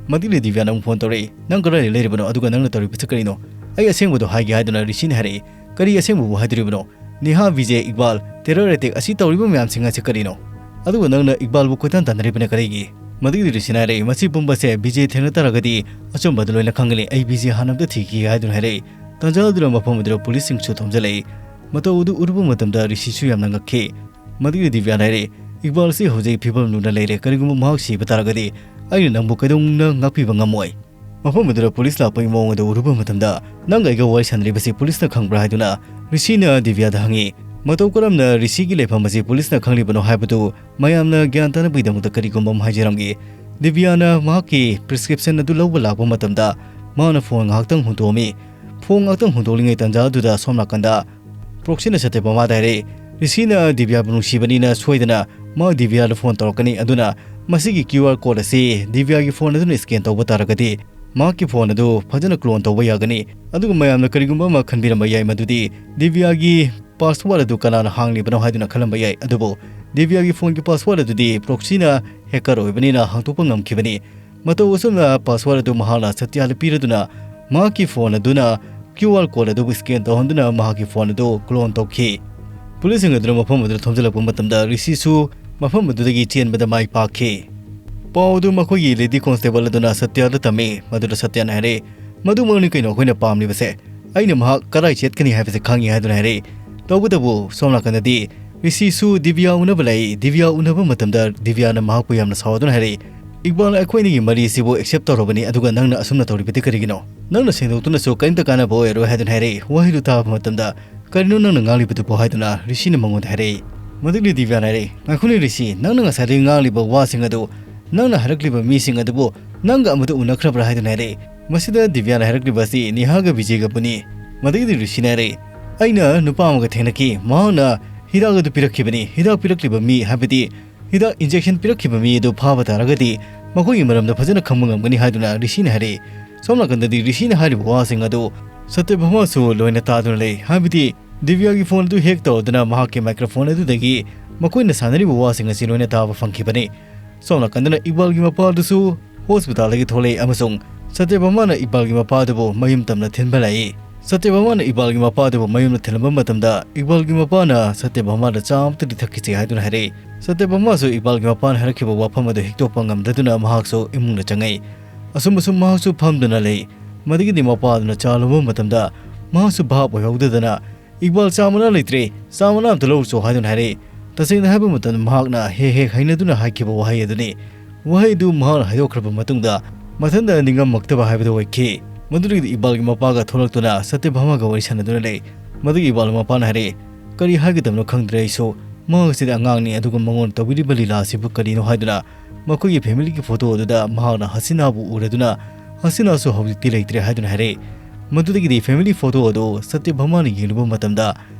ꯃꯗꯨꯒꯤ ꯗꯤꯕꯤꯌꯥꯅ ꯑꯃꯨꯛ ꯐꯣꯟ ꯇꯧꯔꯛꯏ꯫ "ꯅꯪ ꯀꯗꯥꯏꯗ ꯂꯩꯔꯤꯕꯅꯣ? ꯑꯗꯨꯒ ꯅꯪꯅ ꯇꯧꯔꯤꯕꯁꯤ ꯀꯔꯤꯅꯣ? ꯑꯩ ꯑꯁꯦꯡꯕꯗꯣ ꯍꯥꯏꯒꯦ" ꯍꯥꯏꯗꯨꯅ ꯔꯤꯁꯤꯅ ꯍꯥꯏꯔꯛꯏ꯫ "ꯀꯔꯤ ꯑꯁꯦꯡꯕꯕꯨ ꯍꯥꯏꯗꯣꯔꯤꯕꯅꯣ? ꯅꯦꯍꯥ, ꯕꯤꯖꯦ, ꯏꯛꯕꯥꯜ, ꯇꯦꯔꯔ ꯑꯦꯇꯦꯛ ꯑꯁꯤ ꯇꯧꯔꯤꯕ ꯃꯌꯥꯝꯁꯤꯡ ꯑꯁꯤ ꯀꯔꯤꯅꯣ? ꯑꯗꯨꯒ ꯅꯪꯅ ꯏꯛꯕꯥꯜꯕꯨ ꯀꯣꯏꯇꯥꯟ ꯇꯥꯟꯅꯔꯤꯕꯅ ꯀꯔꯤꯒꯤ?" ꯃꯗꯨꯒꯤ ꯔꯤꯁꯤꯅ ꯍꯥꯏꯔꯛꯏ, "ꯃꯁꯤ ꯄꯨꯝꯕꯁꯦ ꯕꯤꯖꯦ ꯊꯦꯡꯅ ꯇꯥꯔꯒꯗꯤ ꯑꯆꯨꯝꯕ ꯑꯗꯨ ꯂꯣꯏꯅ ꯈꯪꯒꯅꯤ꯫ ꯑꯩ ꯕꯤꯖꯦ ꯍꯥꯟꯅ ꯑꯝꯇ ꯊꯤꯈꯤꯒꯦ" ꯍꯥꯏꯗꯨꯅ ꯍꯥꯏꯔꯛꯏ꯫ ꯇꯥꯟꯖꯥ ꯑꯗꯨꯗ ꯃꯐꯝ ꯑꯗꯨꯗ ꯄꯨꯂꯤꯁꯁꯤꯡꯁꯨ ꯊꯣꯝꯖꯤꯜꯂꯛꯏ꯫ ꯃꯇꯧ ꯑꯗꯨ ꯎꯔꯨꯕ ꯃꯇꯝꯗ ꯔꯤꯁꯤꯁꯨ ꯌꯥꯝꯅ ꯉꯛꯈꯤ꯫ ꯃꯗꯨꯒꯤ ꯗꯤꯕꯤꯌꯥꯅ ꯍꯥꯏꯔꯛꯏ, "ꯏꯛꯕꯥꯜ ꯑꯁꯤ ꯍꯧꯖꯤꯛ ꯐꯤꯕꯝ ꯂꯨꯅ ꯂꯩꯔꯦ꯫ ꯀꯔꯤꯒꯨꯝꯕ ꯃꯍꯥꯛ ꯁꯤꯕ ꯇꯥꯔꯒꯗꯤ ꯑꯩꯅ ꯅꯪꯕꯨ ꯀꯩꯗꯧꯅꯨꯡꯗ ꯉꯥꯛꯄꯤꯕ ꯉꯝꯃꯣꯏ"꯫ ꯃꯐꯝ ꯑꯗꯨꯗ ꯄꯨꯂꯤꯁ ꯂꯥꯛꯄꯒꯤ ꯃꯑꯣꯡ ꯑꯗꯨ ꯎꯔꯨꯕ ꯃꯇꯝꯗ, "ꯅꯪꯒ ꯑꯩꯒ ꯋꯥꯔꯤ ꯁꯥꯟꯅꯔꯤꯕꯁꯤ ꯄꯨꯂꯤꯁꯅ ꯈꯪꯕ꯭ꯔꯥ?" ꯍꯥꯏꯗꯨꯅ ꯔꯤꯁꯤꯅ ꯗꯤꯕꯤꯌꯥꯗ ꯍꯪꯉꯤ꯫ ꯃꯇꯧ ꯀꯔꯝꯅ ꯔꯤꯁꯤꯒꯤ ꯂꯩꯐꯝ ꯑꯁꯤ ꯄꯨꯂꯤꯁꯅ ꯈꯪꯂꯤꯕꯅꯣ ꯍꯥꯏꯕꯗꯨ ꯃꯌꯥꯝꯅ ꯒ꯭ꯌꯥꯟ ꯇꯥꯅꯕꯒꯤꯗꯃꯛꯇ ꯀꯔꯤꯒꯨꯝꯕ ꯑꯃ ꯍꯥꯏꯖꯔꯝꯒꯦ꯫ ꯗꯤꯕꯤꯌꯥꯅ ꯃꯍꯥꯛꯀꯤ ꯄ꯭ꯔꯤꯁꯀ꯭ꯔꯤꯞꯁꯟ ꯑꯗꯨ ꯂꯧꯕ ꯂꯥꯛꯄ ꯃꯇꯝꯗ ꯃꯍꯥꯛꯅ ꯐꯣꯟ ꯉꯥꯏꯍꯥꯛꯇꯪ ꯍꯨꯟꯗꯣꯛꯑꯝꯃꯤ꯫ ꯐꯣꯟ ꯉꯥꯛꯇꯪ ꯍꯨꯟꯗꯣꯛꯂꯤꯉꯩ ꯇꯥꯟꯖꯥ ꯑꯗꯨꯗ ꯁꯣꯝ ꯅꯥꯀꯟꯗ ꯄ꯭ꯔꯣꯛꯁꯤꯅ ꯁꯇ꯭ꯌꯕꯥꯃꯥꯗ ꯍꯥꯏꯔꯛꯏ, "ꯔꯤꯁꯤꯅ ꯗꯤꯕꯤꯌꯥꯕꯨ ꯅꯨꯡꯁꯤꯕꯅꯤꯅ ꯁꯣꯏꯗꯅ ꯃꯥ ꯗꯤꯕꯤꯌꯥꯗ ꯐꯣꯟ ꯇꯧꯔꯛꯀꯅꯤ꯫ ꯑꯗꯨꯅ ꯃꯁꯤꯒꯤ ꯀ꯭ꯌꯨ ꯑꯥꯔ ꯀꯣꯗ ꯑꯁꯤ ꯗꯤꯕꯤꯌꯥꯒꯤ ꯐꯣꯟ ꯑꯗꯨꯅ ꯁ꯭ꯀꯦꯟ ꯇꯧꯕ ꯇꯥꯔꯒꯗꯤ ꯃꯍꯥꯛꯀꯤ ꯐꯣꯟ ꯑꯗꯨ ꯐꯖꯅ ꯀ꯭ꯂꯣꯟ ꯇꯧꯕ ꯌꯥꯒꯅꯤ꯫ ꯑꯗꯨꯒ ꯃꯌꯥꯝꯅ ꯀꯔꯤꯒꯨꯝꯕ ꯑꯃ ꯈꯟꯕꯤꯔꯝꯕ ꯌꯥꯏ, ꯃꯗꯨꯗꯤ ꯗꯤꯕꯤꯌꯥꯒꯤ ꯄꯥꯁꯋꯥꯔꯗ ꯑꯗꯨ ꯀꯅꯥꯅ ꯍꯥꯡꯂꯤꯕꯅꯣ ꯍꯥꯏꯗꯨꯅ ꯈꯜꯂꯝꯕ ꯌꯥꯏ꯫ ꯑꯗꯨꯕꯨ ꯗꯤꯕꯤꯌꯥꯒꯤ ꯐꯣꯟꯒꯤ ꯄꯥꯁꯋꯥꯔꯗ ꯑꯗꯨꯗꯤ ꯄ꯭ꯔꯣꯛꯁꯤꯅ ꯍꯦꯀꯔ ꯑꯣꯏꯕꯅꯤꯅ ꯍꯥꯡꯗꯣꯛꯄ ꯉꯝꯈꯤꯕꯅꯤ꯫ ꯃꯇꯧ ꯑꯁꯨꯝꯅ ꯄꯥꯁꯋꯥꯔꯗ ꯑꯗꯨ ꯃꯍꯥꯛꯅ ꯁꯇ꯭ꯌꯥꯗ ꯄꯤꯔꯗꯨꯅ ꯃꯍꯥꯛꯀꯤ ꯐꯣꯟ ꯑꯗꯨꯅ ꯀ꯭ꯌꯨ ꯑꯥꯔ ꯀꯣꯗ ꯑꯗꯨꯕꯨ ꯁ꯭ꯀꯦꯟ ꯇꯧꯍꯟꯗꯨꯅ ꯃꯍꯥꯛꯀꯤ ꯐꯣꯟ ꯑꯗꯨ ꯀ꯭ꯂꯣꯟ ꯇꯧꯈꯤ"꯫ ꯄꯨꯂꯤꯁꯁꯤꯡ ꯑꯗꯨꯅ ꯃꯐꯝ ꯑꯗꯨꯗ ꯊꯣꯝꯖꯤꯜꯂꯛꯄ ꯃꯇꯝꯗ ꯔꯤꯁꯤꯁꯨ ꯃꯐꯝ ꯑꯗꯨꯗꯒꯤ ꯆꯦꯟꯕꯗ ꯃꯥꯏ ꯄꯥꯛꯈꯤ꯫ ꯄꯥꯎ ꯑꯗꯨ ꯃꯈꯣꯏꯒꯤ ꯂꯦꯗꯤ ꯀꯣꯟꯁꯇꯦꯕꯜ ꯑꯗꯨꯅ ꯁꯇ꯭ꯌꯥꯗ ꯇꯝꯃꯤ꯫ ꯃꯗꯨꯗ ꯁꯇ꯭ꯌꯥꯅ ꯍꯥꯏꯔꯛꯏ, "ꯃꯗꯨꯃꯛꯅꯤ ꯀꯩꯅꯣ ꯑꯩꯈꯣꯏꯅ ꯄꯥꯝꯂꯤꯕꯁꯦ꯫ ꯑꯩꯅ ꯃꯍꯥꯛ ꯀꯗꯥꯏ ꯆꯠꯀꯅꯤ ꯍꯥꯏꯕꯁꯤ ꯈꯪꯉꯤ" ꯍꯥꯏꯗꯨꯅ ꯍꯥꯏꯔꯛꯏ꯫ ꯇꯧꯕꯇꯕꯨ ꯁꯣꯝ ꯅꯥꯀꯟꯗꯗꯤ ꯔꯤꯁꯤꯁꯨ ꯗꯤꯕꯤꯌꯥ ꯎꯅꯕ ꯂꯥꯛꯏ꯫ ꯗꯤꯕꯤꯌꯥ ꯎꯅꯕ ꯃꯇꯝꯗ ꯗꯤꯕꯤꯌꯥꯅ ꯃꯍꯥꯛꯄꯨ ꯌꯥꯝꯅ ꯁꯥꯎꯗꯨꯅ ꯍꯥꯏꯔꯛꯏ, "ꯏꯛꯕꯥꯜ, ꯑꯩꯈꯣꯏ ꯑꯅꯤꯒꯤ ꯃꯔꯤ ꯑꯁꯤꯕꯨ ꯑꯦꯛꯁꯦꯞ ꯇꯧꯔꯕꯅꯤ, ꯑꯗꯨꯒ ꯅꯪꯅ ꯑꯁꯨꯝꯅ ꯇꯧꯔꯤꯕꯗꯤ ꯀꯔꯤꯒꯤꯅꯣ? ꯅꯪꯅ ꯁꯦꯡꯗꯣꯛꯇꯨꯅꯁꯨ ꯀꯔꯤꯝꯇ ꯀꯥꯟꯅꯕ ꯑꯣꯏꯔꯣꯏ" ꯍꯥꯏꯗꯨꯅ ꯍꯥꯏꯔꯛꯏ꯫ ꯋꯥꯍꯩꯗꯨ ꯇꯥꯕ ꯃꯇꯝꯗ, "ꯀꯔꯤꯅꯣ ꯅꯪꯅ ꯉꯥꯡꯂꯤꯕꯗꯨꯕꯣ?" ꯍꯥꯏꯗꯨꯅ ꯔꯤꯁꯤꯅ ꯃꯉꯣꯟꯗ ꯍꯥꯏꯔꯛꯏ꯫ ꯃꯗꯨꯒꯤ ꯗꯤꯕꯤꯌꯥꯅ ꯍꯥꯏꯔꯛꯏ, "ꯉꯥꯏꯈꯣꯅꯦ ꯔꯤꯁꯤ, ꯅꯪꯅ ꯉꯁꯥꯏꯗꯒꯤ ꯉꯥꯡꯂꯤꯕ ꯋꯥꯁꯤꯡ ꯑꯗꯨ, ꯅꯪꯅ ꯍꯥꯏꯔꯛꯂꯤꯕ ꯃꯤꯁꯤꯡ ꯑꯗꯨꯕꯨ ꯅꯪꯒ ꯑꯃꯗ ꯎꯅꯈ꯭ꯔꯕ꯭ꯔꯥ?" ꯍꯥꯏꯗꯨꯅ ꯍꯥꯏꯔꯛꯏ꯫ ꯃꯁꯤꯗ ꯗꯤꯕ꯭ꯌꯥꯅ ꯍꯥꯏꯔꯛꯂꯤꯕ ꯑꯁꯤ ꯅꯤꯍꯥꯒ ꯕꯤꯖꯦꯒꯕꯨꯅꯤ꯫ ꯃꯗꯒꯤꯗꯤ ꯔꯤꯁꯤꯅ ꯍꯥꯏꯔꯦ, "ꯑꯩꯅ ꯅꯨꯄꯥ ꯑꯃꯒ ꯊꯦꯡꯅꯈꯤ, ꯃꯍꯥꯛꯅ ꯍꯤꯗꯥꯛ ꯑꯗꯨ ꯄꯤꯔꯛꯈꯤꯕꯅꯤ꯫ ꯍꯤꯗꯥꯛ ꯄꯤꯔꯛꯂꯤꯕ ꯃꯤ, ꯍꯥꯏꯕꯗꯤ ꯍꯤꯗꯥꯛ injection ꯄꯤꯔꯛꯈꯤꯕ ꯃꯤ ꯑꯗꯨ ꯐꯥꯕ ꯇꯥꯔꯒꯗꯤ ꯃꯈꯣꯏꯒꯤ ꯃꯔꯝꯗ ꯐꯖꯅ ꯈꯪꯕ ꯉꯝꯒꯅꯤ" ꯍꯥꯏꯗꯨꯅ ꯔꯤꯁꯤꯅ ꯍꯥꯏꯔꯦ꯫ ꯁꯣꯝ ꯅꯥꯀꯟꯗꯗꯤ ꯔꯤꯁꯤꯅ ꯍꯥꯏꯔꯤꯕ ꯋꯥꯁꯤꯡ ꯑꯗꯨ ꯁꯇ꯭ꯌꯚꯥꯃꯥꯁꯨ ꯂꯣꯏꯅ ꯇꯥꯗꯨꯅ ꯂꯩ꯫ ꯍꯥꯏꯕꯗꯤ ꯗꯤꯕ꯭ꯌꯥꯒꯤ phone ꯑꯗꯨ hack ꯇꯧꯔꯗꯨꯅ ꯃꯍꯥꯛꯀꯤ microphone ꯑꯗꯨꯗꯒꯤ ꯃꯈꯣꯏꯅ ꯁꯥꯟꯅꯔꯤꯕ ꯋꯥꯁꯤꯡ ꯑꯁꯤ ꯂꯣꯏꯅ ꯇꯥꯕ ꯐꯪꯈꯤꯕꯅꯤ꯫ ꯁꯣꯝ ꯅꯥꯀꯟꯗꯅ ꯏꯛꯕꯥꯜꯒꯤ ꯃꯄꯥ ꯑꯗꯨꯁꯨ hospitalꯗꯒꯤ ꯊꯣꯛꯂꯛꯏ ꯑꯃꯁꯨꯡ ꯁꯇ꯭ꯌꯚꯥꯃꯥꯅ ꯏꯛꯕꯥꯜꯒꯤ ꯃꯄꯥ ꯑꯗꯨꯕꯨ ꯃꯌꯨꯝ ꯇꯝꯅ ꯊꯤꯟꯕ ꯂꯥꯛꯏ꯫ ꯁꯇ꯭ꯌꯚꯥꯃꯥꯅ ꯏꯛꯕꯥꯜꯒꯤ ꯃꯄꯥ ꯑꯗꯨꯕꯨ ꯃꯌꯨꯝꯗ ꯊꯤꯜꯂꯝꯕ ꯃꯇꯝꯗ ꯏꯛꯕꯥꯜꯒꯤ ꯃꯄꯥꯅ ꯁꯇ꯭ꯌꯚꯥꯃꯥꯗ ꯆꯥ ꯑꯃꯇꯗꯤ ꯊꯛꯈꯤꯁꯤ ꯍꯥꯏꯗꯨꯅ ꯍꯥꯏꯔꯛꯏ꯫ ꯁꯇ꯭ꯌꯚꯥꯃꯥꯁꯨ ꯏꯛꯕꯥꯜꯒꯤ ꯃꯄꯥꯅ ꯍꯥꯏꯔꯛꯈꯤꯕ ꯋꯥꯐꯝ ꯑꯗꯨ ꯍꯤꯛꯇꯣꯛꯄ ꯉꯝꯗꯗꯨꯅ ꯃꯍꯥꯛꯁꯨ ꯏꯃꯨꯡꯗ ꯆꯪꯉꯛꯏ꯫ ꯑꯁꯨꯝ ꯑꯁꯨꯝ ꯃꯍꯥꯛꯁꯨ ꯐꯝꯗꯨꯅ ꯂꯩ꯫ ꯃꯗꯒꯤꯗꯤ ꯃꯄꯥ ꯑꯗꯨꯅ ꯆꯥ ꯂꯧꯕ ꯃꯇꯝꯗ ꯃꯍꯥꯛꯁꯨ ꯚꯥꯞ ꯑꯣꯏꯍꯧꯗꯗꯅ "ꯏꯛꯕꯥꯜ, ꯆꯥ ꯃꯅꯥ ꯂꯩꯇ꯭ꯔꯦ, ꯆꯥ ꯃꯅꯥ ꯑꯝꯇ ꯂꯧꯔꯨꯆꯣ" ꯍꯥꯏꯗꯨꯅ ꯍꯥꯏꯔꯛꯏ꯫ ꯇꯁꯦꯡꯅ ꯍꯥꯏꯕ ꯃꯇꯝꯗ ꯃꯍꯥꯛꯅ ꯍꯦꯛ ꯍꯦꯛ ꯍꯩꯅꯗꯨꯅ ꯍꯥꯏꯈꯤꯕ ꯋꯥꯍꯩ ꯑꯗꯨꯅꯤ꯫ ꯋꯥꯍꯩ ꯑꯗꯨ ꯃꯍꯥꯛꯅ ꯍꯥꯏꯗꯣꯛꯈ꯭ꯔꯕ ꯃꯇꯨꯡꯗ ꯃꯊꯟꯇ ꯅꯤꯡꯉꯝꯃꯛꯇꯕ ꯍꯥꯏꯕꯗꯨ ꯑꯣꯏꯈꯤ꯫ ꯃꯗꯨꯗꯒꯤꯗꯤ ꯏꯛꯕꯥꯜꯒꯤ ꯃꯄꯥꯒ ꯊꯣꯛꯂꯛꯇꯨꯅ ꯁꯇ꯭ꯌꯚꯥꯃꯥꯒ ꯋꯥꯔꯤ ꯁꯥꯟꯅꯗꯨꯅ ꯂꯩ꯫ ꯃꯗꯨꯒꯤ ꯏꯛꯕꯥꯜ ꯃꯄꯥꯅ ꯍꯥꯏꯔꯛꯏ, "ꯀꯔꯤ ꯍꯥꯏꯒꯗꯕꯅꯣ ꯈꯪꯗ꯭ꯔꯦ ꯑꯩꯁꯨ꯫ ꯃꯍꯥꯛ ꯑꯁꯤꯗꯤ ꯑꯉꯥꯡꯅꯤ, ꯑꯗꯨꯒ ꯃꯉꯣꯟꯗ ꯇꯧꯕꯤꯔꯤꯕ ꯂꯤꯂꯥ ꯑꯁꯤꯕꯨ ꯀꯔꯤꯅꯣ?" ꯍꯥꯏꯗꯨꯅ ꯃꯈꯣꯏꯒꯤ familyꯒꯤ photo ꯑꯗꯨꯗ ꯃꯍꯥꯛꯅ ꯍꯁꯤꯅꯥꯕꯨ ꯎꯔꯗꯨꯅ ꯍꯁꯤꯅꯥꯁꯨ ꯍꯧꯖꯤꯛꯇꯤ ꯂꯩꯇ꯭ꯔꯦ ꯍꯥꯏꯗꯨꯅ ꯍꯥꯏꯔꯛꯏ꯫ ꯃꯗꯨꯗꯒꯤꯗꯤ family photo ꯑꯗꯨ ꯁꯇ꯭ꯌꯚꯥꯃꯥꯅ ꯌꯦꯡꯂꯨꯕ ꯃꯇꯝꯗ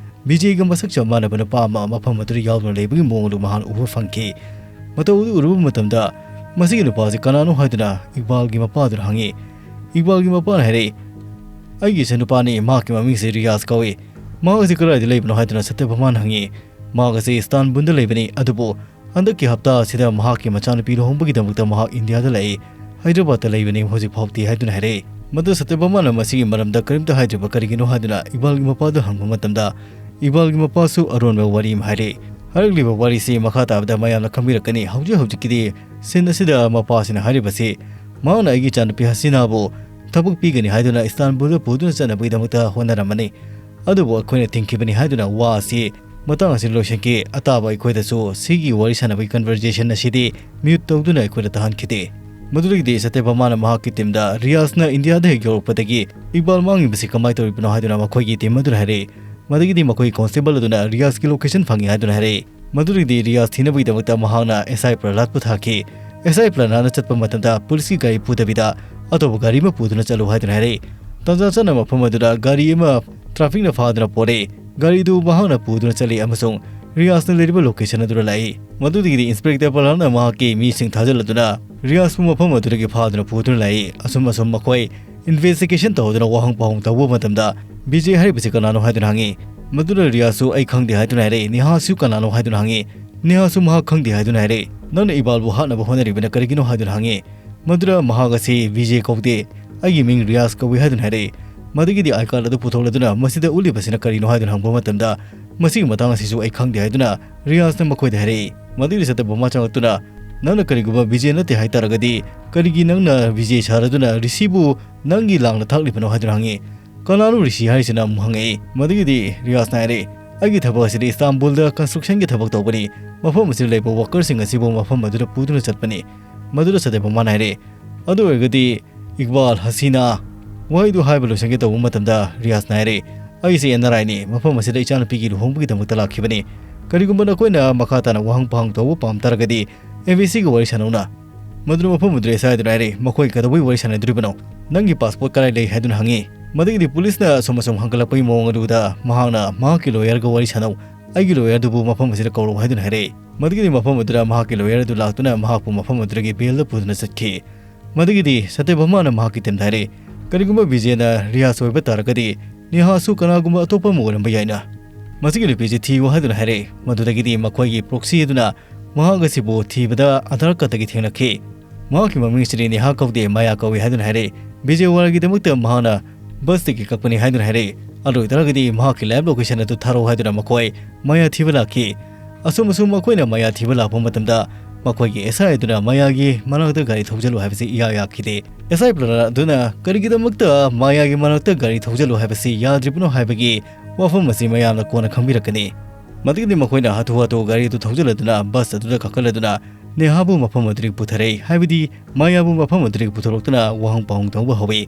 ꯕꯤꯖꯦꯒ ꯃꯁꯛ ꯆꯞ ꯃꯥꯟꯅꯕ ꯅꯨꯄꯥ ꯑꯃ ꯃꯐꯝ ꯑꯗꯨꯗ ꯌꯥꯎꯗꯨꯅ ꯂꯩꯕꯒꯤ ꯃꯑꯣꯡ ꯑꯗꯨ ꯃꯍꯥꯛꯅ ꯎꯕ ꯐꯪꯈꯤ꯫ ꯃꯇꯧ ꯑꯗꯨ ꯎꯔꯨꯕ ꯃꯇꯝꯗ ꯃꯁꯤꯒꯤ ꯅꯨꯄꯥꯁꯤ ꯀꯅꯥꯅꯣ ꯍꯥꯏꯗꯨꯅ ꯏꯛꯕꯥꯜꯒꯤ ꯃꯄꯥꯗꯨꯅ ꯍꯪꯉꯤ꯫ ꯏꯛꯕꯥꯜꯒꯤ ꯃꯄꯥꯅ ꯍꯥꯏꯔꯛꯏ, "ꯑꯩꯒꯤ ꯏꯆꯟꯅꯨꯄꯥꯅꯤ, ꯃꯍꯥꯛꯀꯤ ꯃꯃꯤꯡꯁꯤ ꯔꯤꯌꯥꯖ ꯀꯧꯏ꯫ ꯃꯍꯥꯛ ꯑꯁꯤ ꯀꯗꯥꯏꯗ ꯂꯩꯕꯅꯣ?" ꯍꯥꯏꯗꯨꯅ ꯁꯇ꯭ꯌꯚꯥꯃꯥꯅ ꯍꯪꯉꯤ꯫ "ꯃꯍꯥꯛ ꯑꯁꯤ ꯏꯁꯇꯥꯟꯕꯨꯜꯗ ꯂꯩꯕꯅꯤ, ꯑꯗꯨꯕꯨ ꯍꯟꯗꯛꯀꯤ ꯍꯞꯇꯥ ꯑꯁꯤꯗ ꯃꯍꯥꯛꯀꯤ ꯃꯆꯥꯅꯨꯄꯤ ꯂꯨꯍꯣꯡꯕꯒꯤꯗꯃꯛꯇ ꯃꯍꯥꯛ ꯏꯟꯗꯤꯌꯥꯗ ꯂꯥꯛꯏ꯫ ꯍꯥꯏꯗ꯭ꯔꯕꯥꯗꯇ ꯂꯩꯕꯅꯤ ꯍꯧꯖꯤꯛ ꯐꯥꯎꯕꯗꯤ" ꯍꯥꯏꯗꯨꯅ ꯍꯥꯏꯔꯛꯏ꯫ ꯃꯗꯨ ꯁꯇ꯭ꯌꯚꯥꯃꯥꯅ ꯃꯁꯤꯒꯤ ꯃꯔꯝꯗ ꯀꯔꯤꯝꯇ ꯍꯥꯏꯗ꯭ꯔꯤꯕ ꯀꯔꯤꯒꯤꯅꯣ ꯍꯥꯏꯗꯨꯅ ꯏꯛꯕꯥꯜꯒꯤ ꯃꯄꯥꯗꯨ ꯍꯪꯕ ꯃꯇꯝꯗ ꯏꯛꯕꯥꯜꯒꯤ ꯃꯄꯥꯁꯨ ꯑꯔꯣꯟꯕ ꯋꯥꯔꯤ ꯑꯃ ꯍꯥꯏꯔꯛꯏ꯫ ꯍꯥꯏꯔꯛꯂꯤꯕ ꯋꯥꯔꯤꯁꯤ ꯃꯈꯥ ꯇꯥꯕꯗ ꯃꯌꯥꯝꯅ ꯈꯪꯕꯤꯔꯛꯀꯅꯤ꯫ ꯍꯧꯖꯤꯛ ꯍꯧꯖꯤꯛꯀꯤꯗꯤ scene ꯑꯁꯤꯗ ꯃꯄꯥꯁꯤꯅ ꯍꯥꯏꯔꯤꯕꯁꯤ ꯃꯍꯥꯛꯅ ꯑꯩꯒꯤ ꯏꯆꯥꯅꯨꯄꯤ ꯍꯁꯤꯅꯥꯕꯨ ꯊꯕꯛ ꯄꯤꯒꯅꯤ ꯍꯥꯏꯗꯨꯅ ꯏꯁꯇꯥꯟꯕꯨꯜꯗ ꯄꯨꯗꯨꯅ ꯆꯠꯅꯕꯒꯤꯗꯃꯛꯇ ꯍꯣꯠꯅꯔꯝꯕꯅꯤ꯫ ꯑꯗꯨꯕꯨ ꯑꯩꯈꯣꯏꯅ ꯊꯤꯡꯈꯤꯕꯅꯤ ꯍꯥꯏꯗꯨꯅ ꯋꯥ ꯑꯁꯤ ꯃꯇꯥꯡ ꯑꯁꯤ ꯂꯣꯏꯁꯤꯟꯈꯤ꯫ ꯑꯇꯥꯕ ꯑꯩꯈꯣꯏꯗꯁꯨ ꯁꯤꯒꯤ ꯋꯥꯔꯤ ꯁꯥꯟꯅꯕꯒꯤ conversation ꯑꯁꯤꯗꯤ mute ꯇꯧꯗꯨꯅ ꯑꯩꯈꯣꯏꯗ ꯇꯥꯍꯟꯈꯤꯗꯦ꯫ ꯃꯗꯨꯗꯒꯤꯗꯤ ꯁꯇ꯭ꯌꯚꯥꯃꯥꯅ ꯃꯍꯥꯛꯀꯤ teamꯗ ꯔꯤꯌꯥꯖꯅ ꯏꯟꯗꯤꯌꯥꯗ ꯍꯦꯛ ꯌꯧꯔꯛꯄꯗꯒꯤ ꯏꯛꯕꯥꯜ ꯃꯥꯡꯂꯤꯕꯁꯤ ꯀꯃꯥꯏꯅ ꯇꯧꯔꯤꯕꯅꯣ ꯍꯥꯏꯗꯨꯅ ꯃꯈꯣꯏꯒꯤ team ꯑꯗꯨꯅ ꯍꯥꯏꯔꯛꯏ꯫ ꯃꯗꯨꯗꯒꯤꯗꯤ ꯃꯈꯣꯏꯒꯤ constable ꯑꯗꯨꯅ ꯔꯤꯌꯥꯖꯀꯤ location ꯐꯪꯉꯤ ꯍꯥꯏꯗꯨꯅ ꯍꯥꯏꯔꯛꯏ꯫ ꯃꯗꯨꯗꯒꯤꯗꯤ ꯔꯤꯌꯥꯖ ꯊꯤꯅꯕꯒꯤꯗꯃꯛꯇ ꯃꯍꯥꯛꯅ S I ꯄ꯭ꯔꯍꯂꯥꯗꯄꯨ ꯊꯥꯈꯤ꯫ S I ꯄ꯭ꯔꯍꯂꯥꯗꯅ ꯆꯠꯄ ꯃꯇꯝꯗ ꯄꯨꯂꯤꯁꯀꯤ ꯒꯥꯔꯤ ꯄꯨꯗꯕꯤꯗ ꯑꯇꯣꯞꯄ ꯒꯥꯔꯤ ꯑꯃ ꯄꯨꯗꯨꯅ ꯆꯠꯂꯨ ꯍꯥꯏꯗꯨꯅ ꯍꯥꯏꯔꯛꯏ꯫ ꯇꯥꯟꯖꯥ ꯆꯥꯅ ꯃꯐꯝ ꯑꯗꯨꯗ ꯒꯥꯔꯤ ꯑꯃ ꯇ꯭ꯔꯥꯐꯤꯛꯅ ꯐꯥꯗꯨꯅ ꯄꯣꯔꯛꯏ꯫ ꯒꯥꯔꯤꯗꯨ ꯃꯍꯥꯛꯅ ꯄꯨꯗꯨꯅ ꯆꯠꯂꯤ ꯑꯃꯁꯨꯡ ꯔꯤꯌꯥꯖꯅ ꯂꯩꯔꯤꯕ ꯂꯣꯀꯦꯁꯟ ꯑꯗꯨꯗ ꯂꯥꯛꯏ꯫ ꯃꯗꯨꯗꯒꯤꯗꯤ ꯏꯟꯁꯄꯦꯛꯇꯔ ꯄ꯭ꯔꯍꯂꯥꯗꯅ ꯃꯍꯥꯛꯀꯤ ꯃꯤꯁꯤꯡ ꯊꯥꯖꯤꯜꯂꯗꯨꯅ ꯔꯤꯌꯥꯖꯄꯨ ꯃꯐꯝ ꯑꯗꯨꯗꯒꯤ ꯐꯥꯗꯨꯅ ꯄꯨꯗꯨꯅ ꯂꯥꯛꯏ꯫ ꯑꯁꯨꯝ ꯑꯁꯨꯝ ꯃꯈꯣꯏ ꯏꯟꯚꯦꯁꯇꯤꯒꯦꯁꯟ ꯇꯧꯗꯨꯅ ꯋꯥꯍꯪ ꯄꯥꯎꯍꯪ ꯇꯧꯕ ꯃꯇꯝꯗ ꯕꯤꯖꯦ ꯍꯥꯏꯔꯤꯕꯁꯤ ꯀꯅꯥꯅꯣ ꯍꯥꯏꯗꯨꯅ ꯍꯪꯉꯤ꯫ ꯃꯗꯨꯗ ꯔꯤꯌꯥꯖꯁꯨ ꯑꯩ ꯈꯪꯗꯦ ꯍꯥꯏꯗꯨꯅ ꯍꯥꯏꯔꯛꯏ꯫ ꯅꯦꯍꯥꯁꯨ ꯀꯅꯥꯅꯣ ꯍꯥꯏꯗꯨꯅ ꯍꯪꯉꯤ꯫ ꯅꯦꯍꯥꯁꯨ ꯃꯍꯥꯛ ꯈꯪꯗꯦ ꯍꯥꯏꯗꯨꯅ ꯍꯥꯏꯔꯛꯏ꯫ ꯅꯪꯅ ꯏꯕꯥꯜꯕꯨ ꯍꯥꯠꯅꯕ ꯍꯣꯠꯅꯔꯤꯕꯅ ꯀꯔꯤꯒꯤꯅꯣ ꯍꯥꯏꯗꯨꯅ ꯍꯪꯉꯤ꯫ ꯃꯗꯨꯗ ꯃꯍꯥꯛ ꯑꯁꯤ ꯕꯤꯖꯦ ꯀꯧꯗꯦ, ꯑꯩꯒꯤ ꯃꯤꯡ ꯔꯤꯌꯥꯖ ꯀꯧꯏ ꯍꯥꯏꯗꯨꯅ ꯍꯥꯏꯔꯛꯏ꯫ ꯃꯗꯨꯒꯤꯗꯤ ꯑꯥꯏ ꯀꯥꯔꯗ ꯑꯗꯨ ꯄꯨꯊꯣꯛꯂꯗꯨꯅ ꯃꯁꯤꯗ ꯎꯠꯂꯤꯕꯁꯤꯅ ꯀꯔꯤꯅꯣ ꯍꯥꯏꯗꯨꯅ ꯍꯪꯕ ꯃꯇꯝꯗ ꯃꯁꯤꯒꯤ ꯃꯇꯥꯡ ꯑꯁꯤꯁꯨ ꯑꯩ ꯈꯪꯗꯦ ꯍꯥꯏꯗꯨꯅ ꯔꯤꯌꯥꯖꯅ ꯃꯈꯣꯏꯗ ꯍꯥꯏꯔꯛꯏ꯫ ꯃꯗꯨꯒꯤꯗꯤ ꯁꯠꯇꯕꯣꯃꯥ ꯆꯪꯂꯛꯇꯨꯅ ꯅꯪꯅ ꯀꯔꯤꯒꯨꯝꯕ ꯕꯤꯖꯦ ꯅꯠꯇꯦ ꯍꯥꯏꯇꯥꯔꯒꯗꯤ ꯀꯔꯤꯒꯤ ꯅꯪꯅ ꯕꯤꯖꯦ ꯁꯥꯔꯗꯨꯅ ꯔꯤꯁꯤꯕꯨ ꯅꯪꯒꯤ ꯂꯥꯡꯅ ꯊꯥꯛꯂꯤꯕꯅꯣ ꯍꯥꯏꯗꯨꯅ ꯍꯪꯉꯤ꯫ ꯀꯅꯥꯅꯣ ꯔꯤꯁꯤ ꯍꯥꯏꯔꯤꯁꯤꯅ ꯑꯃꯨꯛ ꯍꯪꯉꯛꯏ꯫ ꯃꯗꯨꯒꯤꯗꯤ ꯔꯤꯌꯥꯖꯅ ꯍꯥꯏꯔꯛꯏ, ꯑꯩꯒꯤ ꯊꯕꯛ ꯑꯁꯤꯗꯤ ꯏꯁꯇꯥꯝꯕꯨꯜꯗ ꯀꯟꯁꯇ꯭ꯔꯛꯁꯟꯒꯤ ꯊꯕꯛ ꯇꯧꯕꯅꯤ꯫ ꯃꯐꯝ ꯑꯁꯤꯗ ꯂꯩꯕ ꯋꯥꯀꯔꯁꯤꯡ ꯑꯁꯤꯕꯨ ꯃꯐꯝ ꯑꯗꯨꯗ ꯄꯨꯗꯨꯅ ꯆꯠꯄꯅꯤ꯫ ꯃꯗꯨꯗ ꯁꯠꯇꯕꯣꯃꯥꯅ ꯍꯥꯏꯔꯛꯏ, ꯑꯗꯨ ꯑꯣꯏꯔꯒꯗꯤ ꯏꯛꯕꯥꯜ, ꯍꯁꯤꯅꯥ, ꯋꯥꯍꯩꯗꯨ ꯍꯥꯏꯕ ꯂꯣꯏꯁꯤꯟꯒꯦ ꯇꯧꯕ ꯃꯇꯝꯗ ꯔꯤꯌꯥꯖꯅ ꯍꯥꯏꯔꯛꯏ, ꯑꯩꯁꯦ ꯑꯦꯟ ꯑꯥꯔ ꯑꯥꯏꯅꯤ꯫ ꯃꯐꯝ ꯑꯁꯤꯗ ꯏꯆꯥꯅꯨꯄꯤꯒꯤ ꯂꯨꯍꯣꯡꯕꯒꯤꯗꯃꯛꯇ ꯂꯥꯛꯈꯤꯕꯅꯤ꯫ ꯀꯔꯤꯒꯨꯝꯕ ꯅꯈꯣꯏꯅ ꯃꯈꯥ ꯇꯥꯅ ꯋꯥꯍꯪ ꯄꯥꯎꯍꯪ ꯇꯧꯕ ꯄꯥꯝ ꯇꯥꯔꯒꯗꯤ ꯑꯦꯝ ꯕꯤ ꯁꯤꯒ ꯋꯥꯔꯤ ꯁꯥꯟꯅꯧꯅ꯫ ꯃꯗꯨꯅ ꯃꯐꯝ ꯑꯗꯨꯗ ꯑꯦꯁ ꯑꯥꯏ ꯑꯗꯨꯅ ꯍꯥꯏꯔꯛꯏ, ꯃꯈꯣꯏ ꯀꯩꯗꯧꯕꯩ ꯋꯥꯔꯤ ꯁꯥꯟꯅꯗꯣꯔꯤꯕꯅꯣ? ꯅꯪꯒꯤ ꯄꯥꯁꯄꯣꯔꯠ ꯀꯗꯥꯏ ꯂꯩ ꯍꯥꯏꯗꯨꯅ ꯍꯪꯉꯤ꯫ ꯃꯗꯨꯒꯤꯗꯤ ꯄꯨꯂꯤꯁꯅ ꯑꯁꯨꯝ ꯑꯁꯨꯝ ꯍꯪꯒꯠꯂꯛꯄꯒꯤ ꯃꯑꯣꯡ ꯑꯗꯨꯗ ꯃꯍꯥꯛꯅ ꯃꯍꯥꯛꯀꯤ ꯂꯣꯌꯔꯒ ꯋꯥꯔꯤ ꯁꯥꯟꯅꯧ, ꯑꯩꯒꯤ ꯂꯣꯌꯔꯗꯨꯕꯨ ꯃꯐꯝ ꯑꯁꯤꯗ ꯀꯧꯔꯛꯎ ꯍꯥꯏꯗꯨꯅ ꯍꯥꯏꯔꯛꯏ꯫ ꯃꯗꯨꯒꯤꯗꯤ ꯃꯐꯝ ꯑꯗꯨꯗ ꯃꯍꯥꯛꯀꯤ ꯂꯣꯌꯔ ꯑꯗꯨ ꯂꯥꯛꯇꯨꯅ ꯃꯍꯥꯛꯄꯨ ꯃꯐꯝ ꯑꯗꯨꯗꯒꯤ ꯕꯦꯜꯗ ꯄꯨꯗꯨꯅ ꯆꯠꯈꯤ꯫ ꯃꯗꯨꯒꯤꯗꯤ ꯁꯠꯇꯕꯣꯃꯥꯅ ꯃꯍꯥꯛꯀꯤ ꯇꯤꯝꯗ ꯍꯥꯏꯔꯛꯏ, ꯀꯔꯤꯒꯨꯝꯕ ꯕꯤꯖꯦꯅ ꯔꯤꯌꯥꯖ ꯑꯣꯏꯕ ꯇꯥꯔꯒꯗꯤ ꯅꯦꯍꯥꯁꯨ ꯀꯅꯥꯒꯨꯝꯕ ꯑꯇꯣꯞꯄ ꯑꯃ ꯑꯣꯏꯔꯝꯕ ꯌꯥꯏꯅ꯫ ꯃꯁꯤꯒꯤ ꯅꯨꯄꯤꯁꯤ ꯊꯤꯌꯨ ꯍꯥꯏꯗꯨꯅ ꯍꯥꯏꯔꯛꯏ꯫ ꯃꯗꯨꯗꯒꯤꯗꯤ ꯃꯈꯣꯏꯒꯤ ꯄ꯭ꯔꯣꯛꯁꯤ ꯑꯗꯨꯅ ꯃꯍꯥꯛ ꯑꯁꯤꯕꯨ ꯊꯤꯕꯗ ꯑꯙꯥꯔ ꯀꯥꯔꯗꯇꯒꯤ ꯊꯦꯡꯅꯈꯤ꯫ ꯃꯍꯥꯛꯀꯤ ꯃꯃꯤꯡ ꯑꯁꯤꯗꯤ ꯅꯦꯍꯥ ꯀꯧꯗꯦ, ꯃꯥꯌꯥ ꯀꯧꯏ ꯍꯥꯏꯗꯨꯅ ꯍꯥꯏꯔꯛꯏ꯫ ꯕꯤꯖꯦꯋꯥꯔꯥꯒꯤꯗꯃꯛꯇ ꯃꯍꯥꯛꯅ ꯕꯁꯇꯒꯤ ꯀꯛꯄꯅꯤ ꯍꯥꯏꯗꯨꯅ ꯍꯥꯏꯔꯛꯏ꯫ ꯑꯗꯨ ꯑꯣꯏꯇꯥꯔꯒꯗꯤ ꯃꯍꯥꯛꯀꯤ ꯂꯥꯏꯐ ꯂꯣꯀꯦꯁꯟ ꯑꯗꯨ ꯊꯥꯔꯛꯎ ꯍꯥꯏꯗꯨꯅ ꯃꯈꯣꯏ ꯃꯥꯌꯥ ꯊꯤꯕ ꯂꯥꯛꯈꯤ꯫ ꯑꯁꯨꯝ ꯑꯁꯨꯝ ꯃꯈꯣꯏꯅ ꯃꯥꯌꯥ ꯊꯤꯕ ꯂꯥꯛꯄ ꯃꯇꯝꯗ ꯃꯈꯣꯏꯒꯤ ꯑꯦꯁ ꯑꯥꯏ ꯑꯗꯨꯅ ꯃꯥꯌꯥꯒꯤ ꯃꯅꯥꯛꯇ ꯒꯥꯔꯤ ꯊꯧꯖꯤꯜꯂꯨ ꯍꯥꯏꯕꯁꯤ ꯏꯌꯥ ꯌꯥꯈꯤꯗꯦ꯫ ꯑꯦꯁ ꯑꯥꯏ ꯄ꯭ꯔꯍꯂꯥꯗ ꯑꯗꯨꯅ ꯀꯔꯤꯒꯤꯗꯃꯛꯇ ꯃꯥꯌꯥꯒꯤ ꯃꯅꯥꯛꯇ ꯒꯥꯔꯤ ꯊꯧꯖꯤꯜꯂꯨ ꯍꯥꯏꯕꯁꯤ ꯌꯥꯗ꯭ꯔꯤꯕꯅꯣ ꯍꯥꯏꯕꯒꯤ ꯋꯥꯐꯝ ꯑꯁꯤ ꯃꯌꯥꯝꯅ ꯀꯣꯟꯅ ꯈꯪꯕꯤꯔꯛꯀꯅꯤ꯫ ꯃꯗꯨꯒꯤꯗꯤ ꯃꯈꯣꯏꯅ ꯍꯥꯊꯨ ꯍꯥꯊꯨ ꯒꯥꯔꯤ ꯑꯗꯨ ꯊꯧꯖꯤꯜꯂꯗꯨꯅ ꯕꯁ ꯑꯗꯨꯗ ꯀꯥꯈꯠꯂꯗꯨꯅ ꯅꯦꯍꯥꯕꯨ ꯃꯐꯝ ꯑꯗꯨꯗꯒꯤ ꯄꯨꯊꯔꯛꯏ, ꯍꯥꯏꯕꯗꯤ ꯃꯥꯌꯥꯕꯨ ꯃꯐꯝ ꯑꯗꯨꯗꯒꯤ ꯄꯨꯊꯣꯔꯛꯇꯨꯅ ꯋꯥꯍꯪ ꯄꯥꯎꯍꯪ ꯇꯧꯕ ꯍꯧꯏ꯫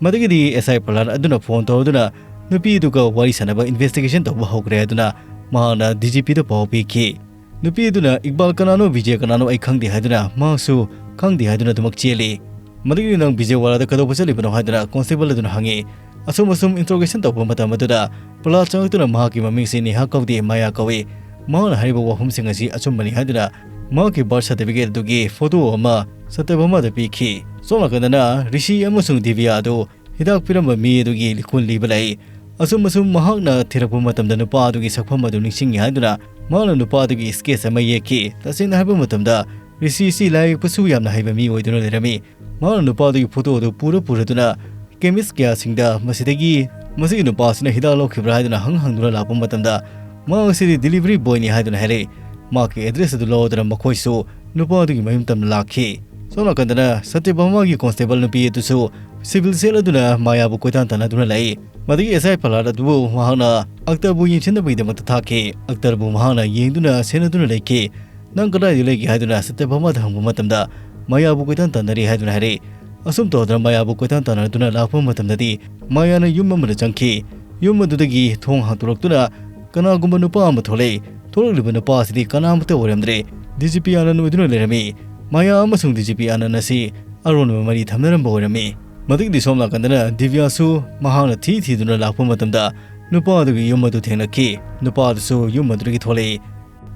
ꯃꯗꯨꯒꯤꯗꯤ ꯑꯦꯁ ꯑꯥꯏ ꯄ꯭ꯔꯍꯂꯥꯗ ꯑꯗꯨꯅ ꯐꯣꯟ ꯇꯧꯔꯗꯨꯅ ꯅꯨꯄꯤ ꯑꯗꯨꯒ ꯋꯥꯔꯤ ꯁꯥꯟꯅꯕ ꯏꯟꯚꯦꯁꯇꯤꯒꯦꯁꯟ ꯇꯧꯕ ꯍꯧꯈ꯭ꯔꯦ ꯍꯥꯏꯗꯨꯅ ꯃꯍꯥꯛꯅ ꯗꯤ ꯖꯤ ꯄꯤꯗ ꯄꯥꯎ ꯄꯤꯈꯤ꯫ ꯅꯨꯄꯤ ꯑꯗꯨꯅ ꯏꯛꯕꯥꯜ ꯀꯅꯥꯅꯣ, ꯕꯤꯖꯦ ꯀꯅꯥꯅꯣ ꯑꯩ ꯈꯪꯗꯦ ꯍꯥꯏꯗꯨꯅ ꯃꯍꯥꯛꯁꯨ ꯈꯪꯗꯦ ꯍꯥꯏꯗꯨꯅ ꯑꯗꯨꯃꯛ ꯆꯦꯜꯂꯤ꯫ ꯃꯗꯨꯒꯤ ꯅꯪ ꯕꯤꯖꯦꯋꯥꯂꯥꯗ ꯀꯩꯗꯧꯕ ꯆꯠꯂꯤꯕꯅꯣ ꯍꯥꯏꯗꯨꯅ ꯀꯣꯟꯁꯇꯦꯕꯜ ꯑꯗꯨꯅ ꯍꯪꯉꯤ꯫ ꯑꯁꯨꯝ ꯑꯁꯨꯝ ꯏꯟꯇ꯭ꯔꯣꯒꯦꯁꯟ ꯇꯧꯕ ꯃꯇꯝ ꯑꯗꯨꯗ ꯄ꯭ꯔꯍꯂꯥꯗ ꯆꯪꯂꯛꯇꯨꯅ ꯃꯍꯥꯛꯀꯤ ꯃꯃꯤꯡꯁꯤ ꯅꯦꯍꯥ ꯀꯧꯗꯦ, ꯃꯥꯌꯥ ꯀꯧꯏ꯫ ꯃꯍꯥꯛꯅ ꯍꯥꯏꯔꯤꯕ ꯋꯥꯐꯝꯁꯤꯡ ꯑꯁꯤ ꯑꯆꯨꯝꯕꯅꯤ ꯍꯥꯏꯗꯨꯅ ꯃꯍꯥꯛꯀꯤ ꯕꯥꯔꯊ ꯁꯥꯔꯇꯤꯐꯤꯀꯦꯠ ꯑꯗꯨꯒꯤ ꯐꯣꯇꯣ ꯑꯃ ꯁꯇ꯭ꯌꯚꯥꯃꯥꯗ ꯄꯤꯈꯤ꯫ ꯁꯣꯝ ꯅꯥꯀꯟꯗꯅ ꯔꯤꯁꯤ ꯑꯃꯁꯨꯡ ꯗꯤꯕ꯭ꯌꯥ ꯑꯗꯨ ꯍꯤꯗꯥꯛ ꯄꯤꯔꯝꯕ ꯃꯤ ꯑꯗꯨꯒꯤ ꯂꯤꯀꯨꯟ ꯂꯤꯕ ꯂꯩ꯫ ꯑꯁꯨꯝ ꯑꯁꯨꯝ ꯃꯍꯥꯛꯅ ꯊꯤꯔꯛꯄ ꯃꯇꯝꯗ ꯅꯨꯄꯥ ꯑꯗꯨꯒꯤ ꯁꯛꯐꯝ ꯑꯗꯨ ꯅꯤꯡꯁꯤꯡꯉꯤ ꯍꯥꯏꯗꯨꯅ ꯃꯍꯥꯛꯅ ꯅꯨꯄꯥ ꯑꯗꯨꯒꯤ ꯁ꯭ꯀꯦꯠꯆ ꯑꯃ ꯌꯦꯛꯈꯤ꯫ ꯇꯁꯦꯡꯅ ꯍꯥꯏꯕ ꯃꯇꯝꯗ ꯔꯤꯁꯤ ꯑꯁꯤ ꯂꯥꯏ ꯌꯦꯛꯄꯁꯨ ꯌꯥꯝꯅ ꯍꯩꯕ ꯃꯤ ꯑꯣꯏꯗꯨꯅ ꯂꯩꯔꯝꯃꯤ꯫ ꯃꯍꯥꯛꯅ ꯅꯨꯄꯥ ꯑꯗꯨꯒꯤ ꯐꯣꯇꯣ ꯑꯗꯨ ꯄꯨꯔ ꯄꯨꯔꯗꯨꯅ ꯀꯦꯃꯤꯁ ꯀꯌꯥꯁꯤꯡꯗ ꯃꯁꯤꯗꯒꯤ ꯃꯁꯤꯒꯤ ꯅꯨꯄꯥ ꯑꯁꯤꯅ ꯍꯤꯗꯥꯛ ꯂꯧꯈꯤꯕ꯭ꯔꯥ ꯍꯥꯏꯗꯨꯅ ꯍꯪ ꯍꯪꯗꯨꯅ ꯂꯥꯛꯄ ꯃꯇꯝꯗ ꯃꯍꯥꯛ ꯑꯁꯤꯗꯤ ꯗꯤꯂꯤꯚꯔꯤ ꯕꯣꯏꯅꯤ ꯍꯥꯏꯗꯨꯅ ꯍꯥꯏꯔꯛꯏ꯫ ꯃꯍꯥꯛꯀꯤ ꯑꯦꯗ꯭ꯔꯦꯁ ꯑꯗꯨ ꯂꯧꯗꯨꯅ ꯃꯈꯣꯏꯁꯨ ꯅꯨꯄꯥ ꯑꯗꯨꯒꯤ ꯃꯌꯨꯝ ꯇꯝꯅ ꯂꯥꯛꯈꯤ꯫ ꯁꯣꯝ ꯅꯥꯀꯟꯗꯅ ꯁꯇ꯭ꯌꯚꯥꯃꯥꯒꯤ ꯀꯣꯟꯁꯇꯦꯕꯜ ꯅꯨꯄꯤ ꯑꯗꯨꯁꯨ ꯁꯤꯚꯤꯜ ꯁꯦꯜ ꯑꯗꯨꯅ ꯃꯥꯌꯥꯕꯨ ꯀꯣꯏꯇꯥꯟ ꯇꯥꯟꯅꯗꯨꯅ ꯂꯩ꯫ ꯃꯗꯨꯒꯤ ꯑꯦꯁ ꯑꯥꯏ ꯄ꯭ꯔꯍꯂꯥꯗ ꯑꯗꯨꯕꯨ ꯃꯍꯥꯛꯅ ꯑꯛꯇꯔꯕꯨ ꯌꯦꯡꯁꯤꯟꯅꯕꯒꯤꯗꯃꯛꯇ ꯊꯥꯈꯤ꯫ ꯑꯛꯇꯔꯕꯨ ꯃꯍꯥꯛꯅ ꯌꯦꯡꯗꯨꯅ ꯁꯦꯟꯅꯗꯨꯅ ꯂꯩꯈꯤ꯫ "ꯅꯪ ꯀꯗꯥꯏꯗ ꯂꯩꯒꯦ?" ꯍꯥꯏꯗꯨꯅ ꯁꯇ꯭ꯌꯚꯥꯃꯥꯗ ꯍꯪꯕ ꯃꯇꯝꯗ ꯃꯥꯌꯥꯕꯨ ꯀꯣꯏꯇꯥꯟ ꯇꯥꯟꯅꯔꯤ ꯍꯥꯏꯗꯨꯅ ꯍꯥꯏꯔꯛꯏ꯫ ꯑꯁꯨꯝ ꯇꯧꯗꯨꯅ ꯃꯥꯌꯥꯕꯨ ꯀꯣꯏꯇꯥꯟ ꯇꯥꯟꯅꯗꯨꯅ ꯂꯥꯛꯄ ꯃꯇꯝꯗꯗꯤ ꯃꯥꯌꯥꯅ ꯌꯨꯝ ꯑꯃꯗ ꯆꯪꯈꯤ꯫ ꯌꯨꯝ ꯑꯗꯨꯗꯒꯤ ꯊꯣꯡ ꯍꯥꯡꯗꯣꯔꯛꯇꯨꯅ ꯀꯅꯥꯒꯨꯝꯕ ꯅꯨꯄꯥ ꯑꯃ ꯊꯣꯛꯂꯛꯏ꯫ ꯊꯣꯛꯂꯛꯂꯤꯕ ꯅꯨꯄꯥ ꯑꯁꯤꯗꯤ ꯀꯅꯥꯃꯠꯇ ꯑꯣꯏꯔꯝꯗ꯭ꯔꯦ, ꯗꯤ ꯖꯤ ꯄꯤ ꯑꯥꯅꯟ ꯑꯣꯏꯗꯨꯅ ꯂꯩꯔꯝꯃꯤ꯫ ꯃꯥꯌꯥ ꯑꯃꯁꯨꯡ ꯗꯤ ꯖꯤ ꯄꯤ ꯑꯥꯅꯟ ꯑꯁꯤ ꯑꯔꯣꯟꯕ ꯃꯔꯤ ꯊꯝꯅꯔꯝꯕ ꯑꯣꯏꯔꯝꯃꯤ꯫ ꯃꯗꯨꯒꯤꯗꯤ ꯁꯣꯝ ꯅꯥꯀꯟꯗꯅ ꯗꯤꯕ꯭ꯌꯥꯁꯨ ꯃꯍꯥꯛꯅ ꯊꯤ ꯊꯤꯗꯨꯅ ꯂꯥꯛꯄ ꯃꯇꯝꯗ ꯅꯨꯄꯥ ꯑꯗꯨꯒꯤ ꯌꯨꯝ ꯑꯗꯨ ꯊꯦꯡꯅꯈꯤ꯫ ꯅꯨꯄꯥ ꯑꯗꯨꯁꯨ ꯌꯨꯝ ꯑꯗꯨꯗꯒꯤ ꯊꯣꯛꯂꯛꯏ꯫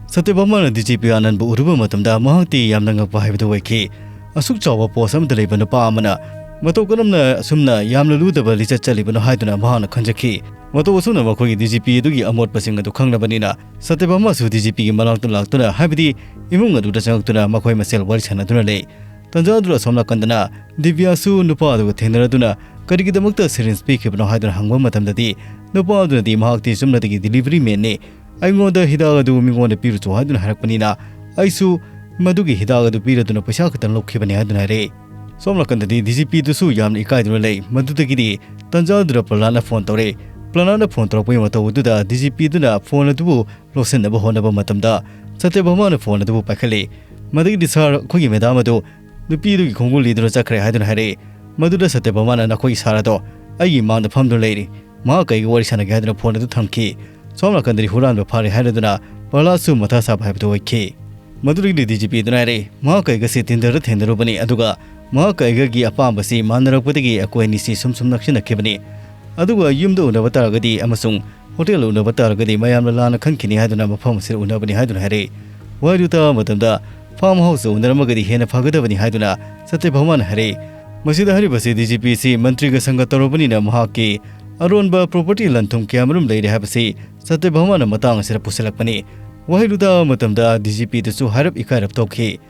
ꯁꯇ꯭ꯌꯚꯥꯃꯥꯅ ꯗꯤ ꯖꯤ ꯄꯤ ꯑꯥꯅꯟꯕꯨ ꯎꯔꯨꯕ ꯃꯇꯝꯗ ꯃꯍꯥꯛꯇꯤ ꯌꯥꯝꯅ ꯉꯛꯄ ꯍꯥꯏꯕꯗꯨ ꯑꯣꯏꯈꯤ꯫ ꯑꯁꯨꯛ ꯆꯥꯎꯕ ꯄꯣꯁ ꯑꯃꯗ ꯂꯩꯕ ꯅꯨꯄꯥ ꯑꯃꯅ ꯃꯇꯧ ꯀꯔꯝꯅ ꯑꯁꯨꯝꯅ ꯌꯥꯝꯅ ꯂꯨꯗꯕ ꯂꯤꯆꯠ ꯆꯠꯂꯤꯕꯅꯣ ꯍꯥꯏꯗꯨꯅ ꯃꯍꯥꯛꯅ ꯈꯟꯖꯈꯤ꯫ ꯃꯇꯧ ꯑꯁꯨꯝꯅ ꯃꯈꯣꯏꯒꯤ ꯗꯤ ꯖꯤ ꯄꯤ ꯑꯗꯨꯒꯤ ꯑꯃꯣꯠꯄꯁꯤꯡ ꯑꯗꯨ ꯈꯪꯂꯕꯅꯤꯅ ꯁꯇ꯭ꯌꯚꯥꯃꯥꯁꯨ ꯗꯤ ꯖꯤ ꯄꯤꯒꯤ ꯃꯅꯥꯛꯇ ꯂꯥꯛꯇꯨꯅ, ꯍꯥꯏꯕꯗꯤ ꯏꯃꯨꯡ ꯑꯗꯨꯗ ꯆꯪꯂꯛꯇꯨꯅ ꯃꯈꯣꯏ ꯃꯁꯦꯜ ꯋꯥꯔꯤ ꯁꯥꯟꯅꯗꯨꯅ ꯂꯩ꯫ ꯇꯟꯖꯥ ꯑꯗꯨꯗ ꯑꯁꯣꯝ ꯅꯥꯀꯟꯗꯅ ꯗꯤꯕ꯭ꯌꯥꯁꯨ ꯅꯨꯄꯥ ꯑꯗꯨꯒ ꯊꯦꯡꯅꯔꯗꯨꯅ ꯀꯔꯤꯒꯤꯗꯃꯛꯇ ꯁꯤꯔꯤꯟꯖ ꯄꯤꯈꯤꯕꯅꯣ ꯍꯥꯏꯗꯨꯅ ꯍꯪꯕ ꯃꯇꯝꯗꯗꯤ ꯅꯨꯄꯥ ꯑꯗꯨꯅꯗꯤ ꯃꯍꯥꯛꯇꯤ ꯆꯨꯝꯅꯗꯒꯤ ꯗꯤꯂꯤꯚꯔꯤ ꯃꯦꯟꯅꯤ, ꯑꯩꯉꯣꯟꯗ ꯍꯤꯗꯥꯛ ꯑꯗꯨ ꯃꯤꯉꯣꯟꯗ ꯄꯤꯔꯨꯆꯣ ꯍꯥꯏꯗꯨꯅ ꯍꯥꯏꯔꯛꯄꯅꯤꯅ ꯑꯩꯁꯨ ꯃꯗꯨꯒꯤ ꯍꯤꯗꯥꯛ ꯑꯗꯨ ꯄꯤꯔꯗꯨꯅ ꯄꯩꯁꯥ ꯈꯛꯇꯪ ꯂꯧꯈꯤꯕꯅꯤ ꯍꯥꯏꯗꯨꯅ ꯍꯥꯏꯔꯛꯏ꯫ ꯁꯣꯝ ꯅꯥꯀꯟꯗꯗꯤ ꯗꯤ ꯖꯤ ꯄꯤꯗꯨꯁꯨ ꯌꯥꯝꯅ ꯏꯀꯥꯏꯗꯨꯅ ꯂꯩ꯫ ꯃꯗꯨꯗꯒꯤꯗꯤ ꯇꯟꯖꯥ ꯑꯗꯨꯗ ꯄ꯭ꯔꯍꯂꯥꯗꯅ ꯐꯣꯟ ꯇꯧꯔꯛꯏ꯫ ꯄ꯭ꯔꯍꯂꯥꯗꯅ ꯐꯣꯟ ꯇꯧꯔꯛꯄꯒꯤ ꯃꯇꯧ ꯑꯗꯨꯗ ꯗꯤ ꯖꯤ ꯄꯤꯗꯨꯅ ꯐꯣꯟ ꯑꯗꯨꯕꯨ ꯂꯧꯁꯤꯟꯅꯕ ꯍꯣꯠꯅꯕ ꯃꯇꯝꯗ ꯁꯇ꯭ꯌꯚꯥꯃꯥꯅ ꯐꯣꯟ ꯑꯗꯨꯕꯨ ꯄꯥꯏꯈꯠꯂꯤ꯫ ꯃꯗꯨꯒꯤꯗꯤ, "ꯁꯥꯔ, ꯑꯩꯈꯣꯏꯒꯤ ꯃꯦꯗꯥꯝ ꯑꯗꯨ ꯅꯨꯄꯤ ꯑꯗꯨꯒꯤ ꯈꯣꯡꯒꯨꯜ ꯂꯤꯗꯨꯅ ꯆꯠꯈ꯭ꯔꯦ" ꯍꯥꯏꯗꯨꯅ ꯍꯥꯏꯔꯛꯏ꯫ ꯃꯗꯨꯗ ꯁꯇ꯭ꯌꯚꯥꯃꯥꯅ, "ꯅꯈꯣꯏꯒꯤ ꯁꯥꯔ ꯑꯗꯣ ꯑꯩꯒꯤ ꯏꯃꯥꯡꯗ ꯐꯝꯗꯨꯅ ꯂꯩꯔꯤ, ꯃꯍꯥꯛ ꯀꯩꯒ ꯋꯥꯔꯤ ꯁꯥꯟꯅꯒꯦ?" ꯍꯥꯏꯗꯨꯅ ꯐꯣꯟ ꯑꯗꯨ ꯊꯝꯈꯤ꯫ ꯁꯣꯝ ꯅꯥꯀꯟꯗꯗꯤ ꯍꯨꯔꯥꯟꯕ ꯐꯥꯔꯦ ꯍꯥꯏꯔꯗꯨꯅ ꯄ꯭ꯔꯍꯂꯥꯗꯁꯨ ꯃꯊꯥ ꯁꯥꯕ ꯍꯥꯏꯕꯗꯨ ꯑꯣꯏꯈꯤ꯫ ꯃꯗꯨꯗꯒꯤꯗꯤ ꯗꯤ ꯖꯤ ꯄꯤꯗꯨꯅ ꯍꯥꯏꯔꯛꯏ, "ꯃꯍꯥꯛ ꯑꯩꯒꯁꯤ ꯇꯤꯟꯗꯔꯗ ꯊꯦꯡꯅꯔꯨꯕꯅꯤ, ꯑꯗꯨꯒ ꯃꯍꯥꯛꯀ ꯑꯩꯒꯒꯤ ꯑꯄꯥꯝꯕꯁꯤ ꯃꯥꯟꯅꯔꯛꯄꯗꯒꯤ ꯑꯩꯈꯣꯏ ꯑꯅꯤꯁꯤ ꯁꯨꯝ ꯁꯨꯝ ꯅꯛꯁꯤꯟꯅꯈꯤꯕꯅꯤ꯫ ꯑꯗꯨꯒ ꯌꯨꯝꯗ ꯎꯅꯕ ꯇꯥꯔꯒꯗꯤ ꯑꯃꯁꯨꯡ ꯍꯣꯇꯦꯜꯗ ꯎꯅꯕ ꯇꯥꯔꯒꯗꯤ ꯃꯌꯥꯝꯅ ꯂꯥꯟꯅ ꯈꯟꯈꯤꯅꯤ ꯍꯥꯏꯗꯨꯅ ꯃꯐꯝ ꯑꯁꯤꯗ ꯎꯅꯕꯅꯤ ꯍꯥꯏꯗꯨꯅ ꯍꯥꯏꯔꯛꯏ꯫ ꯋꯥꯍꯩꯗꯨ ꯇꯥꯕ ꯃꯇꯝꯗ ꯐꯥꯔꯝ ꯍꯥꯎꯁꯇ ꯎꯅꯔꯝꯃꯒꯗꯤ ꯍꯦꯟꯅ ꯐꯒꯗꯕꯅꯤ ꯍꯥꯏꯗꯨꯅ ꯁꯇ꯭ꯌꯚꯥꯃꯥꯅ ꯍꯥꯏꯔꯛꯏ꯫ ꯃꯁꯤꯗ ꯍꯥꯏꯔꯤꯕꯁꯤ ꯗꯤ ꯖꯤ ꯄꯤ ꯑꯁꯤ ꯃꯟꯇ꯭ꯔꯤꯒ ꯁꯪꯒ ꯇꯧꯔꯕꯅꯤꯅ ꯃꯍꯥꯛꯀꯤ ꯑꯔꯣꯟꯕ ꯄ꯭ꯔꯣꯄꯔꯇꯤ ꯂꯟ ꯊꯨꯝ ꯀꯌꯥꯃꯔꯨꯝ ꯂꯩꯔꯦ ꯍꯥꯏꯕꯁꯤ ꯁꯇ꯭ꯌꯚꯥꯃꯥꯅ ꯃꯇꯥꯡ ꯑꯁꯤꯗ ꯄꯨꯁꯤꯜꯂꯛꯄꯅꯤ꯫ ꯋꯥꯍꯩꯗꯨ ꯇꯥꯕ ꯃꯇꯝꯗ ꯗꯤ ꯖꯤ ꯄꯤꯗꯁꯨ ꯍꯥꯏꯔꯞ ꯏꯀꯥꯏꯔꯞ ꯇꯧꯈꯤ꯫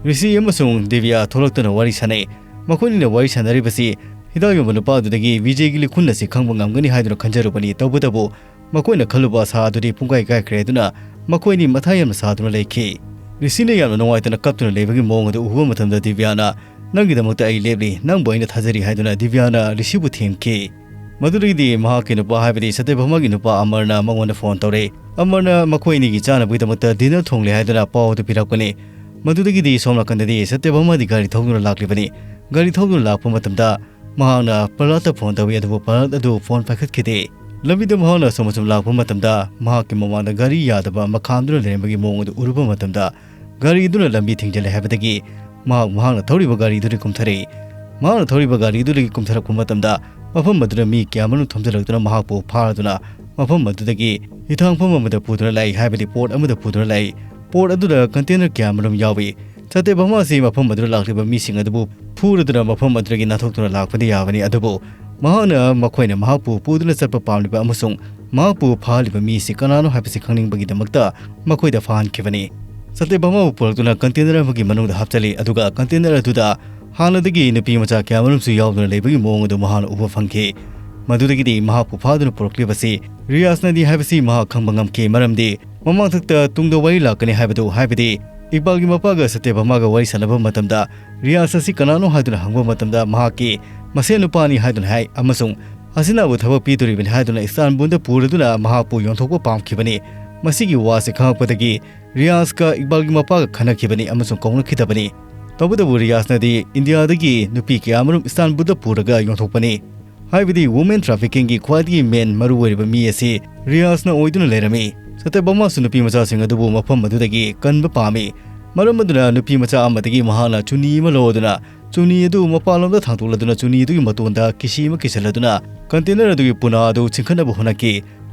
ꯔꯤꯁꯤ ꯑꯃꯁꯨꯡ ꯗꯤꯕ꯭ꯌꯥ ꯊꯣꯛꯂꯛꯇꯨꯅ ꯋꯥꯔꯤ ꯁꯥꯟꯅꯩ꯫ ꯃꯈꯣꯏꯅꯤꯅ ꯋꯥꯔꯤ ꯁꯥꯟꯅꯔꯤꯕꯁꯤ ꯍꯤꯗꯥꯛ ꯌꯣꯟꯕ ꯅꯨꯄꯥ ꯑꯗꯨꯗꯒꯤ ꯕꯤꯖꯦꯒꯤ ꯂꯤꯈꯨꯟ ꯑꯁꯤ ꯈꯪꯕ ꯉꯝꯒꯅꯤ ꯍꯥꯏꯗꯨꯅ ꯈꯟꯖꯔꯨꯕꯅꯤ꯫ ꯇꯧꯕꯇꯕꯨ ꯃꯈꯣꯏꯅ ꯈꯜꯂꯨꯕ ꯑꯁꯥ ꯑꯗꯨꯗꯤ ꯄꯨꯡꯀꯥꯏ ꯀꯥꯏꯈ꯭ꯔꯦ꯫ ꯑꯗꯨꯅ ꯃꯈꯣꯏꯅꯤ ꯃꯊꯥ ꯌꯥꯝꯅ ꯁꯥꯗꯨꯅ ꯂꯩꯈꯤ꯫ ꯔꯤꯁꯤꯅ ꯌꯥꯝꯅ ꯅꯨꯡꯉꯥꯏꯇꯅ ꯀꯞꯇꯨꯅ ꯂꯩꯕꯒꯤ ꯃꯑꯣꯡ ꯑꯗꯨ ꯎꯕ ꯃꯇꯝꯗ ꯗꯤꯕ꯭ꯌꯥꯅ, "ꯅꯪꯒꯤꯗꯃꯛꯇ ꯑꯩ ꯂꯦꯞꯂꯤ, ꯅꯪꯕꯨ ꯑꯩꯅ ꯊꯥꯖꯔꯤ" ꯍꯥꯏꯗꯨꯅ ꯗꯤꯕ꯭ꯌꯥꯅ ꯔꯤꯁꯤꯕꯨ ꯊꯦꯝꯈꯤ꯫ ꯃꯗꯨꯗꯒꯤꯗꯤ ꯃꯍꯥꯛꯀꯤ ꯅꯨꯄꯥ, ꯍꯥꯏꯕꯗꯤ ꯁꯇ꯭ꯌꯚꯥꯃꯥꯒꯤ ꯅꯨꯄꯥ ꯑꯃꯔꯅ ꯃꯉꯣꯟꯗ ꯐꯣꯟ ꯇꯧꯔꯛꯏ꯫ ꯑꯃꯔꯅ ꯃꯈꯣꯏ ꯑꯅꯤꯒꯤ ꯆꯥꯅꯕꯒꯤꯗꯃꯛꯇ ꯗꯤꯅꯔ ꯊꯣꯡꯂꯦ ꯍꯥꯏꯗꯨꯅ ꯄꯥꯎ ꯑꯗꯨ ꯄꯤꯔꯛꯄꯅꯤ꯫ ꯃꯗꯨꯗꯒꯤꯗꯤ ꯁꯣꯝ ꯅꯥꯀꯟꯗꯗꯤ ꯁꯇ꯭ꯌꯚꯥꯃꯥꯗꯤ ꯒꯥꯔꯤ ꯊꯧꯗꯨꯅ ꯂꯥꯛꯂꯤꯕꯅꯤ꯫ ꯒꯥꯔꯤ ꯊꯧꯗꯨꯅ ꯂꯥꯛꯄ ꯃꯇꯝꯗ ꯃꯍꯥꯛꯅ ꯄ꯭ꯔꯍꯂꯥꯗꯇ ꯐꯣꯟ ꯇꯧꯏ, ꯑꯗꯨꯕꯨ ꯄ꯭ꯔꯍꯂꯥꯗ ꯑꯗꯨ ꯐꯣꯟ ꯄꯥꯏꯈꯠꯈꯤꯗꯦ꯫ ꯂꯝꯕꯤꯗ ꯃꯍꯥꯛꯅ ꯑꯁꯨꯝ ꯑꯁꯨꯝ ꯂꯥꯛꯄ ꯃꯇꯝꯗ ꯃꯍꯥꯛꯀꯤ ꯃꯃꯥꯡꯗ ꯒꯥꯔꯤ ꯌꯥꯗꯕ ꯑꯃ ꯈꯥꯝꯗꯨꯅ ꯂꯩꯔꯝꯕꯒꯤ ꯃꯑꯣꯡ ꯑꯗꯨ ꯎꯔꯨꯕ ꯃꯇꯝꯗ ꯒꯥꯔꯤ ꯑꯗꯨꯅ ꯂꯝꯕꯤ ꯊꯤꯡꯖꯤꯜꯂꯦ ꯍꯥꯏꯕꯗꯒꯤ ꯃꯍꯥꯛ ꯃꯍꯥꯛꯅ ꯊꯧꯔꯤꯕ ꯒꯥꯔꯤꯗꯨꯗꯒꯤ ꯀꯨꯝꯊꯔꯛꯏ꯫ ꯃꯍꯥꯛꯅ ꯊꯧꯔꯤꯕ ꯒꯥꯔꯤꯗꯨꯗꯒꯤ ꯀꯨꯝꯊꯔꯛꯄ ꯃꯇꯝꯗ ꯃꯐꯝ ꯑꯗꯨꯗ ꯃꯤ ꯀꯌꯥꯃꯔꯨꯝ ꯊꯣꯝꯖꯤꯜꯂꯛꯇꯨꯅ ꯃꯍꯥꯛꯄꯨ ꯐꯥꯔꯗꯨꯅ ꯃꯐꯝ ꯑꯗꯨꯗꯒꯤ ꯍꯤꯊꯥꯡꯐꯝ ꯑꯃꯗ ꯄꯨꯗꯨꯅ ꯂꯥꯛꯏ, ꯍꯥꯏꯕꯗꯤ ꯄꯣꯠ ꯑꯃꯗ ꯄꯨꯗꯨꯅ ꯂꯥꯛꯏ꯫ ꯄꯣꯠ ꯑꯗꯨꯗ ꯀꯟꯇꯦꯅꯔ ꯀꯌꯥꯃꯔꯨꯝ ꯌꯥꯎꯏ꯫ ꯁꯇ꯭ꯌꯚꯥꯃꯥ ꯑꯁꯤ ꯃꯐꯝ ꯑꯗꯨꯗ ꯂꯥꯛꯂꯤꯕ ꯃꯤꯁꯤꯡ ꯑꯗꯨꯕꯨ ꯐꯨꯔꯗꯨꯅ ꯃꯐꯝ ꯑꯗꯨꯗꯒꯤ ꯅꯥꯟꯊꯣꯛꯇꯨꯅ ꯂꯥꯛꯄꯗꯤ ꯌꯥꯕꯅꯤ, ꯑꯗꯨꯕꯨ ꯃꯍꯥꯛꯅ ꯃꯈꯣꯏꯅ ꯃꯍꯥꯛꯄꯨ ꯄꯨꯗꯨꯅ ꯆꯠꯄ ꯄꯥꯝꯂꯤꯕ ꯑꯃꯁꯨꯡ ꯃꯍꯥꯛꯄꯨ ꯐꯥꯍꯜꯂꯤꯕ ꯃꯤ ꯑꯁꯤ ꯀꯅꯥꯅꯣ ꯍꯥꯏꯕꯁꯤ ꯈꯪꯅꯤꯡꯕꯒꯤꯗꯃꯛꯇ ꯃꯈꯣꯏꯗ ꯐꯥꯍꯟꯈꯤꯕꯅꯤ꯫ ꯁꯇ꯭ꯌꯚꯥꯃꯥꯕꯨ ꯄꯨꯔꯛꯇꯨꯅ ꯀꯟꯇꯦꯅꯔ ꯑꯃꯒꯤ ꯃꯅꯨꯡꯗ ꯍꯥꯞꯆꯜꯂꯤ, ꯑꯗꯨꯒ ꯀꯟꯇꯦꯅꯔ ꯑꯗꯨꯗ ꯍꯥꯟꯅꯗꯒꯤ ꯅꯨꯄꯤ ꯃꯆꯥ ꯀꯌꯥꯃꯔꯨꯝꯁꯨ ꯌꯥꯎꯗꯨꯅ ꯂꯩꯕꯒꯤ ꯃꯑꯣꯡ ꯑꯗꯨ ꯃꯍꯥꯛꯅ ꯎꯕ ꯐꯪꯈꯤ꯫ ꯃꯗꯨꯗꯒꯤꯗꯤ ꯃꯍꯥꯛꯄꯨ ꯐꯥꯗꯨꯅ ꯄꯨꯔꯛꯂꯤꯕꯁꯤ ꯔꯤꯌꯥꯖꯅꯅꯤ ꯍꯥꯏꯕꯁꯤ ꯃꯍꯥꯛ ꯈꯪꯕ ꯉꯝꯈꯤ, ꯃꯔꯝꯗꯤ ꯃꯃꯥꯡꯊꯛꯇ ꯇꯨꯡꯗ ꯋꯥꯔꯤ ꯂꯥꯛꯀꯅꯤ ꯍꯥꯏꯕꯗꯨ, ꯍꯥꯏꯕꯗꯤ ꯏꯛꯕꯥꯜꯒꯤ ꯃꯄꯥꯒ ꯁꯇ꯭ꯌꯚꯥꯃꯥꯒ ꯋꯥꯔꯤ ꯁꯥꯟꯅꯕ ꯃꯇꯝꯗ ꯔꯤꯌꯥꯖ ꯑꯁꯤ ꯀꯅꯥꯅꯣ ꯍꯥꯏꯗꯨꯅ ꯍꯪꯕ ꯃꯇꯝꯗ ꯃꯍꯥꯛꯀꯤ ꯃꯁꯦꯟ ꯅꯨꯄꯥꯅꯤ ꯍꯥꯏꯗꯨꯅ ꯍꯥꯏ ꯑꯃꯁꯨꯡ ꯍꯁꯤꯅꯥꯕꯨ ꯊꯕꯛ ꯄꯤꯗꯣꯔꯤꯕꯅꯤ ꯍꯥꯏꯗꯨꯅ ꯏꯁꯇꯥꯟꯕꯨꯜꯗ ꯄꯨꯔꯗꯨꯅ ꯃꯍꯥꯛꯄꯨ ꯌꯣꯟꯊꯣꯛꯄ ꯄꯥꯝꯈꯤꯕꯅꯤ꯫ ꯃꯁꯤꯒꯤ ꯋꯥꯁꯤ ꯈꯪꯂꯛꯄꯗꯒꯤ ꯔꯤꯌꯥꯖꯀ ꯏꯛꯕꯥꯜꯒꯤ ꯃꯄꯥꯒ ꯈꯟꯅꯈꯤꯕꯅꯤ ꯑꯃꯁꯨꯡ ꯀꯧꯅꯈꯤꯗꯕꯅꯤ꯫ ꯇꯧꯕꯇꯕꯨ ꯔꯤꯌꯥꯖꯅꯗꯤ ꯏꯟꯗꯤꯌꯥꯗꯒꯤ ꯅꯨꯄꯤ ꯀꯌꯥꯃꯔꯨꯝ ꯏꯁꯇꯥꯟꯕꯨꯜꯗ ꯄꯨꯔꯒ ꯌꯣꯟꯊꯣꯛꯄꯅꯤ꯫ ꯍꯥꯏꯕꯗꯤ ꯋꯨꯃꯦꯟ ꯇ꯭ꯔꯥꯐꯤꯀꯤꯡꯒꯤ ꯈ꯭ꯋꯥꯏꯗꯒꯤ ꯃꯦꯟ ꯃꯔꯨ ꯑꯣꯏꯔꯤꯕ ꯃꯤ ꯑꯁꯤ ꯔꯤꯌꯥꯖꯅ ꯑꯣꯏꯗꯨꯅ ꯂꯩꯔꯝꯃꯤ꯫ ꯁꯇ꯭ꯌꯚꯥꯃꯥꯁꯨ ꯅꯨꯄꯤ ꯃꯆꯥꯁꯤꯡ ꯑꯗꯨꯕꯨ ꯃꯐꯝ ꯑꯗꯨꯗꯒꯤ ꯀꯟꯕ ꯄꯥꯝꯃꯤ꯫ ꯃꯔꯝ ꯑꯗꯨꯅ ꯅꯨꯄꯤ ꯃꯆꯥ ꯑꯃꯗꯒꯤ ꯃꯍꯥꯛꯅ ꯆꯨꯅꯤ ꯑꯃ ꯂꯧꯗꯨꯅ ꯆꯨꯅꯤ ꯑꯗꯨ ꯃꯄꯥꯟꯂꯣꯝꯗ ꯊꯥꯡꯗꯣꯛꯂꯗꯨꯅ ꯆꯨꯅꯤ ꯑꯗꯨꯒꯤ ꯃꯇꯣꯟꯗ ꯀꯤꯁꯤ ꯑꯃ ꯀꯤꯁꯜꯂꯗꯨꯅ ꯀꯟꯇꯦꯅꯔ ꯑꯗꯨꯒꯤ ꯄꯨꯅꯥ ꯑꯗꯨ ꯆꯤꯡꯈꯠꯅꯕ ꯍꯣꯠꯅꯈꯤ꯫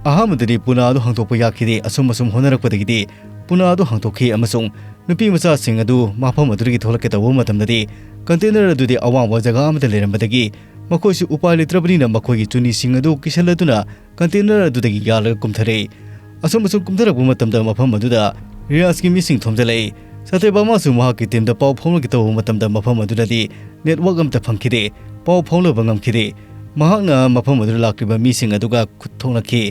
ꯑꯍꯥꯟꯕꯗꯗꯤ ꯄꯨꯅꯥ ꯑꯗꯨ ꯍꯥꯡꯗꯣꯛꯄ ꯌꯥꯈꯤꯗꯦ꯫ ꯑꯁꯨꯝ ꯑꯁꯨꯝ ꯍꯣꯠꯅꯔꯛꯄꯗꯒꯤꯗꯤ ꯄꯨꯅꯥ ꯑꯗꯨ ꯍꯥꯡꯗꯣꯛꯈꯤ ꯑꯃꯁꯨꯡ ꯅꯨꯄꯤ ꯃꯆꯥꯁꯤꯡ ꯑꯗꯨ ꯃꯐꯝ ꯑꯗꯨꯗꯒꯤ ꯊꯣꯛꯂꯛꯀꯦ ꯇꯧꯕ ꯃꯇꯝꯗꯗꯤ ꯀꯟꯇꯦꯅꯔ ꯑꯗꯨꯗꯤ ꯑꯋꯥꯡꯕ ꯖꯒꯥ ꯑꯃꯗ ꯂꯩꯔꯝꯕꯗꯒꯤ ꯃꯈꯣꯏꯁꯨ ꯎꯄꯥꯏ ꯂꯩꯇ꯭ꯔꯕꯅꯤꯅ ꯃꯈꯣꯏꯒꯤ ꯆꯨꯅꯤꯁꯤꯡ ꯑꯗꯨ ꯀꯤꯁꯜꯂꯗꯨꯅ ꯀꯟꯇꯦꯅꯔ ꯑꯗꯨꯗꯒꯤ ꯌꯥꯜꯂꯒ ꯀꯨꯝꯊꯔꯛꯏ꯫ ꯑꯁꯨꯝ ꯑꯁꯨꯝ ꯀꯨꯝꯊꯔꯛꯄ ꯃꯇꯝꯗ ꯃꯐꯝ ꯑꯗꯨꯗ ꯔꯤꯌꯥꯖꯀꯤ ꯃꯤꯁꯤꯡ ꯊꯣꯝꯖꯤꯜꯂꯛꯏ꯫ ꯁꯇ꯭ꯌꯚꯥꯃꯥꯁꯨ ꯃꯍꯥꯛꯀꯤ ꯇꯤꯝꯗ ꯄꯥꯎ ꯐꯥꯎꯅꯒꯦ ꯇꯧꯕ ꯃꯇꯝꯗ ꯃꯐꯝ ꯑꯗꯨꯗꯗꯤ ꯅꯦꯠꯋꯥꯛ ꯑꯝꯇ ꯐꯪꯈꯤꯗꯦ꯫ ꯄꯥꯎ ꯐꯥꯎꯅꯕ ꯉꯝꯈꯤꯗꯦ꯫ ꯃꯍꯥꯛꯅ ꯃꯐꯝ ꯑꯗꯨꯗ ꯂꯥꯛꯂꯤꯕ ꯃꯤꯁꯤꯡ ꯑꯗꯨꯒ ꯈꯨꯠ ꯊꯣꯛꯅꯈꯤ꯫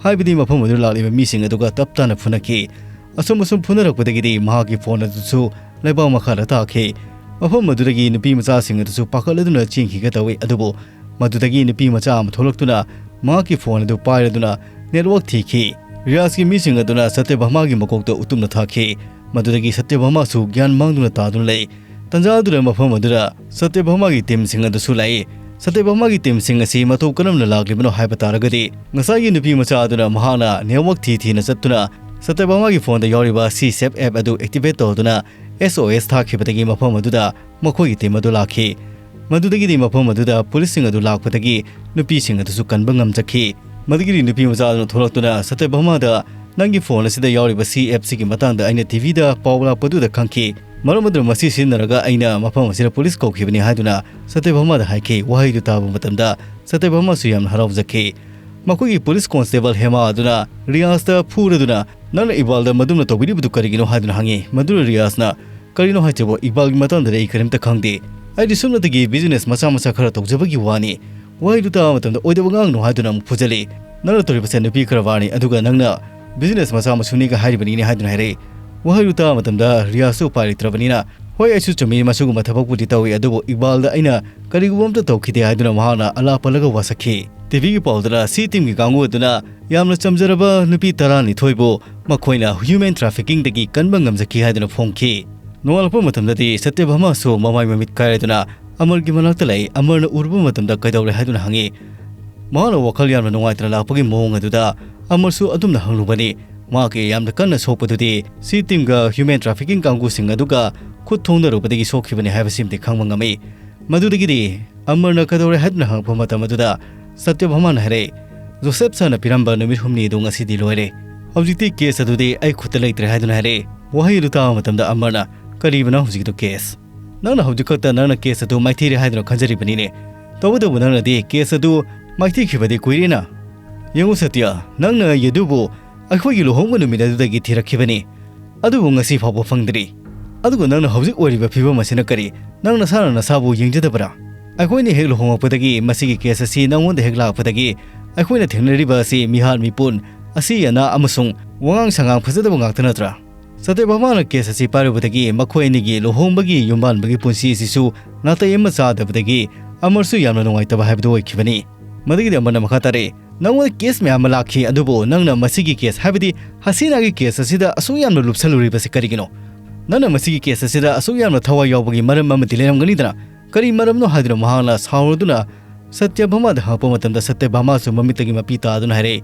ꯍꯥꯏꯕꯗꯤ ꯃꯐꯝ ꯑꯗꯨꯗ ꯂꯥꯛꯂꯤꯕ ꯃꯤꯁꯤꯡ ꯑꯗꯨꯒ ꯇꯞ ꯇꯥꯅ ꯐꯨꯅꯈꯤ꯫ ꯑꯁꯨꯝ ꯑꯁꯨꯝ ꯐꯨꯅꯔꯛꯄꯗꯒꯤꯗꯤ ꯃꯍꯥꯛꯀꯤ ꯐꯣꯟ ꯑꯗꯨꯁꯨ ꯂꯩꯕꯥꯛ ꯃꯈꯥꯗ ꯇꯥꯈꯤ꯫ ꯃꯐꯝ ꯑꯗꯨꯗꯒꯤ ꯅꯨꯄꯤ ꯃꯆꯥꯁꯤꯡ ꯑꯗꯨꯁꯨ ꯄꯥꯈꯠꯂꯗꯨꯅ ꯆꯦꯟꯈꯤꯒꯦ ꯇꯧꯏ, ꯑꯗꯨꯕꯨ ꯃꯗꯨꯗꯒꯤ ꯅꯨꯄꯤ ꯃꯆꯥ ꯑꯃ ꯊꯣꯛꯂꯛꯇꯨꯅ ꯃꯍꯥꯛꯀꯤ ꯐꯣꯟ ꯑꯗꯨ ꯄꯥꯏꯔꯗꯨꯅ ꯅꯦꯠꯋꯥꯛ ꯊꯤꯈꯤ꯫ ꯔꯤꯌꯥꯖꯀꯤ ꯃꯤꯁꯤꯡ ꯑꯗꯨꯅ ꯁꯇ꯭ꯌꯚꯥꯃꯥꯒꯤ ꯃꯀꯣꯛꯇ ꯎꯇꯨꯞꯅ ꯊꯥꯈꯤ꯫ ꯃꯗꯨꯗꯒꯤ ꯁꯇ꯭ꯌꯚꯥꯃꯥꯁꯨ ꯒ꯭ꯌꯥꯟ ꯃꯥꯡꯗꯨꯅ ꯇꯥꯗꯨꯅ ꯂꯩ꯫ ꯇꯟꯖꯥ ꯑꯗꯨꯗ ꯃꯐꯝ ꯑꯗꯨꯗ ꯁꯇ꯭ꯌꯚꯥꯃꯥꯒꯤ ꯇꯤꯝꯁꯤꯡ ꯑꯗꯨꯁꯨ ꯂꯥꯛꯏ꯫ ꯁꯇ꯭ꯌꯚꯥꯃꯥꯒꯤ ꯇꯤꯝꯁꯤꯡ ꯑꯁꯤ ꯃꯇꯧ ꯀꯔꯝꯅ ꯂꯥꯛꯂꯤꯕꯅꯣ ꯍꯥꯏꯕ ꯇꯥꯔꯒꯗꯤ, ꯉꯁꯥꯏꯒꯤ ꯅꯨꯄꯤ ꯃꯆꯥ ꯑꯗꯨꯅ ꯃꯍꯥꯛꯅ ꯅꯦꯠꯋꯥꯛ ꯊꯤ ꯊꯤꯅ ꯆꯠꯇꯨꯅ ꯁꯇ꯭ꯌꯚꯥꯃꯥꯒꯤ ꯐꯣꯟꯗ ꯌꯥꯎꯔꯤꯕ ꯁꯤ ꯁꯦꯞ ꯑꯦꯞ ꯑꯗꯨ ꯑꯦꯛꯇꯤꯚꯦꯠ ꯇꯧꯗꯨꯅ ꯑꯦꯁ ꯑꯣ ꯑꯦꯁ ꯊꯥꯈꯤꯕꯗꯒꯤ ꯃꯐꯝ ꯑꯗꯨꯗ ꯃꯈꯣꯏꯒꯤ ꯇꯤꯝ ꯑꯗꯨ ꯂꯥꯛꯈꯤ꯫ ꯃꯗꯨꯗꯒꯤꯗꯤ ꯃꯐꯝ ꯑꯗꯨꯗ ꯄꯨꯂꯤꯁꯁꯤꯡ ꯑꯗꯨ ꯂꯥꯛꯄꯗꯒꯤ ꯅꯨꯄꯤꯁꯤꯡ ꯑꯗꯨꯁꯨ ꯀꯟꯕ ꯉꯝꯖꯈꯤ꯫ ꯃꯗꯨꯒꯤꯗꯤ ꯅꯨꯄꯤ ꯃꯆꯥ ꯑꯗꯨꯅ ꯊꯣꯛꯂꯛꯇꯨꯅ ꯁꯇ꯭ꯌꯚꯥꯃꯥꯗ, "ꯅꯪꯒꯤ ꯐꯣꯟ ꯑꯁꯤꯗ ꯌꯥꯎꯔꯤꯕ ꯁꯤ ꯑꯦꯞꯁꯤꯒꯤ ꯃꯇꯥꯡꯗ ꯑꯩꯅ ꯇꯤ ꯚꯤꯗ ꯄꯥꯎ ꯂꯥꯛꯄꯗꯨꯗ ꯈꯪꯈꯤ꯫ ꯃꯔꯝ ꯑꯗꯨꯅ ꯃꯁꯤ ꯁꯤꯖꯤꯟꯅꯔꯒ ꯑꯩꯅ ꯃꯐꯝ ꯑꯁꯤꯗ ꯄꯨꯂꯤꯁ ꯀꯧꯈꯤꯕꯅꯤ" ꯍꯥꯏꯗꯨꯅ ꯁꯇ꯭ꯌꯚꯥꯃꯥꯗ ꯍꯥꯏꯈꯤ꯫ ꯋꯥꯍꯩꯗꯨ ꯇꯥꯕ ꯃꯇꯝꯗ ꯁꯇ꯭ꯌꯚꯥꯃꯥꯁꯨ ꯌꯥꯝꯅ ꯍꯔꯥꯎꯖꯈꯤ꯫ ꯃꯈꯣꯏꯒꯤ ꯄꯨꯂꯤꯁ ꯀꯣꯟꯁꯇꯦꯕꯜ ꯍꯦꯃꯥ ꯑꯗꯨꯅ ꯔꯤꯌꯥꯖꯇ ꯐꯨꯔꯗꯨꯅ, "ꯅꯪꯅ ꯏꯕꯥꯜꯗ ꯃꯗꯨꯝꯅ ꯇꯧꯕꯤꯔꯤꯕꯗꯨ ꯀꯔꯤꯒꯤꯅꯣ?" ꯍꯥꯏꯗꯨꯅ ꯍꯪꯉꯤ꯫ ꯃꯗꯨꯗ ꯔꯤꯌꯥꯖꯅ, "ꯀꯔꯤꯅꯣ ꯍꯥꯏꯁꯤꯕꯣ? ꯏꯕꯥꯜꯒꯤ ꯃꯇꯥꯡꯗꯗꯤ ꯑꯩ ꯀꯔꯤꯝꯇ ꯈꯪꯗꯦ꯫ ꯑꯩꯗꯤ ꯁꯨꯞꯅꯇꯒꯤ ꯕꯤꯖꯤꯅꯦꯁ ꯃꯆꯥ ꯃꯆꯥ ꯈꯔ ꯇꯧꯖꯕꯒꯤ ꯋꯥꯅꯤ"꯫ ꯋꯥꯍꯩꯗꯨ ꯇꯥꯕ ꯃꯇꯝꯗ ꯑꯣꯏꯗꯕ ꯉꯥꯡꯒꯅꯨ ꯍꯥꯏꯗꯨꯅ ꯑꯃꯨꯛ ꯐꯨꯖꯜꯂꯤ꯫ "ꯅꯪꯅ ꯇꯧꯔꯤꯕꯁꯦ ꯅꯨꯄꯤ ꯀꯔꯕꯥꯔꯅꯤ, ꯑꯗꯨꯒ ꯅꯪꯅ ꯕꯤꯖꯤꯅꯦꯁ ꯃꯆꯥ ꯃꯁꯨꯅꯤꯒ ꯍꯥꯏꯔꯤꯕꯅꯤꯅꯦ" ꯍꯥꯏꯗꯨꯅ ꯍꯥꯏꯔꯛꯏ꯫ ꯋꯥꯍꯩꯗꯨ ꯇꯥꯕ ꯃꯇꯝꯗ ꯔꯤꯌꯥꯖꯁꯨ ꯎꯄꯥꯏ ꯂꯩꯇ꯭ꯔꯕꯅꯤꯅ, "ꯍꯣꯏ, ꯑꯩꯁꯨ ꯆꯨꯝꯃꯤ, ꯃꯁꯤꯒꯨꯝꯕ ꯊꯕꯛꯄꯨꯗꯤ ꯇꯧꯏ, ꯑꯗꯨꯕꯨ ꯏꯛꯕꯥꯜꯗ ꯑꯩꯅ ꯀꯔꯤꯒꯨꯝꯕ ꯑꯝꯇ ꯇꯧꯈꯤꯗꯦ" ꯍꯥꯏꯗꯨꯅ ꯃꯍꯥꯛꯅ ꯑꯂꯥꯞ ꯄꯜꯂꯒ ꯋꯥꯁꯛꯈꯤ꯫ ꯇꯤ ꯚꯤꯒꯤ ꯄꯥꯎꯗꯅ ꯁꯤ ꯇꯤꯝꯒꯤ ꯀꯥꯡꯕꯨ ꯑꯗꯨꯅ ꯌꯥꯝꯅ ꯆꯝꯖꯔꯕ ꯅꯨꯄꯤ ꯇꯔꯥꯅꯤꯊꯣꯏꯕꯨ ꯃꯈꯣꯏꯅ ꯍ꯭ꯌꯨꯃꯦꯟ ꯇ꯭ꯔꯥꯐꯤꯀꯤꯡꯗꯒꯤ ꯀꯟꯕ ꯉꯝꯖꯈꯤ ꯍꯥꯏꯗꯨꯅ ꯐꯣꯡꯈꯤ꯫ ꯅꯣꯡꯉꯥꯜꯂꯛꯄ ꯃꯇꯝꯗꯗꯤ ꯁꯇ꯭ꯌꯚꯥꯃꯥꯁꯨ ꯃꯃꯥꯏ ꯃꯃꯤꯠ ꯀꯥꯏꯔꯗꯨꯅ ꯑꯃꯔꯒꯤ ꯃꯅꯥꯛꯇ ꯂꯩ꯫ ꯑꯃꯔꯅ ꯎꯔꯨꯕ ꯃꯇꯝꯗ ꯀꯩꯗꯧꯔꯦ ꯍꯥꯏꯗꯨꯅ ꯍꯪꯉꯤ꯫ ꯃꯍꯥꯛꯅ ꯋꯥꯈꯜ ꯌꯥꯝꯅ ꯅꯨꯡꯉꯥꯏꯇꯅ ꯂꯥꯛꯄꯒꯤ ꯃꯑꯣꯡ ꯑꯗꯨꯗ ꯑꯃꯔꯁꯨ ꯑꯗꯨꯝꯅ ꯍꯪꯂꯨꯕꯅꯤ꯫ ꯃꯍꯥꯛꯀꯤ ꯌꯥꯝꯅ ꯀꯟꯅ ꯁꯣꯛꯄꯗꯨꯗꯤ ꯁꯤ ꯇꯤꯝꯒ ꯍ꯭ꯌꯨꯃꯦꯟ ꯇ꯭ꯔꯥꯐꯤꯀꯤꯡ ꯀꯥꯡꯕꯨꯁꯤꯡ ꯑꯗꯨꯒ ꯈꯨꯠ ꯊꯣꯡꯅꯔꯨꯕꯗꯒꯤ ꯁꯣꯛꯈꯤꯕꯅꯤ ꯍꯥꯏꯕꯁꯤꯃꯗꯤ ꯈꯪꯕ ꯉꯝꯃꯤ꯫ ꯃꯗꯨꯗꯒꯤꯗꯤ ꯑꯃꯔꯅ ꯀꯩꯗꯧꯔꯦ ꯍꯥꯏꯗꯨꯅ ꯍꯪꯉꯛꯄ ꯃꯇꯝ ꯑꯗꯨꯗ ꯁꯇ꯭ꯌꯚꯥꯃꯥꯅ ꯍꯥꯏꯔꯛꯏ, "ꯖꯣꯁꯦꯞ ꯁꯥꯔꯅ ꯄꯤꯔꯝꯕ ꯅꯨꯃꯤꯠ ꯍꯨꯝꯅꯤ ꯑꯗꯨ ꯉꯁꯤꯗꯤ ꯂꯣꯏꯔꯦ꯫ ꯍꯧꯖꯤꯛꯇꯤ ꯀꯦꯁ ꯑꯗꯨꯗꯤ ꯑꯩ ꯈꯨꯠꯇ ꯂꯩꯇ꯭ꯔꯦ" ꯍꯥꯏꯗꯨꯅ ꯍꯥꯏꯔꯛꯏ꯫ ꯋꯥꯍꯩ ꯑꯗꯨ ꯇꯥꯕ ꯃꯇꯝꯗ ꯑꯃꯔꯅ, "ꯀꯔꯤꯕꯅꯣ ꯍꯧꯖꯤꯛꯀꯤꯗꯣ ꯀꯦꯁ? ꯅꯪꯅ ꯍꯧꯖꯤꯛ ꯈꯛꯇ ꯅꯪꯅ ꯀꯦꯁ ꯑꯗꯨ ꯃꯥꯏꯊꯤꯔꯦ ꯍꯥꯏꯗꯨꯅ ꯈꯟꯖꯔꯤꯕꯅꯤꯅꯦ꯫ ꯇꯧꯕꯇꯕꯨ ꯅꯪꯅꯗꯤ ꯀꯦꯁ ꯑꯗꯨ ꯃꯥꯏꯊꯤꯈꯤꯕꯗꯤ ꯀꯨꯏꯔꯦꯅ꯫ ꯌꯦꯡꯉꯨ ꯁꯇ꯭ꯌ, ꯅꯪꯅ ꯑꯩ ꯑꯗꯨꯕꯨ ꯑꯩꯈꯣꯏꯒꯤ ꯂꯨꯍꯣꯡꯕ ꯅꯨꯃꯤꯠ ꯑꯗꯨꯗꯒꯤ ꯊꯤꯔꯛꯈꯤꯕꯅꯤ, ꯑꯗꯨꯕꯨ ꯉꯁꯤ ꯐꯥꯎꯕ ꯐꯪꯗ꯭ꯔꯤ꯫ ꯑꯗꯨꯒ ꯅꯪꯅ ꯍꯧꯖꯤꯛ ꯑꯣꯏꯔꯤꯕ ꯐꯤꯕꯝ ꯑꯁꯤꯅ ꯀꯔꯤ? ꯅꯪ ꯅꯁꯥꯅ ꯅꯁꯥꯕꯨ ꯌꯦꯡꯖꯗꯕ꯭ꯔꯥ? ꯑꯩꯈꯣꯏꯅ ꯍꯦꯛ ꯂꯨꯍꯣꯡꯂꯛꯄꯗꯒꯤ ꯃꯁꯤꯒꯤ ꯀꯦꯁ ꯑꯁꯤ ꯅꯪꯉꯣꯟꯗ ꯍꯦꯛ ꯂꯥꯛꯄꯗꯒꯤ ꯑꯩꯈꯣꯏꯅ ꯊꯦꯡꯅꯔꯤꯕ ꯑꯁꯤ ꯃꯤꯍꯥꯠ ꯃꯤꯄꯨꯟ, ꯑꯁꯤ ꯑꯅꯥ ꯑꯃꯁꯨꯡ ꯋꯥꯉꯥꯡ ꯁꯉꯥꯡ ꯐꯖꯗꯕ ꯉꯥꯛꯇ ꯅꯠꯇ꯭ꯔꯥ?" ꯁꯇ꯭ꯌꯚꯥꯃꯥꯅ ꯀꯦꯁ ꯑꯁꯤ ꯄꯥꯏꯔꯨꯕꯗꯒꯤ ꯃꯈꯣꯏ ꯑꯅꯤꯒꯤ ꯂꯨꯍꯣꯡꯕꯒꯤ ꯌꯨꯝꯕꯥꯟꯕꯒꯤ ꯄꯨꯟꯁꯤ ꯑꯁꯤꯁꯨ ꯅꯥꯇꯩ ꯑꯃ ꯆꯥꯗꯕꯗꯒꯤ ꯑꯃꯔꯁꯨ ꯌꯥꯝꯅ ꯅꯨꯡꯉꯥꯏꯇꯕ ꯍꯥꯏꯕꯗꯨ ꯑꯣꯏꯈꯤꯕꯅꯤ꯫ ꯃꯗꯨꯒꯤꯗꯤ ꯑꯃꯔꯅ ꯃꯈꯥ ꯇꯥꯔꯛꯏ, "ꯅꯉꯣꯟꯗ ꯀꯦꯁ ꯃꯌꯥꯝ ꯑꯃ ꯂꯥꯛꯈꯤ, ꯑꯗꯨꯕꯨ ꯅꯪꯅ ꯃꯁꯤꯒꯤ ꯀꯦꯁ, ꯍꯥꯏꯕꯗꯤ ꯍꯁꯤꯅꯥꯒꯤ ꯀꯦꯁ ꯑꯁꯤꯗ ꯑꯁꯨꯛ ꯌꯥꯝꯅ ꯂꯨꯞꯁꯜꯂꯨꯔꯤꯕꯁꯤ ꯀꯔꯤꯒꯤꯅꯣ? ꯅꯪꯅ ꯃꯁꯤꯒꯤ ꯀꯦꯁ ꯑꯁꯤꯗ ꯑꯁꯨꯛ ꯌꯥꯝꯅ ꯊꯋꯥꯏ ꯌꯥꯎꯕꯒꯤ ꯃꯔꯝ ꯑꯃꯗꯤ ꯂꯩꯔꯝꯒꯅꯤꯗꯅ? ꯀꯔꯤ ꯃꯔꯝꯅꯣ?" ꯍꯥꯏꯗꯨꯅ ꯃꯍꯥꯛꯅ ꯁꯥꯎꯔꯗꯨꯅ ꯁꯇ꯭ꯌꯚꯥꯃꯥꯗ ꯍꯪꯉꯛꯄ ꯃꯇꯝꯗ ꯁꯇ꯭ꯌꯚꯥꯃꯥꯁꯨ ꯃꯃꯤꯠꯇꯒꯤ ꯃꯄꯤ ꯇꯥꯗꯨꯅ ꯍꯥꯏꯔꯛꯏ,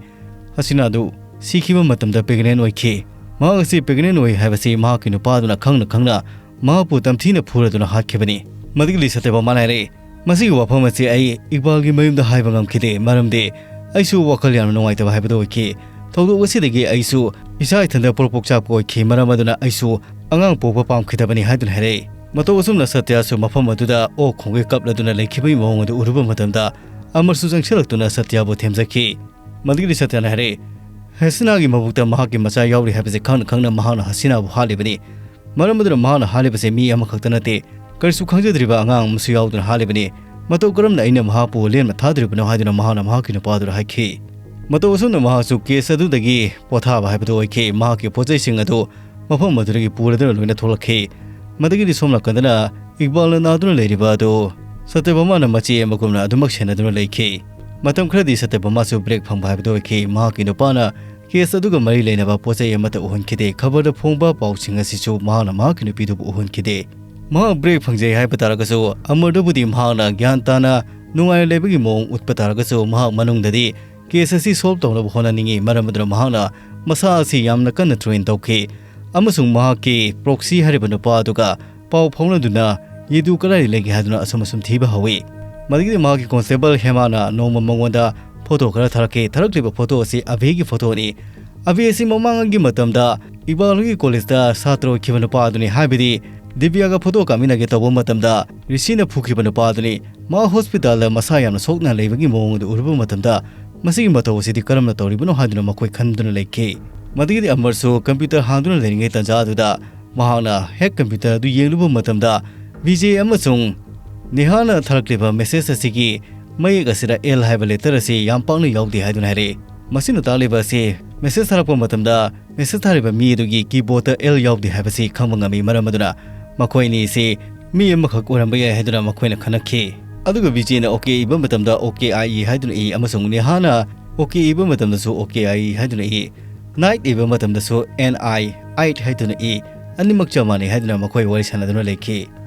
"ꯍꯁꯤꯅꯥ ꯑꯗꯨ ꯁꯤꯈꯤꯕ ꯃꯇꯝꯗ ꯄ꯭ꯔꯦꯒꯅꯦꯟ ꯑꯣꯏꯈꯤ꯫ ꯃꯍꯥꯛ ꯑꯁꯤ ꯄ꯭ꯔꯦꯒꯅꯦꯟ ꯑꯣꯏ ꯍꯥꯏꯕꯁꯤ ꯃꯍꯥꯛꯀꯤ ꯅꯨꯄꯥꯗꯨꯅ ꯈꯪꯅ ꯈꯪꯅ ꯃꯍꯥꯛꯄꯨ ꯇꯝꯊꯤꯅ ꯐꯨꯔꯗꯨꯅ ꯍꯥꯠꯈꯤꯕꯅꯤ꯫" ꯃꯗꯨꯒꯤ ꯁꯇ꯭ꯌꯚꯥꯃꯥꯅ ꯍꯥꯏꯔꯛꯏ, "ꯃꯁꯤꯒꯤ ꯋꯥꯐꯝ ꯑꯁꯤ ꯑꯩ ꯏꯛꯕꯥꯜꯒꯤ ꯃꯌꯨꯝꯗ ꯍꯥꯏꯕ ꯉꯝꯈꯤꯗꯦ, ꯃꯔꯝꯗꯤ ꯑꯩꯁꯨ ꯋꯥꯈꯜ ꯌꯥꯝꯅ ꯅꯨꯡꯉꯥꯏꯇꯕ ꯍꯥꯏꯕꯗꯨ ꯑꯣꯏꯈꯤ꯫ ꯊꯧꯗꯣꯛ ꯑꯁꯤꯗꯒꯤ ꯑꯩꯁꯨ ꯏꯁꯥ ꯏꯊꯟꯗ ꯄꯣꯔꯣꯛꯄꯣꯛ ꯆꯥꯛꯄ ꯑꯣꯏꯈꯤ, ꯃꯔꯝ ꯑꯗꯨꯅ ꯑꯩꯁꯨ ꯑꯉꯥꯡ ꯄꯣꯛꯄ ꯄꯥꯝꯈꯤꯗꯕꯅꯤ" ꯍꯥꯏꯗꯨꯅ ꯍꯥꯏꯔꯛꯏ꯫ ꯃꯇꯧ ꯑꯁꯨꯝꯅ ꯁꯇ꯭ꯌꯁꯨ ꯃꯐꯝ ꯑꯗꯨꯗ ꯑꯣꯛ ꯈꯣꯡꯒꯩ ꯀꯞꯂꯗꯨꯅ ꯂꯩꯈꯤꯕꯒꯤ ꯃꯑꯣꯡ ꯑꯗꯨ ꯎꯔꯨꯕ ꯃꯇꯝꯗ ꯑꯃꯔꯁꯨ ꯆꯪꯁꯤꯜꯂꯛꯇꯨꯅ ꯁꯇ꯭ꯌꯕꯨ ꯊꯦꯝꯖꯈꯤ꯫ ꯃꯗꯨꯒꯤꯗꯤ ꯁꯇ꯭ꯌꯅ ꯍꯥꯏꯔꯛꯏ, "ꯍꯁꯤꯅꯥꯒꯤ ꯃꯕꯨꯛꯇ ꯃꯍꯥꯛꯀꯤ ꯃꯆꯥ ꯌꯥꯎꯔꯤ ꯍꯥꯏꯕꯁꯤ ꯈꯪꯅ ꯈꯪꯅ ꯃꯍꯥꯛꯅ ꯍꯁꯤꯅꯥꯕꯨ ꯍꯥꯠꯂꯤꯕꯅꯤ꯫ ꯃꯔꯝ ꯑꯗꯨꯅ ꯃꯍꯥꯛꯅ ꯍꯥꯠꯂꯤꯕꯁꯤ ꯃꯤ ꯑꯃꯈꯛꯇ ꯅꯠꯇꯦ, ꯀꯔꯤꯁꯨ ꯈꯪꯖꯗ꯭ꯔꯤꯕ ꯑꯉꯥꯡ ꯑꯃꯁꯨ ꯌꯥꯎꯗꯨꯅ ꯍꯥꯠꯂꯤꯕꯅꯤ꯫ ꯃꯇꯧ ꯀꯔꯝꯅ ꯑꯩꯅ ꯃꯍꯥꯛꯄꯨ ꯂꯦꯟꯕ ꯊꯥꯗꯣꯔꯤꯕꯅꯣ?" ꯍꯥꯏꯗꯨꯅ ꯃꯍꯥꯛꯅ ꯃꯍꯥꯛꯀꯤ ꯅꯨꯄꯥꯗꯨꯗ ꯍꯥꯏꯈꯤ꯫ ꯃꯇꯧ ꯑꯁꯨꯝꯅ ꯃꯍꯥꯛꯁꯨ ꯀꯦꯁ ꯑꯗꯨꯗꯒꯤ ꯄꯣꯊꯥꯕ ꯍꯥꯏꯕꯗꯨ ꯑꯣꯏꯈꯤ꯫ ꯃꯍꯥꯛꯀꯤ ꯄꯣꯠꯆꯩꯁꯤꯡ ꯑꯗꯨ ꯃꯐꯝ ꯑꯗꯨꯗꯒꯤ ꯄꯨꯔꯗꯨꯅ ꯂꯣꯏꯅ ꯊꯣꯛꯂꯛꯈꯤ꯫ ꯃꯗꯨꯒꯤꯗꯤ ꯁꯣꯝ ꯅꯥꯀꯟꯗꯅ ꯏꯛꯕꯥꯜꯅ ꯅꯥꯗꯨꯅ ꯂꯩꯔꯤꯕ ꯑꯗꯨ ꯁꯇ꯭ꯌꯚꯥꯃꯥꯅ ꯃꯆꯦ ꯑꯃꯒꯨꯝꯅ ꯑꯗꯨꯃꯛ ꯁꯦꯟꯅꯗꯨꯅ ꯂꯩꯈꯤ꯫ ꯃꯇꯝ ꯈꯔꯗꯤ ꯁꯇ꯭ꯌꯚꯥꯃꯥꯁꯨ ꯕ꯭ꯔꯦꯛ ꯐꯪꯕ ꯍꯥꯏꯕꯗꯨ ꯑꯣꯏꯈꯤ꯫ ꯃꯍꯥꯛꯀꯤ ꯅꯨꯄꯥꯅ ꯀꯦꯁ ꯑꯗꯨꯒ ꯃꯔꯤ ꯂꯩꯅꯕ ꯄꯣꯠ ꯆꯩ ꯑꯃꯠꯇ ꯎꯍꯟꯈꯤꯗꯦ꯫ ꯈꯕꯔꯗ ꯐꯣꯡꯕ ꯄꯥꯎꯁꯤꯡ ꯑꯁꯤꯁꯨ ꯃꯍꯥꯛꯅ ꯃꯍꯥꯛꯀꯤ ꯅꯨꯄꯤꯗꯨꯕꯨ ꯎꯍꯟꯈꯤꯗꯦ꯫ ꯃꯍꯥꯛ ꯕ꯭ꯔꯦꯛ ꯐꯪꯖꯩ ꯍꯥꯏꯕ ꯇꯥꯔꯒꯁꯨ, ꯑꯃꯔꯗꯨꯕꯨꯗꯤ ꯃꯍꯥꯛꯅ ꯒ꯭ꯌꯥꯟ ꯇꯥꯅ ꯅꯨꯡꯉꯥꯏꯅ ꯂꯩꯕꯒꯤ ꯃꯑꯣꯡ ꯎꯠꯄ ꯇꯥꯔꯒꯁꯨ, ꯃꯍꯥꯛ ꯃꯅꯨꯡꯗꯗꯤ ꯀꯦꯁ ꯑꯁꯤ ꯁꯣꯜꯕ ꯇꯧꯅꯕ ꯍꯣꯠꯅꯅꯤꯡꯏ꯫ ꯃꯔꯝ ꯑꯗꯨꯅ ꯃꯍꯥꯛꯅ ꯃꯁꯥ ꯑꯁꯤ ꯌꯥꯝꯅ ꯀꯟꯅ ꯇ꯭ꯔꯦꯟ ꯇꯧꯈꯤ ꯑꯃꯁꯨꯡ ꯃꯍꯥꯛꯀꯤ ꯄ꯭ꯔꯣꯛꯁꯤ ꯍꯥꯏꯔꯤꯕ ꯅꯨꯄꯥ ꯑꯗꯨꯒ ꯄꯥꯎ ꯐꯥꯎꯅꯗꯨꯅ ꯌꯦꯗꯨ ꯀꯗꯥꯏꯗ ꯂꯩꯒꯦ ꯍꯥꯏꯗꯨꯅ ꯑꯁꯨꯝ ꯑꯁꯨꯝ ꯊꯤꯕ ꯍꯧꯏ꯫ ꯃꯗꯨꯒꯤꯗꯤ ꯃꯍꯥꯛꯀꯤ ꯀꯣꯟꯁꯇꯦꯕꯜ ꯍꯦꯃꯥꯅ ꯅꯣꯡꯃ ꯃꯉꯣꯟꯗ ꯐꯣꯇꯣ ꯈꯔ ꯊꯥꯔꯛꯈꯤ꯫ ꯊꯥꯔꯛꯂꯤꯕ ꯐꯣꯇꯣ ꯑꯁꯤ ꯑꯚꯤꯒꯤ ꯐꯣꯇꯣꯅꯤ꯫ ꯑꯚꯤ ꯑꯁꯤ ꯃꯃꯥꯡꯒꯤ ꯃꯇꯝꯗ ꯏꯛꯕꯥꯜꯒꯤ ꯀꯣꯂꯦꯖꯇ ꯁꯥꯇ꯭ꯔ ꯑꯣꯏꯈꯤꯕ ꯅꯨꯄꯥ ꯑꯗꯨꯅꯤ, ꯍꯥꯏꯕꯗꯤ ꯗꯤꯕꯤꯌꯥꯒ ꯐꯣꯇꯣ ꯀꯥꯞꯃꯤꯟꯅꯒꯦ ꯇꯧꯕ ꯃꯇꯝꯗ ꯔꯤꯁꯤꯅ ꯐꯨꯈꯤꯕ ꯅꯨꯄꯥ ꯑꯗꯨꯅꯤ꯫ ꯃꯥ ꯍꯣꯁꯄꯤꯇꯥꯜꯗ ꯃꯁꯥ ꯌꯥꯝꯅ ꯁꯣꯛꯅ ꯂꯩꯕꯒꯤ ꯃꯑꯣꯡ ꯑꯗꯨ ꯎꯔꯨꯕ ꯃꯇꯝꯗ ꯃꯁꯤꯒꯤ ꯃꯇꯧ ꯑꯁꯤꯗꯤ ꯀꯔꯝꯅ ꯇꯧꯔꯤꯕꯅꯣ ꯍꯥꯏꯗꯨꯅ ꯃꯈꯣꯏ ꯈꯟꯗꯨꯅ ꯂꯩꯈꯤ꯫ ꯃꯗꯨꯒꯤꯗꯤ ꯑꯃꯔꯁꯨ ꯀꯝꯄ꯭ꯌꯨꯇꯔ ꯍꯥꯡꯗꯨꯅ ꯂꯩꯔꯤꯉꯩ ꯇꯥꯟꯖꯥ ꯑꯗꯨꯗ ꯃꯍꯥꯛꯅ ꯍꯦꯛ ꯀꯝꯄ꯭ꯌꯨꯇꯔ ꯑꯗꯨ ꯌꯦꯡꯂꯨꯕ ꯃꯇꯝꯗ ꯕꯤꯖꯦ ꯑꯃꯁꯨꯡ ꯅꯦꯍꯥꯅ ꯊꯥꯔꯛꯂꯤꯕ ꯃꯦꯁꯦꯖ ꯑꯁꯤꯒꯤ ꯃꯌꯦꯛ ꯑꯁꯤꯗ ꯑꯦꯜ ꯍꯥꯏꯕ ꯂꯦꯇꯔ ꯑꯁꯤ ꯌꯥꯝ ꯄꯥꯛꯅ ꯌꯥꯎꯗꯦ ꯍꯥꯏꯗꯨꯅ ꯍꯥꯏꯔꯛꯏ꯫ ꯃꯁꯤꯅ ꯇꯥꯛꯂꯤꯕ ꯑꯁꯤ ꯃꯦꯁꯦꯖ ꯊꯥꯔꯛꯄ ꯃꯇꯝꯗ ꯃꯦꯁꯦꯖ ꯊꯥꯔꯤꯕ ꯃꯤ ꯑꯗꯨꯒꯤ ꯀꯤꯕꯣꯔꯗꯇ ꯑꯦꯜ ꯌꯥꯎꯗꯦ ꯍꯥꯏꯕꯁꯤ ꯈꯪꯕ ꯉꯝꯃꯤ꯫ ꯃꯔꯝ ꯑꯗꯨꯅ ꯃꯈꯣꯏ ꯑꯅꯤ ꯑꯁꯤ ꯃꯤ ꯑꯃꯈꯛ ꯑꯣꯏꯔꯝꯕ ꯌꯥꯏ ꯍꯥꯏꯗꯨꯅ ꯃꯈꯣꯏꯅ ꯈꯟꯅꯈꯤ꯫ ꯑꯗꯨꯒ ꯕꯤꯖꯦꯅ ꯑꯣꯀꯦ ꯏꯕ ꯃꯇꯝꯗ ꯑꯣꯀꯦ ꯑꯥꯏ ꯏ ꯍꯥꯏꯗꯨꯅ ꯏ ꯑꯃꯁꯨꯡ ꯅꯦꯍꯥꯅ ꯑꯣꯀꯦ ꯏꯕ ꯃꯇꯝꯗꯁꯨ ꯑꯣꯀꯦ ꯑꯥꯏ ꯏ ꯍꯥꯏꯗꯨꯅ ꯏ꯫ ꯅꯥꯏꯠ ꯏꯕ ꯃꯇꯝꯗꯁꯨ ꯑꯦꯟ ꯑꯥꯏ ꯑꯥꯏꯠ ꯍꯥꯏꯗꯨꯅ ꯏ꯫ ꯑꯅꯤꯃꯛ ꯆꯞ ꯃꯥꯟꯅꯩ ꯍꯥꯏꯗꯨꯅ ꯃꯈꯣꯏ ꯋꯥꯔꯤ ꯁꯥꯟꯅꯗꯨꯅ ꯂꯩꯈꯤ꯫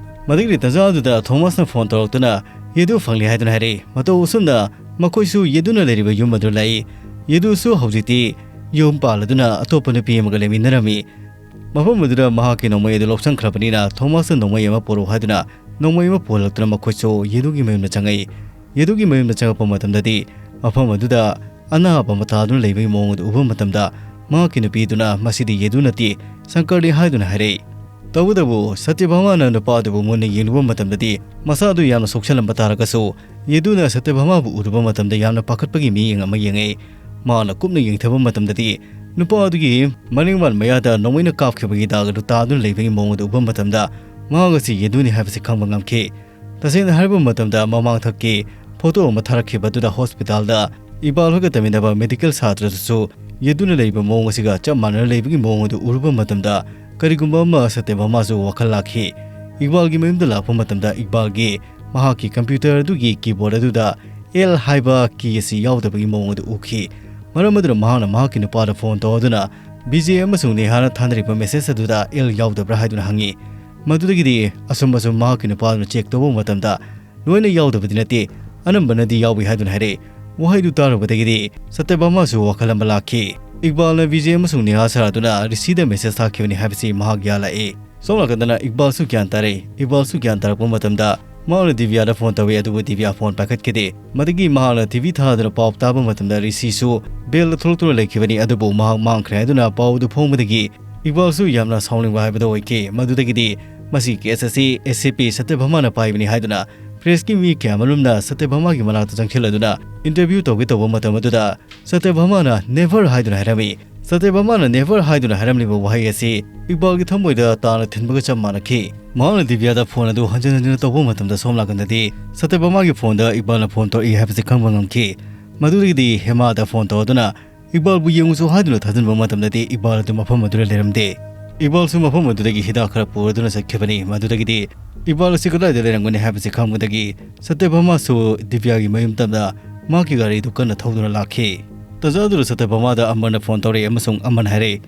ꯃꯗꯨꯒꯤ ꯇꯥꯟꯖꯥ ꯑꯗꯨꯗ ꯊꯣꯃꯥꯁꯅ ꯐꯣꯟ ꯇꯧꯔꯛꯇꯨꯅ ꯌꯦꯗꯨ ꯐꯪꯂꯦ ꯍꯥꯏꯗꯨꯅ ꯍꯥꯏꯔꯛꯏ꯫ ꯃꯇꯧ ꯑꯁꯨꯝꯅ ꯃꯈꯣꯏꯁꯨ ꯌꯦꯗꯨꯅ ꯂꯩꯔꯤꯕ ꯌꯨꯝ ꯑꯗꯨ ꯂꯥꯛꯏ꯫ ꯌꯦꯗꯨꯁꯨ ꯍꯧꯖꯤꯛꯇꯤ ꯌꯨꯝ ꯄꯥꯜꯂꯗꯨꯅ ꯑꯇꯣꯞꯄ ꯅꯨꯄꯤ ꯑꯃꯒ ꯂꯩꯃꯤꯟꯅꯔꯝꯃꯤ꯫ ꯃꯐꯝ ꯑꯗꯨꯗ ꯃꯍꯥꯛꯀꯤ ꯅꯣꯡꯃꯩ ꯑꯗꯨ ꯂꯧꯁꯤꯟꯈ꯭ꯔꯕꯅꯤꯅ ꯊꯣꯃꯥꯁꯅ ꯅꯣꯡꯃꯩ ꯑꯃ ꯄꯨꯔꯛꯎ ꯍꯥꯏꯗꯨꯅ ꯅꯣꯡꯃꯩ ꯑꯃ ꯄꯨꯍꯜꯂꯛꯇꯨꯅ ꯃꯈꯣꯏꯁꯨ ꯌꯦꯗꯨꯒꯤ ꯃꯌꯨꯝꯗ ꯆꯪꯉꯛꯏ꯫ ꯌꯦꯗꯨꯒꯤ ꯃꯌꯨꯝꯗ ꯆꯪꯉꯛꯄ ꯃꯇꯝꯗꯗꯤ ꯃꯐꯝ ꯑꯗꯨꯗ ꯑꯅꯥꯕ ꯑꯃ ꯇꯥꯗꯨꯅ ꯂꯩꯕꯒꯤ ꯃꯑꯣꯡ ꯑꯗꯨ ꯎꯕ ꯃꯇꯝꯗ ꯃꯍꯥꯛꯀꯤ ꯅꯨꯄꯤꯗꯨꯅ ꯃꯁꯤꯗꯤ ꯌꯦꯗꯨ ꯅꯠꯇꯦ, ꯁꯪꯀꯔꯅꯤ ꯍꯥꯏꯗꯨꯅ ꯍꯥꯏꯔꯛꯏ꯫ ꯇꯧꯕꯇꯕꯨ ꯁꯇ꯭ꯌꯚꯥꯃꯥꯅ ꯅꯨꯄꯥ ꯑꯗꯨꯕꯨ ꯃꯨꯟꯅ ꯌꯦꯡꯂꯨꯕ ꯃꯇꯝꯗꯗꯤ ꯃꯁꯥꯗꯨ ꯌꯥꯝꯅ ꯁꯣꯛꯆꯜꯂꯝꯕ ꯇꯥꯔꯒꯁꯨ ꯌꯦꯗꯨꯅ ꯁꯇ꯭ꯌꯚꯥꯃꯥꯕꯨ ꯎꯔꯨꯕ ꯃꯇꯝꯗ ꯌꯥꯝꯅ ꯄꯥꯈꯠꯄꯒꯤ ꯃꯤꯠꯌꯦꯡ ꯑꯃ ꯌꯦꯡꯉꯛꯏ꯫ ꯃꯍꯥꯛꯅ ꯀꯨꯞꯅ ꯌꯦꯡꯊꯕ ꯃꯇꯝꯗꯗꯤ ꯅꯨꯄꯥ ꯑꯗꯨꯒꯤ ꯃꯅꯤꯡꯕꯥꯟ ꯃꯌꯥꯗ ꯅꯣꯡꯃꯩꯅ ꯀꯥꯞꯈꯤꯕꯒꯤ ꯗꯥꯛ ꯑꯗꯨ ꯇꯥꯗꯨꯅ ꯂꯩꯕꯒꯤ ꯃꯑꯣꯡ ꯑꯗꯨ ꯎꯕ ꯃꯇꯝꯗ ꯃꯍꯥꯛ ꯑꯁꯤ ꯌꯦꯗꯨꯅꯤ ꯍꯥꯏꯕꯁꯤ ꯈꯪꯕ ꯉꯝꯈꯤ꯫ ꯇꯁꯦꯡꯅ ꯍꯥꯏꯔꯕ ꯃꯇꯝꯗ ꯃꯃꯥꯡꯊꯛꯀꯤ ꯐꯣꯇꯣ ꯑꯃ ꯊꯥꯔꯛꯈꯤꯕ ꯑꯗꯨꯗ ꯍꯣꯁꯄꯤꯇꯥꯜꯗ ꯏꯛꯕꯥꯜ ꯍꯣꯏꯒ ꯇꯝꯃꯤꯟꯅꯕ ꯃꯦꯗꯤꯀꯦꯜ ꯁꯥꯇ꯭ꯔꯗꯨꯁꯨ ꯌꯦꯗꯨꯅ ꯂꯩꯕ ꯃꯑꯣꯡ ꯑꯁꯤꯒ ꯆꯞ ꯃꯥꯟꯅꯅ ꯂꯩꯕꯒꯤ ꯃꯑꯣꯡ ꯑꯗꯨ ꯎꯔꯨꯕ ꯃꯇꯝꯗ ꯀꯔꯤꯒꯨꯝꯕ ꯑꯃ ꯁꯇ꯭ꯌꯚꯥꯃꯥꯁꯨ ꯋꯥꯈꯜ ꯂꯥꯛꯈꯤ꯫ ꯏꯛꯕꯥꯜꯒꯤ ꯃꯌꯨꯝꯗ ꯂꯥꯛꯄ ꯃꯇꯝꯗ ꯏꯛꯕꯥꯜꯒꯤ ꯃꯍꯥꯛꯀꯤ ꯀꯝꯄ꯭ꯌꯨꯇꯔ ꯑꯗꯨꯒꯤ ꯀꯤꯕꯣꯔꯗ ꯑꯗꯨꯗ ꯑꯦꯜ ꯍꯥꯏꯕ ꯀꯤ ꯑꯁꯤ ꯌꯥꯎꯗꯕꯒꯤ ꯃꯑꯣꯡ ꯑꯗꯨ ꯎꯈꯤ꯫ ꯃꯔꯝ ꯑꯗꯨꯅ ꯃꯍꯥꯛꯅ ꯃꯍꯥꯛꯀꯤ ꯅꯨꯄꯥꯗ ꯐꯣꯟ ꯇꯧꯗꯨꯅ ꯕꯤꯖꯦ ꯑꯃꯁꯨꯡ ꯅꯦꯍꯥꯅ ꯊꯥꯅꯔꯤꯕ ꯃꯦꯁꯦꯖ ꯑꯗꯨꯗ ꯑꯦꯜ ꯌꯥꯎꯗꯕ꯭ꯔꯥ ꯍꯥꯏꯗꯨꯅ ꯍꯪꯉꯤ꯫ ꯃꯗꯨꯗꯒꯤꯗꯤ ꯑꯁꯨꯝ ꯑꯁꯨꯝ ꯃꯍꯥꯛꯀꯤ ꯅꯨꯄꯥꯗꯨꯅ ꯆꯦꯛ ꯇꯧꯕ ꯃꯇꯝꯗ ꯂꯣꯏꯅ ꯌꯥꯎꯗꯕꯗꯤ ꯅꯠꯇꯦ, ꯑꯅꯝꯕꯅꯗꯤ ꯌꯥꯎꯏ ꯍꯥꯏꯗꯨꯅ ꯍꯥꯏꯔꯛꯏ꯫ ꯋꯥꯍꯩꯗꯨ ꯇꯥꯔꯨꯕꯗꯒꯤꯗꯤ ꯁꯇ꯭ꯌꯚꯥꯃꯥꯁꯨ ꯋꯥꯈꯜ ꯑꯃ ꯂꯥꯛꯈꯤ꯫ ꯏꯛꯕꯥꯜꯅ ꯚꯤꯖꯦ ꯑꯃꯁꯨꯡ ꯅꯦꯍꯥ ꯁꯥꯔꯗꯨꯅ ꯔꯤꯁꯤꯗ ꯃꯦꯁꯦꯖ ꯊꯥꯈꯤꯕꯅꯤ ꯍꯥꯏꯕꯁꯤ ꯃꯍꯥꯛ ꯒ꯭ꯌꯥꯟ ꯂꯥꯛꯏ꯫ ꯁꯣꯝ ꯅꯥꯀꯟꯗꯅ ꯏꯛꯕꯥꯜꯁꯨ ꯒ꯭ꯌꯥꯟ ꯇꯥꯔꯦ꯫ ꯏꯛꯕꯥꯜꯁꯨ ꯒ꯭ꯌꯥꯟ ꯇꯥꯔꯛꯄ ꯃꯇꯝꯗ ꯃꯍꯥꯛꯅ ꯗꯤꯕ꯭ꯌꯥꯗ ꯐꯣꯟ ꯇꯧꯏ, ꯑꯗꯨꯕꯨ ꯗꯤꯕ꯭ꯌꯥ ꯐꯣꯟ ꯄꯥꯏꯈꯠꯈꯤꯗꯦ꯫ ꯃꯗꯨꯒꯤ ꯃꯍꯥꯛꯅ ꯇꯤ ꯚꯤ ꯊꯥꯗꯨꯅ ꯄꯥꯎ ꯇꯥꯕ ꯃꯇꯝꯗ ꯔꯤꯁꯤꯁꯨ ꯕꯦꯜꯗ ꯊꯣꯛꯂꯛꯇꯨꯅ ꯂꯩꯈꯤꯕꯅꯤ, ꯑꯗꯨꯕꯨ ꯃꯍꯥꯛ ꯃꯥꯡꯈ꯭ꯔꯦ ꯍꯥꯏꯗꯨꯅ ꯄꯥꯎꯗꯨ ꯐꯣꯡꯕꯗꯒꯤ ꯏꯛꯕꯥꯜꯁꯨ ꯌꯥꯝꯅ ꯁꯥꯎꯅꯤꯡꯕ ꯍꯥꯏꯕꯗꯨ ꯑꯣꯏꯈꯤ꯫ ꯃꯗꯨꯗꯒꯤꯗꯤ ꯃꯁꯤꯒꯤ ꯀꯦꯁ ꯑꯁꯤ ꯑꯦꯁ ꯁꯤ ꯄꯤ ꯁꯇ꯭ꯌꯚꯥꯃꯥꯅ ꯄꯥꯏꯕꯅꯤ ꯍꯥꯏꯗꯨꯅ ꯄ꯭ꯔꯦꯁꯀꯤ ꯃꯤ ꯀꯌꯥꯃꯔꯨꯝꯅ ꯁꯇ꯭ꯌꯚꯥꯃꯥꯒꯤ ꯃꯅꯥꯛꯇ ꯆꯪꯁꯤꯜꯂꯗꯨꯅ ꯏꯟꯇꯔꯚ꯭ꯌꯨ ꯇꯧꯒꯦ ꯇꯧꯕ ꯃꯇꯝ ꯑꯗꯨꯗ ꯁꯇ꯭ꯌꯚꯥꯃꯥꯅ "ꯅꯦꯚꯔ" ꯍꯥꯏꯗꯨꯅ ꯍꯥꯏꯔꯝꯃꯤ꯫ ꯁꯇ꯭ꯌꯚꯥꯃꯥꯅ "ꯅꯦꯚꯔ" ꯍꯥꯏꯗꯨꯅ ꯍꯥꯏꯔꯝꯂꯤꯕ ꯋꯥꯍꯩ ꯑꯁꯤ ꯏꯛꯕꯥꯜꯒꯤ ꯊꯃꯣꯏꯗ ꯇꯥꯅ ꯊꯤꯟꯕꯒ ꯆꯞ ꯃꯥꯟꯅꯈꯤ꯫ ꯃꯍꯥꯛꯅ ꯗꯤꯕ꯭ꯌꯥꯗ ꯐꯣꯟ ꯑꯗꯨ ꯍꯟꯖꯤꯟ ꯍꯟꯖꯤꯟꯅ ꯇꯧꯕ ꯃꯇꯝꯗ ꯁꯣꯝ ꯅꯥꯀꯟꯗꯗꯤ ꯁꯇ꯭ꯌꯚꯥꯃꯥꯒꯤ ꯐꯣꯟꯗ ꯏꯛꯕꯥꯜꯅ ꯐꯣꯟ ꯇꯧꯔꯛꯏ ꯍꯥꯏꯕꯁꯤ ꯈꯪꯕ ꯉꯝꯈꯤ꯫ ꯃꯗꯨꯗꯒꯤꯗꯤ ꯍꯦꯃꯥꯗ ꯐꯣꯟ ꯇꯧꯔꯗꯨꯅ ꯏꯛꯕꯥꯜꯕꯨ ꯌꯦꯡꯉꯨꯁꯨ ꯍꯥꯏꯗꯨꯅ ꯊꯥꯖꯤꯟꯕ ꯃꯇꯝꯗꯗꯤ ꯏꯛꯕꯥꯜ ꯑꯗꯨ ꯃꯐꯝ ꯑꯗꯨꯗ ꯂꯩꯔꯝꯗꯦ꯫ ꯏꯛꯕꯥꯜꯁꯨ ꯃꯐꯝ ꯑꯗꯨꯗꯒꯤ ꯍꯤꯗꯥꯛ ꯈꯔ ꯄꯨꯔꯗꯨꯅ ꯆꯠꯈꯤꯕꯅꯤ꯫ ꯃꯗꯨꯗꯒꯤꯗꯤ ꯏꯛꯕꯥꯜ ꯑꯁꯤ ꯀꯗꯥꯏꯗ ꯂꯩꯔꯝꯒꯅꯤ ꯍꯥꯏꯕꯁꯤ ꯈꯪꯕꯗꯒꯤ ꯁꯇ꯭ꯌꯚꯥꯃꯥꯁꯨ ꯗꯤꯕ꯭ꯌꯥꯒꯤ ꯃꯌꯨꯝ ꯇꯝꯅ ꯃꯍꯥꯛꯀꯤ ꯒꯥꯔꯤꯗꯨ ꯀꯟꯅ ꯊꯧꯗꯨꯅ ꯂꯥꯛꯈꯤ꯫ ꯇꯥꯟꯖꯥ ꯑꯗꯨꯗ ꯁꯇ꯭ꯌꯚꯥꯃꯥꯗ ꯑꯃꯔꯅ ꯐꯣꯟ ꯇꯧꯔꯛꯏ ꯑꯃꯁꯨꯡ ꯑꯃꯔꯅ ꯍꯥꯏꯔꯛꯏ,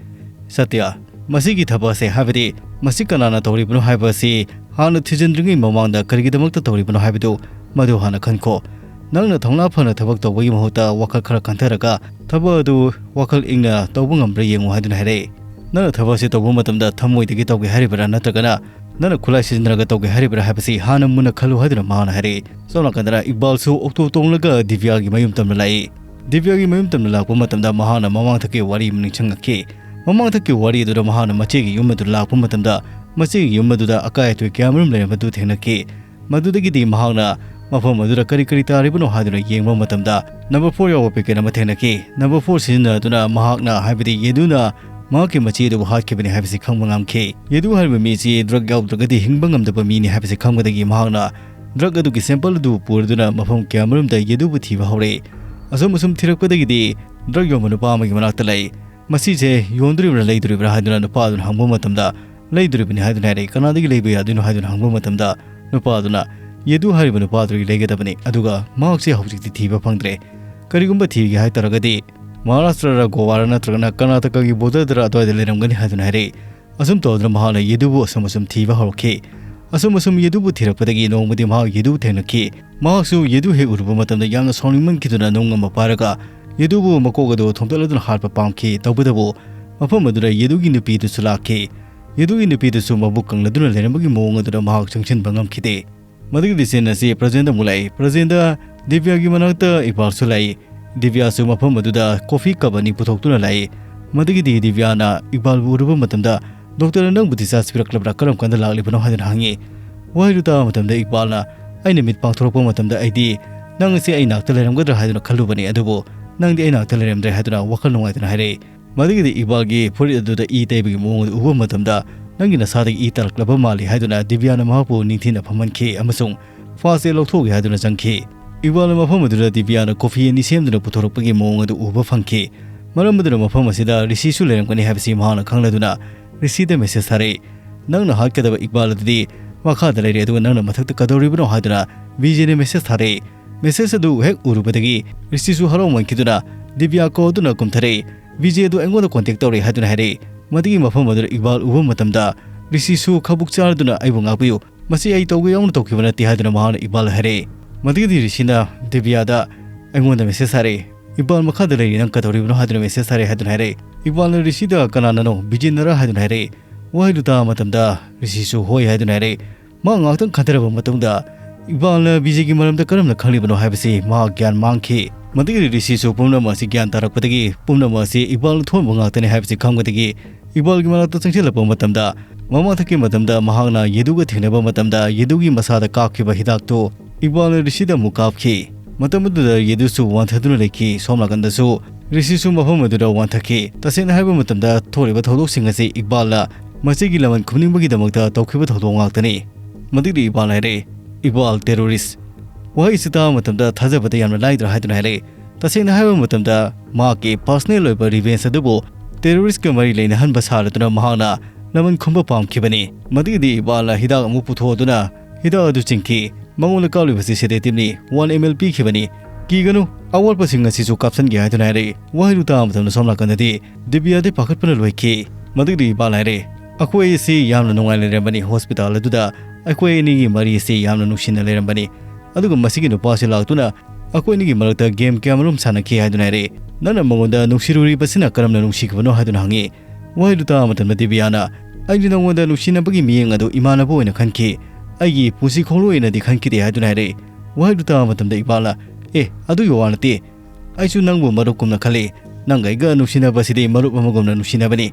"ꯁꯇ꯭ꯌ, ꯃꯁꯤꯒꯤ ꯊꯕꯛ ꯑꯁꯦ, ꯍꯥꯏꯕꯗꯤ ꯃꯁꯤ ꯀꯅꯥꯅ ꯇꯧꯔꯤꯕꯅꯣ ꯍꯥꯏꯕ ꯑꯁꯤ ꯍꯥꯟꯅ ꯊꯤꯖꯤꯟꯗ꯭ꯔꯤꯉꯩ ꯃꯃꯥꯡꯗ ꯀꯔꯤꯒꯤꯗꯃꯛꯇ ꯇꯧꯔꯤꯕꯅꯣ ꯍꯥꯏꯕꯗꯨ ꯃꯗꯨ ꯍꯥꯟꯅ ꯈꯟꯈꯣ꯫ ꯅꯪꯅ ꯊꯧꯅꯥ ꯐꯅ ꯊꯕꯛ ꯇꯧꯕꯒꯤ ꯃꯍꯨꯠꯇ ꯋꯥꯈꯜ ꯈꯔ ꯈꯟꯊꯔꯒ ꯊꯕꯛ ꯑꯗꯨ ꯋꯥꯈꯜ ꯏꯪꯅ ꯇꯧꯕ ꯉꯝꯕ꯭ꯔꯥ ꯌꯦꯡꯉꯨ" ꯍꯥꯏꯗꯨꯅ ꯍꯥꯏꯔꯛꯏ꯫ "ꯅꯪꯅ ꯊꯕꯛ ꯑꯁꯤ ꯇꯧꯕ ꯃꯇꯝꯗ ꯊꯃꯣꯏꯗꯒꯤ ꯇꯧꯒꯦ ꯍꯥꯏꯔꯤꯕ꯭ꯔꯥ ꯅꯠꯇ꯭ꯔꯒꯅ ꯅꯪꯅ ꯈꯨꯠꯂꯥꯏ ꯁꯤꯖꯤꯟꯅꯔꯒ ꯇꯧꯒꯦ ꯍꯥꯏꯔꯤꯕ꯭ꯔꯥ ꯍꯥꯏꯕꯁꯤ ꯍꯥꯟꯅ ꯃꯨꯟꯅ ꯈꯜꯂꯨ" ꯍꯥꯏꯗꯨꯅ ꯃꯍꯥꯛꯅ ꯍꯥꯏꯔꯛꯏ꯫ ꯁꯣꯝ ꯅꯥꯀꯟꯗꯅ ꯏꯛꯕꯥꯜꯁꯨ ꯑꯣꯛꯇꯣ ꯇꯣꯡꯂꯒ ꯗꯤꯕ꯭ꯌꯥꯒꯤ ꯃꯌꯨꯝ ꯇꯝꯅ ꯂꯥꯛꯏ꯫ ꯗꯤꯕ꯭ꯌꯥꯒꯤ ꯃꯌꯨꯝ ꯇꯝꯅ ꯂꯥꯛꯄ ꯃꯇꯝꯗ ꯃꯍꯥꯛꯅ ꯃꯃꯥꯡꯊꯛꯀꯤ ꯋꯥꯔꯤ ꯑꯃ ꯅꯤꯡꯁꯤꯡꯂꯛꯈꯤ꯫ ꯃꯃꯥꯡꯊꯛꯀꯤ ꯋꯥꯔꯤ ꯑꯗꯨꯗ ꯃꯍꯥꯛꯅ ꯃꯆꯦꯒꯤ ꯌꯨꯝ ꯑꯗꯨ ꯂꯥꯛꯄ ꯃꯇꯝꯗ ꯃꯆꯦꯒꯤ ꯌꯨꯝ ꯑꯗꯨꯗ ꯑꯀꯥꯏ ꯑꯇꯣꯏ ꯀꯌꯥꯃꯔꯨꯝ ꯂꯩꯔꯝꯕꯗꯨ ꯊꯦꯡꯅꯈꯤ꯫ ꯃꯗꯨꯗꯒꯤꯗꯤ ꯃꯍꯥꯛꯅ ꯃꯐꯝ ꯑꯗꯨꯗ ꯀꯔꯤ ꯀꯔꯤ ꯇꯥꯔꯤꯕꯅꯣ ꯍꯥꯏꯗꯨꯅ ꯌꯦꯡꯕ ꯃꯇꯝꯗ ꯅꯝꯕꯔ ꯐꯣꯔ ꯌꯥꯎꯕ ꯄꯦꯀꯦꯠ ꯑꯃ ꯊꯦꯡꯅꯈꯤ꯫ ꯅꯝꯕꯔ ꯐꯣꯔ ꯁꯤꯖꯤꯟꯅꯗꯨꯅ ꯃꯍꯥꯛꯅ, ꯍꯥꯏꯕꯗꯤ ꯌꯦꯗꯨꯅ ꯃꯍꯥꯛꯀꯤ ꯃꯆꯦ ꯑꯗꯨꯕꯨ ꯍꯥꯠꯈꯤꯕꯅꯤ ꯍꯥꯏꯕꯁꯤ ꯈꯪꯕ ꯉꯝꯈꯤ꯫ ꯌꯦꯗꯨ ꯍꯥꯏꯔꯤꯕ ꯃꯤ ꯑꯁꯤ ꯗ꯭ꯔꯒ ꯌꯥꯎꯗ꯭ꯔꯒꯗꯤ ꯍꯤꯡꯕ ꯉꯝꯗꯕ ꯃꯤꯅꯤ ꯍꯥꯏꯕꯁꯤ ꯈꯪꯕꯗꯒꯤ ꯃꯍꯥꯛꯅ ꯗ꯭ꯔꯒ ꯑꯗꯨꯒꯤ ꯁꯦꯝꯄꯜ ꯑꯗꯨ ꯄꯨꯔꯗꯨꯅ ꯃꯐꯝ ꯀꯌꯥꯃꯔꯨꯝꯗ ꯌꯦꯗꯨꯕꯨ ꯊꯤꯕ ꯍꯧꯔꯛꯏ꯫ ꯑꯁꯨꯝ ꯑꯁꯨꯝ ꯊꯤꯔꯛꯄꯗꯒꯤꯗꯤ ꯗ꯭ꯔꯒ ꯌꯣꯟꯕ ꯅꯨꯄꯥ ꯑꯃꯒꯤ ꯃꯅꯥꯛꯇ ꯂꯩ꯫ "ꯃꯁꯤꯁꯦ ꯌꯣꯟꯗꯣꯔꯤꯕ꯭ꯔꯥ ꯂꯩꯗꯣꯔꯤꯕ꯭ꯔꯥ?" ꯍꯥꯏꯗꯨꯅ ꯅꯨꯄꯥ ꯑꯗꯨꯅ ꯍꯪꯕ ꯃꯇꯝꯗ, "ꯂꯩꯗꯣꯔꯤꯕꯅꯤ" ꯍꯥꯏꯗꯨꯅ ꯍꯥꯏꯔꯛꯏ꯫ "ꯀꯅꯥꯗꯒꯤ ꯂꯩꯕ ꯌꯥꯗꯣꯏꯅꯣ?" ꯍꯥꯏꯗꯨꯅ ꯍꯪꯕ ꯃꯇꯝꯗ, ꯅꯨꯄꯥ ꯑꯗꯨꯅ, "ꯌꯦꯗꯨ ꯍꯥꯏꯔꯤꯕ ꯅꯨꯄꯥ ꯑꯗꯨꯗꯒꯤ ꯂꯩꯒꯗꯕꯅꯤ, ꯑꯗꯨꯒ ꯃꯍꯥꯛꯁꯦ ꯍꯧꯖꯤꯛꯇꯤ ꯊꯤꯕ ꯐꯪꯗ꯭ꯔꯦ꯫ ꯀꯔꯤꯒꯨꯝꯕ ꯊꯤꯒꯦ ꯍꯥꯏ ꯇꯥꯔꯒꯗꯤ ꯃꯍꯥꯔꯥꯁꯇ꯭ꯔꯔ ꯒꯣꯋꯥꯔ ꯅꯠꯇ꯭ꯔꯒꯅ ꯀꯔꯅꯥꯇꯀꯥꯒꯤ ꯕꯣꯔꯗꯔꯗꯔ ꯑꯗꯨꯋꯥꯏꯗ ꯂꯩꯔꯝꯒꯅꯤ" ꯍꯥꯏꯗꯨꯅ ꯍꯥꯏꯔꯛꯏ꯫ ꯑꯁꯨꯝ ꯇꯧꯗꯨꯅ ꯃꯍꯥꯛꯅ ꯌꯦꯗꯨꯕꯨ ꯑꯁꯨꯝ ꯑꯁꯨꯝ ꯊꯤꯕ ꯍꯧꯔꯛꯈꯤ꯫ ꯑꯁꯨꯝ ꯑꯁꯨꯝ ꯌꯦꯗꯨꯕꯨ ꯊꯤꯔꯛꯄꯗꯒꯤ ꯅꯣꯡꯃꯗꯤ ꯃꯍꯥꯛ ꯌꯦꯗꯨ ꯊꯦꯡꯅꯈꯤ꯫ ꯃꯍꯥꯛꯁꯨ ꯌꯦꯗꯨ ꯍꯦꯛ ꯎꯔꯨꯕ ꯃꯇꯝꯗ ꯌꯥꯝꯅ ꯁꯥꯎꯅꯤꯡꯃꯟꯈꯤꯗꯨꯅ ꯅꯨꯡ ꯑꯃ ꯄꯥꯏꯔꯒ ꯌꯦꯗꯨꯕꯨ ꯃꯀꯣꯛ ꯑꯗꯨ ꯊꯣꯝꯇꯠꯂꯗꯨꯅ ꯍꯥꯠꯄ ꯄꯥꯝꯈꯤ꯫ ꯇꯧꯕꯇꯕꯨ ꯃꯐꯝ ꯑꯗꯨꯗ ꯌꯦꯗꯨꯒꯤ ꯅꯨꯄꯤꯗꯨꯁꯨ ꯂꯥꯛꯈꯤ꯫ ꯌꯦꯗꯨꯒꯤ ꯅꯨꯄꯤꯗꯨꯁꯨ ꯃꯕꯨꯛ ꯀꯪꯂꯗꯨꯅ ꯂꯩꯔꯝꯕꯒꯤ ꯃꯑꯣꯡ ꯑꯗꯨꯗ ꯃꯍꯥꯛ ꯆꯪꯁꯤꯟꯕ ꯉꯝꯈꯤꯗꯦ꯫ ꯃꯗꯨꯒꯤꯗꯤ ꯁꯤꯟ ꯑꯁꯤ ꯄ꯭ꯔꯖꯦꯟꯗ ꯑꯃꯨꯛ ꯂꯥꯛꯏ꯫ ꯄ꯭ꯔꯖꯦꯟꯗ ꯗꯤꯕ꯭ꯌꯥꯒꯤ ꯃꯅꯥꯛꯇ ꯏꯛꯕꯥꯜꯁꯨ ꯂꯥꯛꯏ꯫ ꯗꯤꯕ꯭ꯌꯥꯁꯨ ꯃꯐꯝ ꯑꯗꯨꯗ ꯀꯣꯐꯤ ꯀꯞ ꯑꯅꯤ ꯄꯨꯊꯣꯛꯇꯨꯅ ꯂꯥꯛꯏ꯫ ꯃꯗꯨꯒꯤꯗꯤ ꯗꯤꯕ꯭ꯌꯥꯅ ꯏꯛꯕꯥꯜꯕꯨ ꯎꯔꯨꯕ ꯃꯇꯝꯗ, "ꯗꯣꯛꯇꯔꯅ ꯅꯪꯕꯨ ꯗꯤꯁꯆꯥꯔꯖ ꯄꯤꯔꯛꯂꯕ꯭ꯔꯥ? ꯀꯔꯝ ꯀꯥꯟꯗ ꯂꯥꯛꯂꯤꯕꯅꯣ?" ꯍꯥꯏꯗꯨꯅ ꯍꯪꯉꯤ꯫ ꯋꯥꯍꯩꯗꯨ ꯇꯥꯕ ꯃꯇꯝꯗ ꯏꯛꯕꯥꯜꯅ, "ꯑꯩꯅ ꯃꯤꯠ ꯄꯥꯡꯊꯣꯔꯛꯄ ꯃꯇꯝꯗ ꯑꯩꯗꯤ ꯅꯪ ꯑꯁꯤ ꯑꯩ ꯅꯥꯛꯇ ꯂꯩꯔꯝꯒꯗ꯭ꯔꯥ ꯍꯥꯏꯗꯨꯅ ꯈꯜꯂꯨꯕꯅꯤ, ꯑꯗꯨꯕꯨ ꯅꯪꯗꯤ ꯑꯩ ꯅꯥꯛꯇ ꯂꯩꯔꯝꯗ꯭ꯔꯦ" ꯍꯥꯏꯗꯨꯅ ꯋꯥꯈꯜ ꯅꯨꯡꯉꯥꯏꯇꯅ ꯍꯥꯏꯔꯛꯏ꯫ ꯃꯗꯨꯒꯤꯗꯤ ꯏꯛꯕꯥꯜꯒꯤ ꯐꯨꯔꯤꯠ ꯑꯗꯨꯗ ꯏ ꯇꯩꯕꯒꯤ ꯃꯑꯣꯡ ꯑꯗꯨ ꯎꯕ ꯃꯇꯝꯗ, "ꯅꯪꯒꯤ ꯅꯁꯥꯗꯒꯤ ꯏ ꯇꯥꯔꯛꯂꯕ ꯃꯥꯜꯂꯤ" ꯍꯥꯏꯗꯨꯅ ꯗꯤꯕ꯭ꯌꯥꯅ ꯃꯍꯥꯛꯄꯨ ꯅꯤꯡꯊꯤꯅ ꯐꯝꯍꯟꯈꯤ ꯑꯃꯁꯨꯡ ꯐꯥꯁ ꯑꯦꯗ ꯂꯧꯊꯣꯛꯎꯒꯦ ꯍꯥꯏꯗꯨꯅ ꯆꯪꯈꯤ꯫ ꯏꯛꯕꯥꯜꯅ ꯃꯐꯝ ꯑꯗꯨꯗ ꯗꯤꯕ꯭ꯌꯥꯅ ꯀꯣꯐꯤ ꯑꯅꯤ ꯁꯦꯝꯗꯨꯅ ꯄꯨꯊꯣꯔꯛꯄꯒꯤ ꯃꯑꯣꯡ ꯑꯗꯨ ꯎꯕ ꯐꯪꯈꯤ꯫ ꯃꯔꯝ ꯑꯗꯨꯅ ꯃꯐꯝ ꯑꯁꯤꯗ ꯔꯤꯁꯤꯁꯨ ꯂꯩꯔꯝꯒꯅꯤ ꯍꯥꯏꯕꯁꯤ ꯃꯍꯥꯛꯅ ꯈꯪꯂꯗꯨꯅ ꯔꯤꯁꯤꯗ ꯃꯦꯁꯦꯖ ꯊꯥꯔꯛꯏ꯫ "ꯅꯪꯅ ꯍꯥꯠꯀꯗꯕ ꯏꯛꯕꯥꯜ ꯑꯗꯨꯗꯤ ꯃꯈꯥꯗ ꯂꯩꯔꯦ, ꯑꯗꯨꯒ ꯅꯪꯅ ꯃꯊꯛꯇ ꯀꯩꯗꯧꯔꯤꯕꯅꯣ?" ꯍꯥꯏꯗꯨꯅ ꯕꯤꯖꯦꯅ ꯃꯦꯁꯦꯖ ꯊꯥꯔꯛꯏ꯫ ꯃꯦꯁꯦꯖ ꯑꯗꯨ ꯍꯦꯛ ꯎꯔꯨꯕꯗꯒꯤ ꯔꯤꯁꯤꯁꯨ ꯍꯔꯥꯎꯃꯟꯈꯤꯗꯨꯅ ꯗꯤꯕ꯭ꯌꯥ ꯀꯧꯗꯨꯅ ꯀꯨꯝꯊꯔꯛꯏ꯫ "ꯕꯤꯖꯦ ꯑꯗꯨ ꯑꯩꯉꯣꯟꯗ ꯀꯣꯟꯇꯦꯛ ꯇꯧꯔꯤ" ꯍꯥꯏꯗꯨꯅ ꯍꯥꯏꯔꯛꯏ꯫ ꯃꯗꯨꯒꯤ ꯃꯐꯝ ꯑꯗꯨꯗ ꯏꯛꯕꯥꯜ ꯎꯕ ꯃꯇꯝꯗ, "ꯔꯤꯁꯤꯁꯨ ꯈꯕꯨꯛ ꯆꯥꯔꯗꯨꯅ ꯑꯩꯕꯨ ꯉꯥꯛꯄꯤꯌꯨ, ꯃꯁꯤ ꯑꯩ ꯇꯧꯒꯦ ꯌꯥꯎꯅ ꯇꯧꯈꯤꯕ ꯅꯠꯇꯦ" ꯍꯥꯏꯗꯨꯅ ꯃꯍꯥꯛꯅ ꯏꯛꯕꯥꯜꯗ ꯍꯥꯏꯔꯛꯏ꯫ ꯃꯗꯨꯒꯤꯗꯤ ꯔꯤꯁꯤꯅ ꯗꯤꯕ꯭ꯌꯥꯗ, "ꯑꯩꯉꯣꯟꯗ ꯃꯦꯁꯦꯖ ꯊꯥꯔꯛꯏ, ꯏꯛꯕꯥꯜ ꯃꯈꯥꯗ ꯂꯩꯔꯤ, ꯅꯪ ꯀꯩꯗꯧꯔꯤꯕꯅꯣ?" ꯍꯥꯏꯗꯨꯅ ꯃꯦꯁꯦꯖ ꯊꯥꯔꯛꯏ ꯍꯥꯏꯗꯨꯅ ꯍꯥꯏꯔꯛꯏ꯫ ꯏꯛꯕꯥꯜꯅ ꯔꯤꯁꯤꯗ "ꯀꯅꯥꯅꯅꯣ? ꯕꯤꯖꯦꯟꯅꯔ?" ꯍꯥꯏꯗꯨꯅ ꯍꯥꯏꯔꯛꯏ꯫ ꯋꯥꯍꯩꯗꯨ ꯇꯥꯕ ꯃꯇꯝꯗ ꯔꯤꯁꯤꯁꯨ "ꯍꯣꯏ" ꯍꯥꯏꯗꯨꯅ ꯍꯥꯏꯔꯛꯏ꯫ ꯃꯍꯥꯛ ꯉꯥꯏꯍꯥꯛꯇꯪ ꯈꯟꯊꯔꯕ ꯃꯇꯨꯡꯗ ꯏꯛꯕꯥꯜꯅ ꯕꯤꯖꯦꯒꯤ ꯃꯔꯝꯗ ꯀꯔꯝꯅ ꯈꯪꯂꯤꯕꯅꯣ ꯍꯥꯏꯕꯁꯤ ꯃꯍꯥꯛ ꯒ꯭ꯌꯥꯟ ꯃꯥꯡꯈꯤ꯫ ꯃꯗꯨꯒꯤꯗꯤ ꯔꯤꯁꯤꯁꯨ ꯄꯨꯝꯅꯃꯛ ꯑꯁꯤ ꯒ꯭ꯌꯥꯟ ꯇꯥꯔꯛꯄꯗꯒꯤ ꯄꯨꯝꯅꯃꯛ ꯑꯁꯤ ꯏꯛꯕꯥꯜꯅ ꯊꯣꯛꯍꯟꯕ ꯉꯥꯛꯇꯅꯤ ꯍꯥꯏꯕꯁꯤ ꯈꯪꯕꯗꯒꯤ ꯏꯛꯕꯥꯜꯒꯤ ꯃꯅꯥꯛꯇ ꯆꯪꯁꯤꯜꯂꯛꯄ ꯃꯇꯝꯗ, ꯃꯃꯥꯡꯊꯛꯀꯤ ꯃꯇꯝꯗ ꯃꯍꯥꯛꯅ ꯌꯦꯗꯨꯒ ꯊꯦꯡꯅꯕ ꯃꯇꯝꯗ ꯌꯦꯗꯨꯒꯤ ꯃꯁꯥꯗ ꯀꯥꯞꯈꯤꯕ ꯍꯤꯗꯥꯛꯇꯨ ꯏꯛꯕꯥꯜꯅ ꯔꯤꯁꯤꯗ ꯑꯃꯨꯛ ꯀꯥꯞꯈꯤ꯫ ꯃꯇꯝ ꯑꯗꯨꯗ ꯌꯦꯗꯨꯁꯨ ꯋꯥꯟꯊꯗꯨꯅ ꯂꯩꯈꯤ꯫ ꯁꯣꯝ ꯅꯥꯀꯟꯗꯁꯨ ꯔꯤꯁꯤꯁꯨ ꯃꯐꯝ ꯑꯗꯨꯗ ꯋꯥꯟꯊꯈꯤ꯫ ꯇꯁꯦꯡꯅ ꯍꯥꯏꯕ ꯃꯇꯝꯗ ꯊꯣꯛꯂꯤꯕ ꯊꯧꯗꯣꯛꯁꯤꯡ ꯑꯁꯤ ꯏꯛꯕꯥꯜꯅ ꯃꯁꯤꯒꯤ ꯂꯃꯟ ꯈꯨꯝꯅꯤꯡꯕꯒꯤꯗꯃꯛꯇ ꯇꯧꯈꯤꯕ ꯊꯧꯗꯣꯛ ꯉꯥꯛꯇꯅꯤ꯫ ꯃꯗꯨꯒꯤ ꯏꯛꯕꯥꯜꯅ ꯍꯥꯏꯔꯛꯏ, "ꯏꯛꯕꯥꯜ ꯇꯦꯔꯣꯔꯤꯁ"꯫ ꯋꯥꯍꯩ ꯑꯁꯤ ꯇꯥꯕ ꯃꯇꯝꯗ ꯊꯥꯖꯕꯗ ꯌꯥꯝꯅ ꯂꯥꯏꯗ꯭ꯔꯥ ꯍꯥꯏꯗꯨꯅ ꯍꯥꯏꯔꯛꯏ꯫ ꯇꯁꯦꯡꯅ ꯍꯥꯏꯕ ꯃꯇꯝꯗ ꯃꯍꯥꯛꯀꯤ ꯄꯥꯔꯁꯅꯦꯜ ꯑꯣꯏꯕ ꯔꯤꯚꯦꯟꯁ ꯑꯗꯨꯕꯨ ꯇꯦꯔꯣꯔꯤꯁꯀ ꯃꯔꯤ ꯂꯩꯅꯍꯟꯕ ꯁꯥꯔꯗꯨꯅ ꯃꯍꯥꯛꯅ ꯂꯃꯟ ꯈꯨꯝꯕ ꯄꯥꯝꯈꯤꯕꯅꯤ꯫ ꯃꯗꯨꯒꯤꯗꯤ ꯏꯛꯕꯥꯜꯅ ꯍꯤꯗꯥꯛ ꯑꯃꯨꯛ ꯄꯨꯊꯣꯛꯑꯗꯨꯅ ꯍꯤꯗꯥꯛ ꯑꯗꯨ ꯆꯤꯡꯈꯤ꯫ ꯃꯉꯣꯟꯗ ꯀꯥꯞꯂꯤꯕꯁꯤ ꯁꯦꯗꯦꯇꯤꯞꯅꯤ, ꯋꯥꯟ ꯑꯦꯝ ꯑꯦꯜ ꯄꯤꯈꯤꯕꯅꯤ꯫ "ꯀꯤꯒꯅꯨ, ꯑꯋꯥꯠꯄꯁꯤꯡ ꯑꯁꯤꯁꯨ ꯀꯥꯞꯁꯤꯟꯒꯦ" ꯍꯥꯏꯗꯨꯅ ꯍꯥꯏꯔꯛꯏ꯫ ꯋꯥꯍꯩꯗꯨ ꯇꯥꯕ ꯃꯇꯝꯗ ꯁꯣꯝ ꯅꯥꯀꯟꯗꯗꯤ ꯗꯤꯕ꯭ꯌꯥꯗꯤ ꯄꯥꯈꯠꯄꯅ ꯂꯣꯏꯈꯤ꯫ ꯃꯗꯨꯒꯤꯗꯤ ꯏꯛꯕꯥꯜ ꯍꯥꯏꯔꯛꯏ, "ꯑꯩꯈꯣꯏ ꯑꯁꯤ ꯌꯥꯝꯅ ꯅꯨꯡꯉꯥꯏꯅ ꯂꯩꯔꯝꯕꯅꯤ꯫ ꯍꯣꯁꯄꯤꯇꯥꯜ ꯑꯗꯨꯗ ꯑꯩꯈꯣꯏ ꯑꯅꯤꯒꯤ ꯃꯔꯤ ꯑꯁꯤ ꯌꯥꯝꯅ ꯅꯨꯡꯁꯤꯅ ꯂꯩꯔꯝꯕꯅꯤ꯫ ꯑꯗꯨꯒ ꯃꯁꯤꯒꯤ ꯅꯨꯄꯥ ꯑꯁꯤ ꯂꯥꯛꯇꯨꯅ ꯑꯩꯈꯣꯏ ꯑꯅꯤꯒꯤ ꯃꯔꯛꯇ ꯒꯦꯝ ꯀꯌꯥꯃꯔꯨꯝ ꯁꯥꯟꯅꯈꯤ ꯍꯥꯏꯗꯨꯅ ꯍꯥꯏꯔꯛꯏ꯫ ꯅꯪꯅ ꯃꯉꯣꯟꯗ ꯅꯨꯡꯁꯤꯔꯨꯔꯤꯕꯁꯤꯅ ꯀꯔꯝꯅ ꯅꯨꯡꯁꯤꯈꯤꯕꯅꯣ ꯍꯥꯏꯗꯨꯅ ꯍꯪꯉꯤ꯫ ꯋꯥꯍꯩꯗꯨ ꯇꯥꯕ ꯃꯇꯝꯗ ꯗꯤꯕꯤꯌꯥꯅ, "ꯑꯩꯗꯤ ꯅꯉꯣꯟꯗ ꯅꯨꯡꯁꯤꯅꯕꯒꯤ ꯃꯤꯠꯌꯦꯡ ꯑꯗꯨ ꯏꯃꯥꯟꯅꯕ ꯑꯣꯏꯅ ꯈꯟꯈꯤ, ꯑꯩꯒꯤ ꯄꯨꯟꯁꯤ ꯈꯣꯡꯂꯣꯏ ꯑꯣꯏꯅꯗꯤ ꯈꯟꯈꯤꯗꯦ" ꯍꯥꯏꯗꯨꯅ ꯍꯥꯏꯔꯛꯏ꯫ ꯋꯥꯍꯩꯗꯨ ꯇꯥꯕ ꯃꯇꯝꯗ ꯏꯛꯕꯥꯜꯅ, "ꯑꯦ, ꯑꯗꯨꯒꯤ ꯋꯥ ꯅꯠꯇꯦ, ꯑꯩꯁꯨ ꯅꯪꯕꯨ ꯃꯔꯨꯞꯀꯨꯝꯅ ꯈꯜꯂꯤ꯫ ꯅꯪꯒ ꯑꯩꯒ ꯅꯨꯡꯁꯤꯅꯕꯁꯤꯗꯤ ꯃꯔꯨꯞ ꯑꯃꯒꯨꯝꯅ ꯅꯨꯡꯁꯤꯅꯕꯅꯤ꯫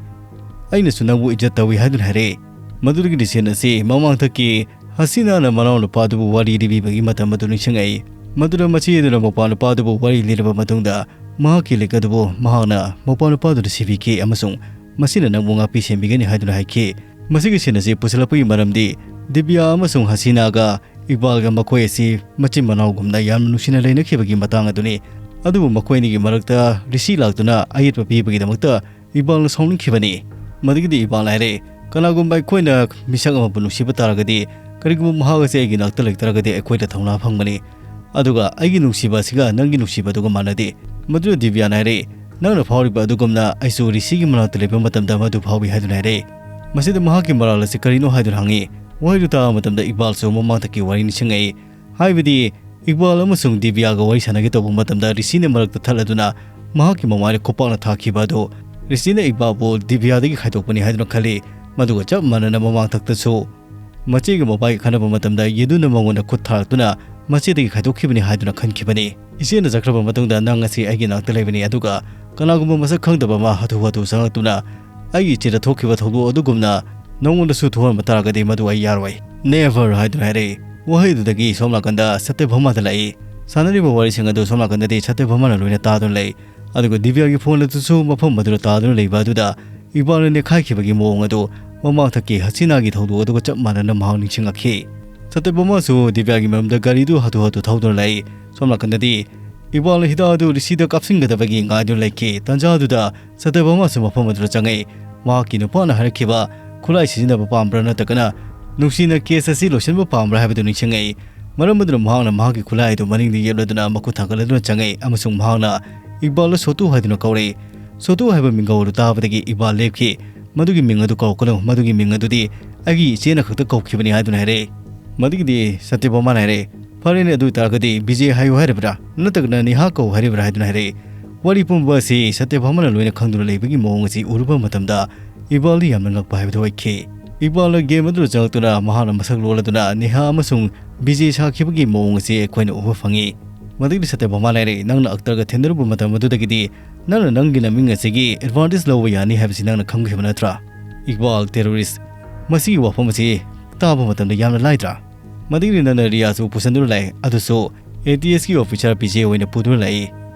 ꯑꯩꯅꯁꯨ ꯅꯪꯕꯨ ꯏꯖꯠ ꯇꯧꯏ" ꯍꯥꯏꯗꯨꯅ ꯍꯥꯏꯔꯛꯏ꯫ ꯃꯗꯨꯗꯒꯤꯗꯤ ꯁꯤꯟ ꯑꯁꯤ ꯃꯃꯥꯡꯊꯛꯀꯤ ꯍꯁꯤꯅꯥꯅ ꯃꯅꯥꯎꯅꯨꯄꯥꯗꯨꯕꯨ ꯋꯥꯔꯤ ꯂꯤꯕꯤꯕꯒꯤ ꯃꯇꯝ ꯑꯗꯨ ꯅꯤꯡꯁꯤꯡꯉꯛꯏ꯫ ꯃꯗꯨꯗ ꯃꯆꯦ ꯑꯗꯨꯅ ꯃꯧꯄꯥꯅꯨꯄꯥꯗꯨꯕꯨ ꯋꯥꯔꯤ ꯂꯤꯔꯕ ꯃꯇꯨꯡꯗ ꯃꯍꯥꯛꯀꯤ ꯂꯤꯛ ꯑꯗꯨꯕꯨ ꯃꯍꯥꯛꯅ ꯃꯧꯄꯥꯅꯨꯄꯥꯗꯨꯗ ꯁꯤꯕꯤꯈꯤ ꯑꯃꯁꯨꯡ ꯃꯁꯤꯅ ꯅꯪꯕꯨ ꯉꯥꯛꯄꯤ ꯁꯦꯟꯕꯤꯒꯅꯤ ꯍꯥꯏꯗꯨꯅ ꯍꯥꯏꯈꯤ꯫ ꯃꯁꯤꯒꯤ ꯁꯤꯟ ꯑꯁꯤ ꯄꯨꯁꯤꯜꯂꯛꯄꯒꯤ ꯃꯔꯝꯗꯤ ꯗꯤꯕꯤꯌꯥ ꯑꯃꯁꯨꯡ ꯍꯁꯤꯅꯥꯒ ꯏꯛꯕꯥꯜꯒ ꯃꯈꯣꯏ ꯑꯁꯤ ꯃꯆꯤꯟ ꯃꯅꯥꯎꯒꯨꯝꯅ ꯌꯥꯝꯅ ꯅꯨꯡꯁꯤꯅ ꯂꯩꯅꯈꯤꯕꯒꯤ ꯃꯇꯥꯡ ꯑꯗꯨꯅꯤ꯫ ꯑꯗꯨꯕꯨ ꯃꯈꯣꯏ ꯑꯅꯤꯒꯤ ꯃꯔꯛꯇ ꯔꯤꯁꯤ ꯂꯥꯛꯇꯨꯅ ꯑꯌꯦꯠꯄ ꯄꯤꯕꯒꯤꯗꯃꯛꯇ ꯏꯛꯕꯥꯜꯅ ꯁꯥꯎꯅꯤꯡꯈꯤꯕꯅꯤ꯫ ꯃꯗꯨꯒꯤꯗꯤ ꯏꯛꯕꯥꯜꯅ ꯍꯥꯏꯔꯦ, "ꯀꯅꯥꯒꯨꯝꯕ ꯑꯩꯈꯣꯏꯅ ꯃꯤꯁꯛ ꯑꯃꯕꯨ ꯅꯨꯡꯁꯤꯕ ꯇꯥꯔꯒꯗꯤ, ꯀꯔꯤꯒꯨꯝꯕ ꯃꯍꯥꯛ ꯑꯁꯤ ꯑꯩꯒꯤ ꯅꯥꯛꯇ ꯂꯩꯇꯥꯔꯒꯗꯤ ꯑꯩꯈꯣꯏꯗ ꯊꯧꯅꯥ ꯐꯪꯕꯅꯤ꯫ ꯑꯗꯨꯒ ꯑꯩꯒꯤ ꯅꯨꯡꯁꯤꯕ ꯑꯁꯤꯒ ꯅꯪꯒꯤ ꯅꯨꯡꯁꯤꯕ ꯑꯗꯨꯒ ꯃꯥꯟꯅꯗꯦ꯫" ꯃꯗꯨꯗ ꯗꯤꯕꯤꯌꯥꯅ ꯍꯥꯏꯔꯦ, "ꯅꯪꯅ ꯐꯥꯎꯔꯤꯕ ꯑꯗꯨꯒꯨꯝꯅ ꯑꯩꯁꯨ ꯔꯤꯁꯤꯒꯤ ꯃꯅꯥꯛꯇ ꯂꯩꯕ ꯃꯇꯝꯗ ꯃꯗꯨ ꯐꯥꯎꯏ" ꯍꯥꯏꯗꯨꯅ ꯍꯥꯏꯔꯦ꯫ ꯃꯁꯤꯗ ꯃꯍꯥꯛꯀꯤ ꯃꯔꯥꯜ ꯑꯁꯤ ꯀꯔꯤꯅꯣ ꯍꯥꯏꯗꯨꯅ ꯍꯪꯉꯤ꯫ ꯋꯥꯍꯩꯗꯨ ꯇꯥꯕ ꯃꯇꯝꯗ ꯏꯛꯕꯥꯜꯁꯨ ꯃꯃꯥꯡꯊꯛꯀꯤ ꯋꯥꯔꯤ ꯅꯤꯡꯁꯤꯡꯉꯛꯏ꯫ ꯍꯥꯏꯕꯗꯤ ꯏꯛꯕꯥꯜ ꯑꯃꯁꯨꯡ ꯗꯤꯕꯤꯌꯥꯒ ꯋꯥꯔꯤ ꯁꯥꯟꯅꯒꯦ ꯇꯧꯕ ꯃꯇꯝꯗ ꯔꯤꯁꯤꯅ ꯃꯔꯛꯇ ꯊꯠꯂꯗꯨꯅ ꯃꯍꯥꯛꯀꯤ ꯃꯃꯥꯏꯗ ꯈꯨꯄꯥꯛꯅ ꯊꯥꯈꯤꯕ ꯑꯗꯨ ꯔꯤꯁꯤꯅ ꯏꯛꯕꯥꯜꯕꯨ ꯗꯤꯕꯤꯌꯥꯗꯒꯤ ꯈꯥꯏꯗꯣꯛꯄꯅꯤ ꯍꯥꯏꯗꯨꯅ ꯈꯜꯂꯤ꯫ ꯃꯗꯨꯒ ꯆꯞ ꯃꯥꯟꯅꯅ ꯃꯃꯥꯡꯊꯛꯇꯁꯨ ꯃꯆꯦꯒ ꯃꯕꯥꯏꯒ ꯈꯟꯅꯕ ꯃꯇꯝꯗ ꯌꯦꯗꯨꯅ ꯃꯉꯣꯟꯗ ꯈꯨꯠ ꯊꯥꯔꯛꯇꯨꯅ ꯃꯆꯦꯗꯒꯤ ꯈꯥꯏꯗꯣꯛꯈꯤꯕꯅꯤ ꯍꯥꯏꯗꯨꯅ ꯈꯟꯈꯤꯕꯅꯤ꯫ "ꯏꯆꯦꯅ ꯆꯠꯈ꯭ꯔꯕ ꯃꯇꯨꯡꯗ ꯅꯪ ꯉꯁꯤ ꯑꯩꯒꯤ ꯅꯥꯛꯇ ꯂꯩꯕꯅꯤ, ꯑꯗꯨꯒ ꯀꯅꯥꯒꯨꯝꯕ ꯃꯁꯛ ꯈꯪꯗꯕ ꯑꯃ ꯍꯥꯊꯨ ꯍꯥꯊꯨ ꯆꯪꯂꯛꯇꯨꯅ ꯑꯩꯒꯤ ꯏꯆꯦꯗ ꯊꯣꯛꯈꯤꯕ ꯊꯧꯗꯣꯛ ꯑꯗꯨꯒꯨꯝꯅ ꯅꯉꯣꯟꯗꯁꯨ ꯊꯣꯛꯍꯟꯕ ꯇꯥꯔꯒꯗꯤ ꯃꯗꯨ ꯑꯩ ꯌꯥꯔꯣꯏ꯫ Never" ꯍꯥꯏꯗꯨꯅ ꯍꯥꯏꯔꯛꯏ꯫ ꯋꯥꯍꯩꯗꯨꯗꯒꯤ ꯁꯣꯝ ꯅꯥꯀꯟꯗ ꯁꯇ꯭ꯌꯚꯥꯃꯥꯗ ꯂꯥꯛꯏ꯫ ꯁꯥꯟꯅꯔꯤꯕ ꯋꯥꯔꯤꯁꯤꯡ ꯑꯗꯨ ꯁꯣꯝ ꯅꯥꯀꯟꯗꯗꯤ ꯁꯇ꯭ꯌꯚꯥꯃꯥꯅ ꯂꯣꯏꯅ ꯇꯥꯗꯨꯅ ꯂꯩ꯫ ꯑꯗꯨꯒ ꯗꯤꯕꯤꯌꯥꯒꯤ ꯐꯣꯟ ꯑꯗꯨꯁꯨ ꯃꯐꯝ ꯑꯗꯨꯗ ꯇꯥꯗꯨꯅ ꯂꯩꯕ ꯑꯗꯨꯗ ꯏꯛꯕꯥꯜꯅ ꯅꯦꯠꯈꯥꯏꯈꯤꯕꯒꯤ ꯃꯑꯣꯡ ꯑꯗꯨ ꯃꯃꯥꯡꯊꯛꯀꯤ ꯍꯁꯤꯅꯥꯒꯤ ꯊꯧꯗꯣꯛ ꯑꯗꯨꯒ ꯆꯞ ꯃꯥꯟꯅꯅ ꯃꯍꯥꯛ ꯅꯤꯡꯁꯤꯡꯂꯛꯈꯤ꯫ ꯁꯇ꯭ꯌꯚꯥꯃꯥꯁꯨ ꯗꯤꯕꯤꯌꯥꯒꯤ ꯃꯔꯨꯝꯗ ꯒꯥꯔꯤꯗꯨ ꯍꯥꯊꯨ ꯍꯥꯊꯨ ꯊꯧꯗꯨꯅ ꯂꯩ꯫ ꯁꯣꯝ ꯅꯥꯀꯟꯗꯗꯤ ꯏꯛꯕꯥꯜꯅ ꯍꯤꯗꯥꯛ ꯑꯗꯨ ꯔꯤꯁꯤꯗ ꯀꯥꯞꯁꯤꯟꯒꯗꯕꯒꯤ ꯉꯥꯏꯗꯨꯅ ꯂꯩꯈꯤ꯫ ꯇꯥꯟꯖꯥ ꯑꯗꯨꯗ ꯁꯇ꯭ꯌꯚꯥꯃꯥꯁꯨ ꯃꯐꯝ ꯑꯗꯨꯗ ꯆꯪꯉꯛꯏ꯫ ꯃꯍꯥꯛꯀꯤ ꯅꯨꯄꯥꯅ ꯍꯥꯏꯔꯛꯈꯤꯕ, "ꯈꯨꯠꯂꯥꯏ ꯁꯤꯖꯤꯟꯅꯕ ꯄꯥꯝꯕ꯭ꯔꯥ ꯅꯠꯇ꯭ꯔꯒꯅ ꯅꯨꯡꯁꯤꯅ ꯀꯦꯁ ꯑꯁꯤ ꯂꯣꯏꯁꯤꯟꯕ ꯄꯥꯝꯕ꯭ꯔꯥ?" ꯍꯥꯏꯕꯗꯨ ꯅꯤꯡꯁꯤꯡꯉꯛꯏ꯫ ꯃꯔꯝ ꯑꯗꯨꯅ ꯃꯍꯥꯛꯅ ꯃꯍꯥꯛꯀꯤ ꯈꯨꯠꯂꯥꯏ ꯑꯗꯨ ꯃꯅꯤꯡꯗ ꯌꯦꯞꯂꯗꯨꯅ ꯃꯈꯨꯠ ꯊꯥꯡꯒꯠꯂꯗꯨꯅ ꯆꯪꯉꯛꯏ ꯑꯃꯁꯨꯡ ꯃꯍꯥꯛꯅ ꯏꯛꯕꯥꯜꯗ "ꯁꯣꯇꯨ" ꯍꯥꯏꯗꯨꯅ ꯀꯧꯔꯛꯏ꯫ "ꯁꯣꯇꯨ" ꯍꯥꯏꯕ ꯃꯤꯡꯒꯧ ꯑꯗꯨ ꯇꯥꯕꯗꯒꯤ ꯏꯛꯕꯥꯜ ꯂꯦꯞꯈꯤ꯫ "ꯃꯗꯨꯒꯤ ꯃꯤꯡ ꯑꯗꯨ ꯀꯧꯔꯛꯀꯅꯨ, ꯃꯗꯨꯒꯤ ꯃꯤꯡ ꯑꯗꯨꯗꯤ ꯑꯩꯒꯤ ꯏꯆꯦꯅ ꯈꯛꯇ ꯀꯧꯈꯤꯕꯅꯤ" ꯍꯥꯏꯗꯨꯅ ꯍꯥꯏꯔꯛꯏ꯫ ꯃꯗꯨꯒꯤꯗꯤ ꯁꯇ꯭ꯌꯚꯥꯃꯥꯅ ꯍꯥꯏꯔꯛꯏ, "ꯐꯔꯦꯅꯦ, ꯑꯗꯨ ꯑꯣꯏꯇꯥꯔꯒꯗꯤ ꯕꯤꯖꯦ ꯍꯥꯏꯌꯨ ꯍꯥꯏꯔꯤꯕ꯭ꯔꯥ, ꯅꯠꯇ꯭ꯔꯒꯅ ꯅꯦꯍꯥ ꯀꯧ ꯍꯥꯏꯔꯤꯕ꯭ꯔꯥ?" ꯍꯥꯏꯗꯨꯅ ꯍꯥꯏꯔꯛꯏ꯫ ꯋꯥꯔꯤ ꯄꯨꯝꯕ ꯑꯁꯤ ꯁꯇ꯭ꯌꯚꯥꯃꯥꯅ ꯂꯣꯏꯅ ꯈꯪꯗꯨꯅ ꯂꯩꯕꯒꯤ ꯃꯑꯣꯡ ꯑꯁꯤ ꯎꯔꯨꯕ ꯃꯇꯝꯗ ꯏꯕꯥꯜꯗꯤ ꯌꯥꯝꯅ ꯉꯛꯄ ꯍꯥꯏꯕꯗꯨ ꯑꯣꯏꯈꯤ꯫ ꯏꯕꯥꯜꯅ ꯒꯦꯝ ꯑꯗꯨꯗ ꯆꯪꯂꯛꯇꯨꯅ ꯃꯍꯥꯛꯅ ꯃꯁꯛ ꯂꯣꯜꯂꯗꯨꯅ ꯅꯦꯍꯥ ꯑꯃꯁꯨꯡ ꯕꯤꯖꯦ ꯁꯥꯈꯤꯕꯒꯤ ꯃꯑꯣꯡ ꯑꯁꯤ ꯑꯩꯈꯣꯏꯅ ꯎꯕ ꯐꯪꯉꯤ꯫ ꯃꯗꯨꯒꯤ ꯁꯇ꯭ꯌꯚꯥꯃꯥꯅ ꯍꯥꯏꯔꯛꯏ, "ꯅꯪꯅ ꯑꯛꯇꯔꯒ ꯊꯦꯡꯅꯔꯨꯕ ꯃꯇꯝ ꯑꯗꯨꯗꯒꯤꯗꯤ ꯅꯪꯅ ꯅꯪꯒꯤ ꯅꯃꯤꯡ ꯑꯁꯤꯒꯤ ꯑꯦꯗꯚꯥꯟꯇꯦꯖ ꯂꯧꯕ ꯌꯥꯅꯤ ꯍꯥꯏꯕꯁꯤ ꯅꯪꯅ ꯈꯪꯈꯤꯕ ꯅꯠꯇ꯭ꯔꯥ? ꯏꯛꯕꯥꯜ, ꯇꯦꯔꯣꯔꯤꯁ, ꯃꯁꯤꯒꯤ ꯋꯥꯐꯝ ꯑꯁꯤ ꯇꯥꯕ ꯃꯇꯝꯗ ꯌꯥꯝꯅ ꯂꯥꯏꯗ꯭ꯔꯥ? ꯃꯗꯨꯒꯤ ꯅꯪꯅ ꯔꯤꯌꯥꯖꯄꯨ ꯄꯨꯁꯤꯟꯗꯨꯅ ꯂꯥꯛꯏ, ꯑꯗꯨꯁꯨ ꯑꯦ ꯇꯤ ꯑꯦꯁꯀꯤ ꯑꯣꯐꯤꯁꯥꯔ ꯕꯤꯖꯦ ꯑꯣꯏꯅ ꯄꯨꯗꯨꯅ ꯂꯥꯛꯏ꯫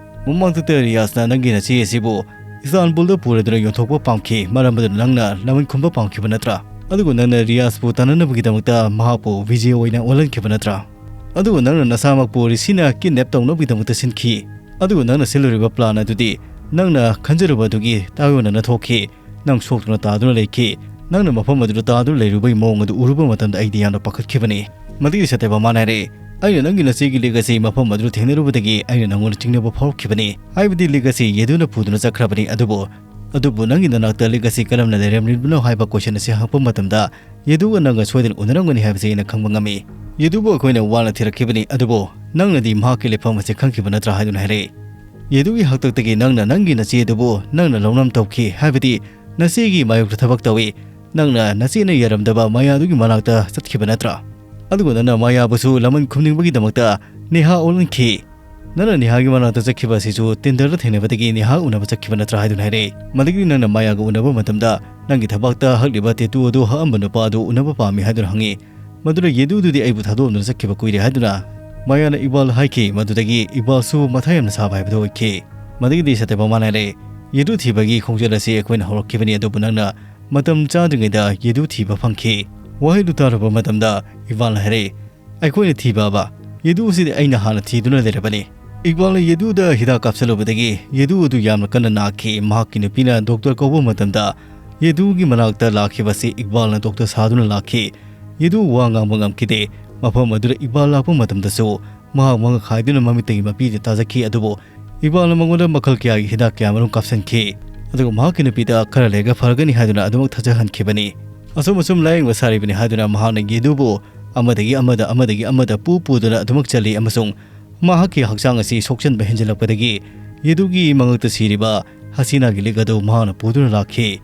ꯃꯃꯥꯡꯊꯛꯇ ꯔꯤꯌꯥꯖꯅ ꯅꯪꯒꯤ ꯅꯆꯦ ꯑꯁꯤꯕꯨ ꯏꯁꯇꯥꯟꯕꯨꯜꯗ ꯄꯨꯔꯗꯨꯅ ꯌꯣꯟꯊꯣꯛꯄ ꯄꯥꯝꯈꯤ, ꯃꯔꯝ ꯑꯗꯨꯅ ꯅꯪꯅ ꯂꯃꯟ ꯈꯨꯝꯕ ꯄꯥꯝꯈꯤꯕ ꯅꯠꯇ꯭ꯔꯥ? ꯑꯗꯨꯒ ꯅꯪꯅ ꯔꯤꯌꯥꯖꯄꯨ ꯇꯥꯟꯅꯅꯕꯒꯤꯗꯃꯛꯇ ꯃꯍꯥꯛꯄꯨ ꯕꯤꯖꯦ ꯑꯣꯏꯅ ꯑꯣꯜꯍꯟꯈꯤꯕ ꯅꯠꯇ꯭ꯔꯥ? ꯑꯗꯨꯒ ꯅꯪꯅ ꯅꯁꯥꯃꯛꯄꯨ ꯔꯤꯁꯤꯅ ꯀꯤꯗꯅꯦꯞ ꯇꯧꯅꯕꯒꯤꯗꯃꯛꯇ ꯁꯤꯟꯈꯤ꯫ ꯑꯗꯨꯒ ꯅꯪꯅ ꯁꯤꯜꯂꯨꯔꯤꯕ ꯄ꯭ꯂꯥꯟ ꯑꯗꯨꯗꯤ ꯅꯪꯅ ꯈꯟꯖꯔꯨꯕ ꯑꯗꯨꯒꯤ ꯇꯥꯏꯑꯣꯟꯅꯅ ꯊꯣꯛꯈꯤ꯫ ꯅꯪ ꯁꯣꯛꯇꯨꯅ ꯇꯥꯗꯨꯅ ꯂꯩꯈꯤ꯫ ꯅꯪꯅ ꯃꯐꯝ ꯑꯗꯨꯗ ꯇꯥꯗꯨꯅ ꯂꯩꯔꯨꯕꯒꯤ ꯃꯑꯣꯡ ꯑꯗꯨ ꯎꯔꯨꯕ ꯃꯇꯝꯗ ꯑꯩꯗꯤ ꯌꯥꯝꯅ ꯄꯥꯈꯠꯈꯤꯕꯅꯤ꯫ ꯃꯗꯨꯒꯤ ꯁꯇ꯭ꯌꯚꯥꯃꯥꯅ ꯍꯥꯏꯔꯛꯏ, "ꯑꯩꯅ ꯅꯪꯒꯤ ꯅꯆꯦꯒꯤ ꯂꯤꯛ ꯑꯁꯤ ꯃꯐꯝ ꯑꯗꯨꯗ ꯊꯦꯡꯅꯔꯨꯕꯗꯒꯤ ꯑꯩꯅ ꯅꯪꯉꯣꯟꯗ ꯆꯤꯡꯅꯕ ꯐꯥꯎꯔꯛꯈꯤꯕꯅꯤ꯫ ꯍꯥꯏꯕꯗꯤ ꯂꯤꯛ ꯑꯁꯤ ꯌꯦꯗꯨꯅ ꯄꯨꯗꯨꯅ ꯆꯠꯈ꯭ꯔꯕꯅꯤ꯫ ꯑꯗꯨꯕꯨ, ꯑꯗꯨꯕꯨ ꯅꯪꯒꯤ ꯅꯅꯥꯛꯇ ꯂꯤꯛ ꯑꯁꯤ ꯀꯔꯝꯅ ꯂꯩꯔꯝꯂꯤꯕꯅꯣ ꯍꯥꯏꯕ ꯀꯣꯏꯁꯟ ꯑꯁꯤ ꯍꯪꯉꯛꯄ ꯃꯇꯝꯗ ꯌꯦꯗꯨꯒ ꯅꯪꯒ ꯁꯣꯏꯗꯅ ꯎꯅꯔꯝꯒꯅꯤ ꯍꯥꯏꯕꯁꯤ ꯑꯩꯅ ꯈꯪꯕ ꯉꯝꯃꯤ꯫ ꯌꯦꯗꯨꯕꯨ ꯑꯩꯈꯣꯏꯅ ꯋꯥꯅ ꯊꯤꯔꯛꯈꯤꯕꯅꯤ, ꯑꯗꯨꯕꯨ ꯅꯪꯅꯗꯤ ꯃꯍꯥꯛꯀꯤ ꯂꯩꯐꯝ ꯑꯁꯤ ꯈꯪꯈꯤꯕ ꯅꯠꯇ꯭ꯔꯥ?" ꯍꯥꯏꯗꯨꯅ ꯍꯥꯏꯔꯛꯏ꯫ ꯌꯦꯗꯨꯒꯤ ꯍꯥꯛꯇꯛꯇꯒꯤ ꯅꯪꯅ ꯅꯪꯒꯤ ꯅꯆꯦ ꯑꯗꯨꯕꯨ ꯅꯪꯅ ꯂꯧꯅꯝ ꯇꯧꯈꯤ, ꯍꯥꯏꯕꯗꯤ ꯅꯆꯦꯒꯤ ꯃꯥꯌꯣꯛꯇ ꯊꯕꯛ ꯇꯧꯏ꯫ ꯅꯪꯅ ꯅꯆꯦꯅ ꯌꯥꯔꯝꯗꯕ ꯃꯌꯥꯗꯨꯒꯤ ꯃꯅꯥꯛꯇ ꯆꯠꯈꯤꯕ ꯅꯠꯇ꯭ꯔꯥ? ꯑꯗꯨꯒ ꯅꯪꯅ ꯃꯌꯥꯕꯨꯁꯨ ꯂꯃꯟ ꯈꯨꯝꯅꯤꯡꯕꯒꯤꯗꯃꯛꯇ ꯅꯦꯍꯥ ꯑꯣꯜꯍꯟꯈꯤ꯫ ꯅꯪꯅ ꯅꯦꯍꯥꯒꯤ ꯃꯅꯥꯛꯇ ꯆꯠꯈꯤꯕ ꯑꯁꯤꯁꯨ ꯇꯤꯟꯗꯔꯗ ꯊꯦꯡꯅꯕꯗꯒꯤ ꯅꯦꯍꯥ ꯎꯅꯕ ꯆꯠꯈꯤꯕ ꯅꯠꯇ꯭ꯔꯥ ꯍꯥꯏꯗꯨꯅ ꯍꯥꯏꯔꯛꯏ꯫ ꯃꯗꯨꯒꯤꯗꯤ ꯅꯪꯅ ꯃꯌꯥꯒ ꯎꯅꯕ ꯃꯇꯝꯗ ꯅꯪꯒꯤ ꯊꯕꯥꯛꯇ ꯍꯛꯂꯤꯕ ꯇꯦꯇꯨ ꯑꯗꯨ ꯍꯛꯑꯝꯕ ꯅꯨꯄꯥ ꯑꯗꯨ ꯎꯅꯕ ꯄꯥꯝꯃꯤ ꯍꯥꯏꯗꯨꯅ ꯍꯪꯉꯤ꯫ ꯃꯗꯨꯗ ꯌꯦꯗꯨꯗꯨꯗꯤ ꯑꯩꯕꯨ ꯊꯥꯗꯣꯛꯑꯝꯗꯨꯅ ꯆꯠꯈꯤꯕ ꯀꯨꯏꯔꯦ ꯍꯥꯏꯗꯨꯅ ꯃꯌꯥꯅ ꯏꯛꯕꯥꯜꯗ ꯍꯥꯏꯈꯤ꯫ ꯃꯗꯨꯗꯒꯤ ꯏꯛꯕꯥꯜꯁꯨ ꯃꯊꯥ ꯌꯥꯝꯅ ꯁꯥꯕ ꯍꯥꯏꯕꯗꯨ ꯑꯣꯏꯈꯤ꯫ ꯃꯗꯨꯒꯤꯗꯤ ꯁꯇ꯭ꯌꯚꯥꯃꯥꯅ ꯍꯥꯏꯔꯛꯏ, "ꯌꯦꯗꯨ ꯊꯤꯕꯒꯤ ꯈꯣꯡꯆꯠ ꯑꯁꯤ ꯑꯩꯈꯣꯏꯅ ꯍꯧꯔꯛꯈꯤꯕꯅꯤ, ꯑꯗꯨꯕꯨ ꯅꯪꯅ ꯃꯇꯝ ꯆꯥꯗ꯭ꯔꯤꯉꯩꯗ ꯌꯦꯗꯨ ꯊꯤꯕ ꯐꯪꯈꯤ"꯫ ꯋꯥꯍꯩꯗꯨ ꯇꯥꯔꯨꯕ ꯃꯇꯝꯗ ꯏꯛꯕꯥꯜꯅ ꯍꯥꯏꯔꯛꯏ, "ꯑꯩꯈꯣꯏꯅ ꯊꯤꯕ ꯑꯕ? ꯌꯦꯗꯨ ꯑꯁꯤꯗꯤ ꯑꯩꯅ ꯍꯥꯟꯅ ꯊꯤꯗꯨꯅ ꯂꯩꯔꯕꯅꯤ"꯫ ꯏꯛꯕꯥꯜꯅ ꯌꯦꯗꯨꯗ ꯍꯤꯗꯥꯛ ꯀꯥꯞꯁꯤꯜꯂꯨꯕꯗꯒꯤ ꯌꯦꯗꯨ ꯑꯗꯨ ꯌꯥꯝꯅ ꯀꯟꯅ ꯅꯥꯈꯤ꯫ ꯃꯍꯥꯛꯀꯤ ꯅꯨꯄꯤꯅ ꯗꯣꯛꯇꯔ ꯀꯧꯕ ꯃꯇꯝꯗ ꯌꯦꯗꯨꯒꯤ ꯃꯅꯥꯛꯇ ꯂꯥꯛꯈꯤꯕꯁꯤ ꯏꯛꯕꯥꯜꯅ ꯗꯣꯛꯇꯔ ꯁꯥꯗꯨꯅ ꯂꯥꯛꯈꯤ꯫ ꯌꯦꯗꯨ ꯋꯥ ꯉꯥꯡꯕ ꯉꯝꯈꯤꯗꯦ꯫ ꯃꯐꯝ ꯑꯗꯨꯗ ꯏꯛꯕꯥꯜ ꯂꯥꯛꯄ ꯃꯇꯝꯗꯁꯨ ꯃꯍꯥꯛ ꯃꯉꯛ ꯍꯥꯏꯗꯨꯅ ꯃꯃꯤꯠꯇꯒꯤ ꯃꯄꯤꯗ ꯇꯥꯖꯈꯤ, ꯑꯗꯨꯕꯨ ꯏꯛꯕꯥꯜꯅ ꯃꯉꯣꯟꯗ ꯃꯈꯜ ꯀꯌꯥꯒꯤ ꯍꯤꯗꯥꯛ ꯀꯌꯥ ꯃꯔꯨꯝ ꯀꯥꯞꯁꯤꯟꯈꯤ꯫ ꯑꯗꯨꯒ ꯃꯍꯥꯛꯀꯤ ꯅꯨꯄꯤꯗ ꯈꯔ ꯂꯩꯔꯒ ꯐꯔꯒꯅꯤ ꯍꯥꯏꯗꯨꯅ ꯑꯗꯨꯃꯛ ꯊꯥꯖꯍꯟꯈꯤꯕꯅꯤ꯫ ꯑꯁꯨꯝ ꯑꯁꯨꯝ ꯂꯥꯌꯦꯡꯕ ꯁꯥꯔꯤꯕꯅꯤ ꯍꯥꯏꯗꯨꯅ ꯃꯍꯥꯛꯅ ꯌꯦꯗꯨꯕꯨ ꯑꯃꯗꯒꯤ ꯑꯃꯗ, ꯑꯃꯗꯒꯤ ꯑꯃꯗ ꯄꯨ ꯄꯨꯗꯨꯅ ꯑꯗꯨꯃꯛ ꯆꯠꯂꯤ ꯑꯃꯁꯨꯡ ꯃꯍꯥꯛꯀꯤ ꯍꯛꯆꯥꯡ ꯑꯁꯤ ꯁꯣꯛꯆꯟꯕ ꯍꯦꯟꯖꯤꯜꯂꯛꯄꯗꯒꯤ ꯌꯦꯗꯨꯒꯤ ꯃꯉꯛꯇ ꯁꯤꯔꯤꯕ ꯍꯁꯤꯅꯥꯒꯤ ꯂꯤꯛ ꯑꯗꯨ ꯃꯍꯥꯛꯅ ꯄꯨꯗꯨꯅ ꯂꯥꯛꯈꯤ꯫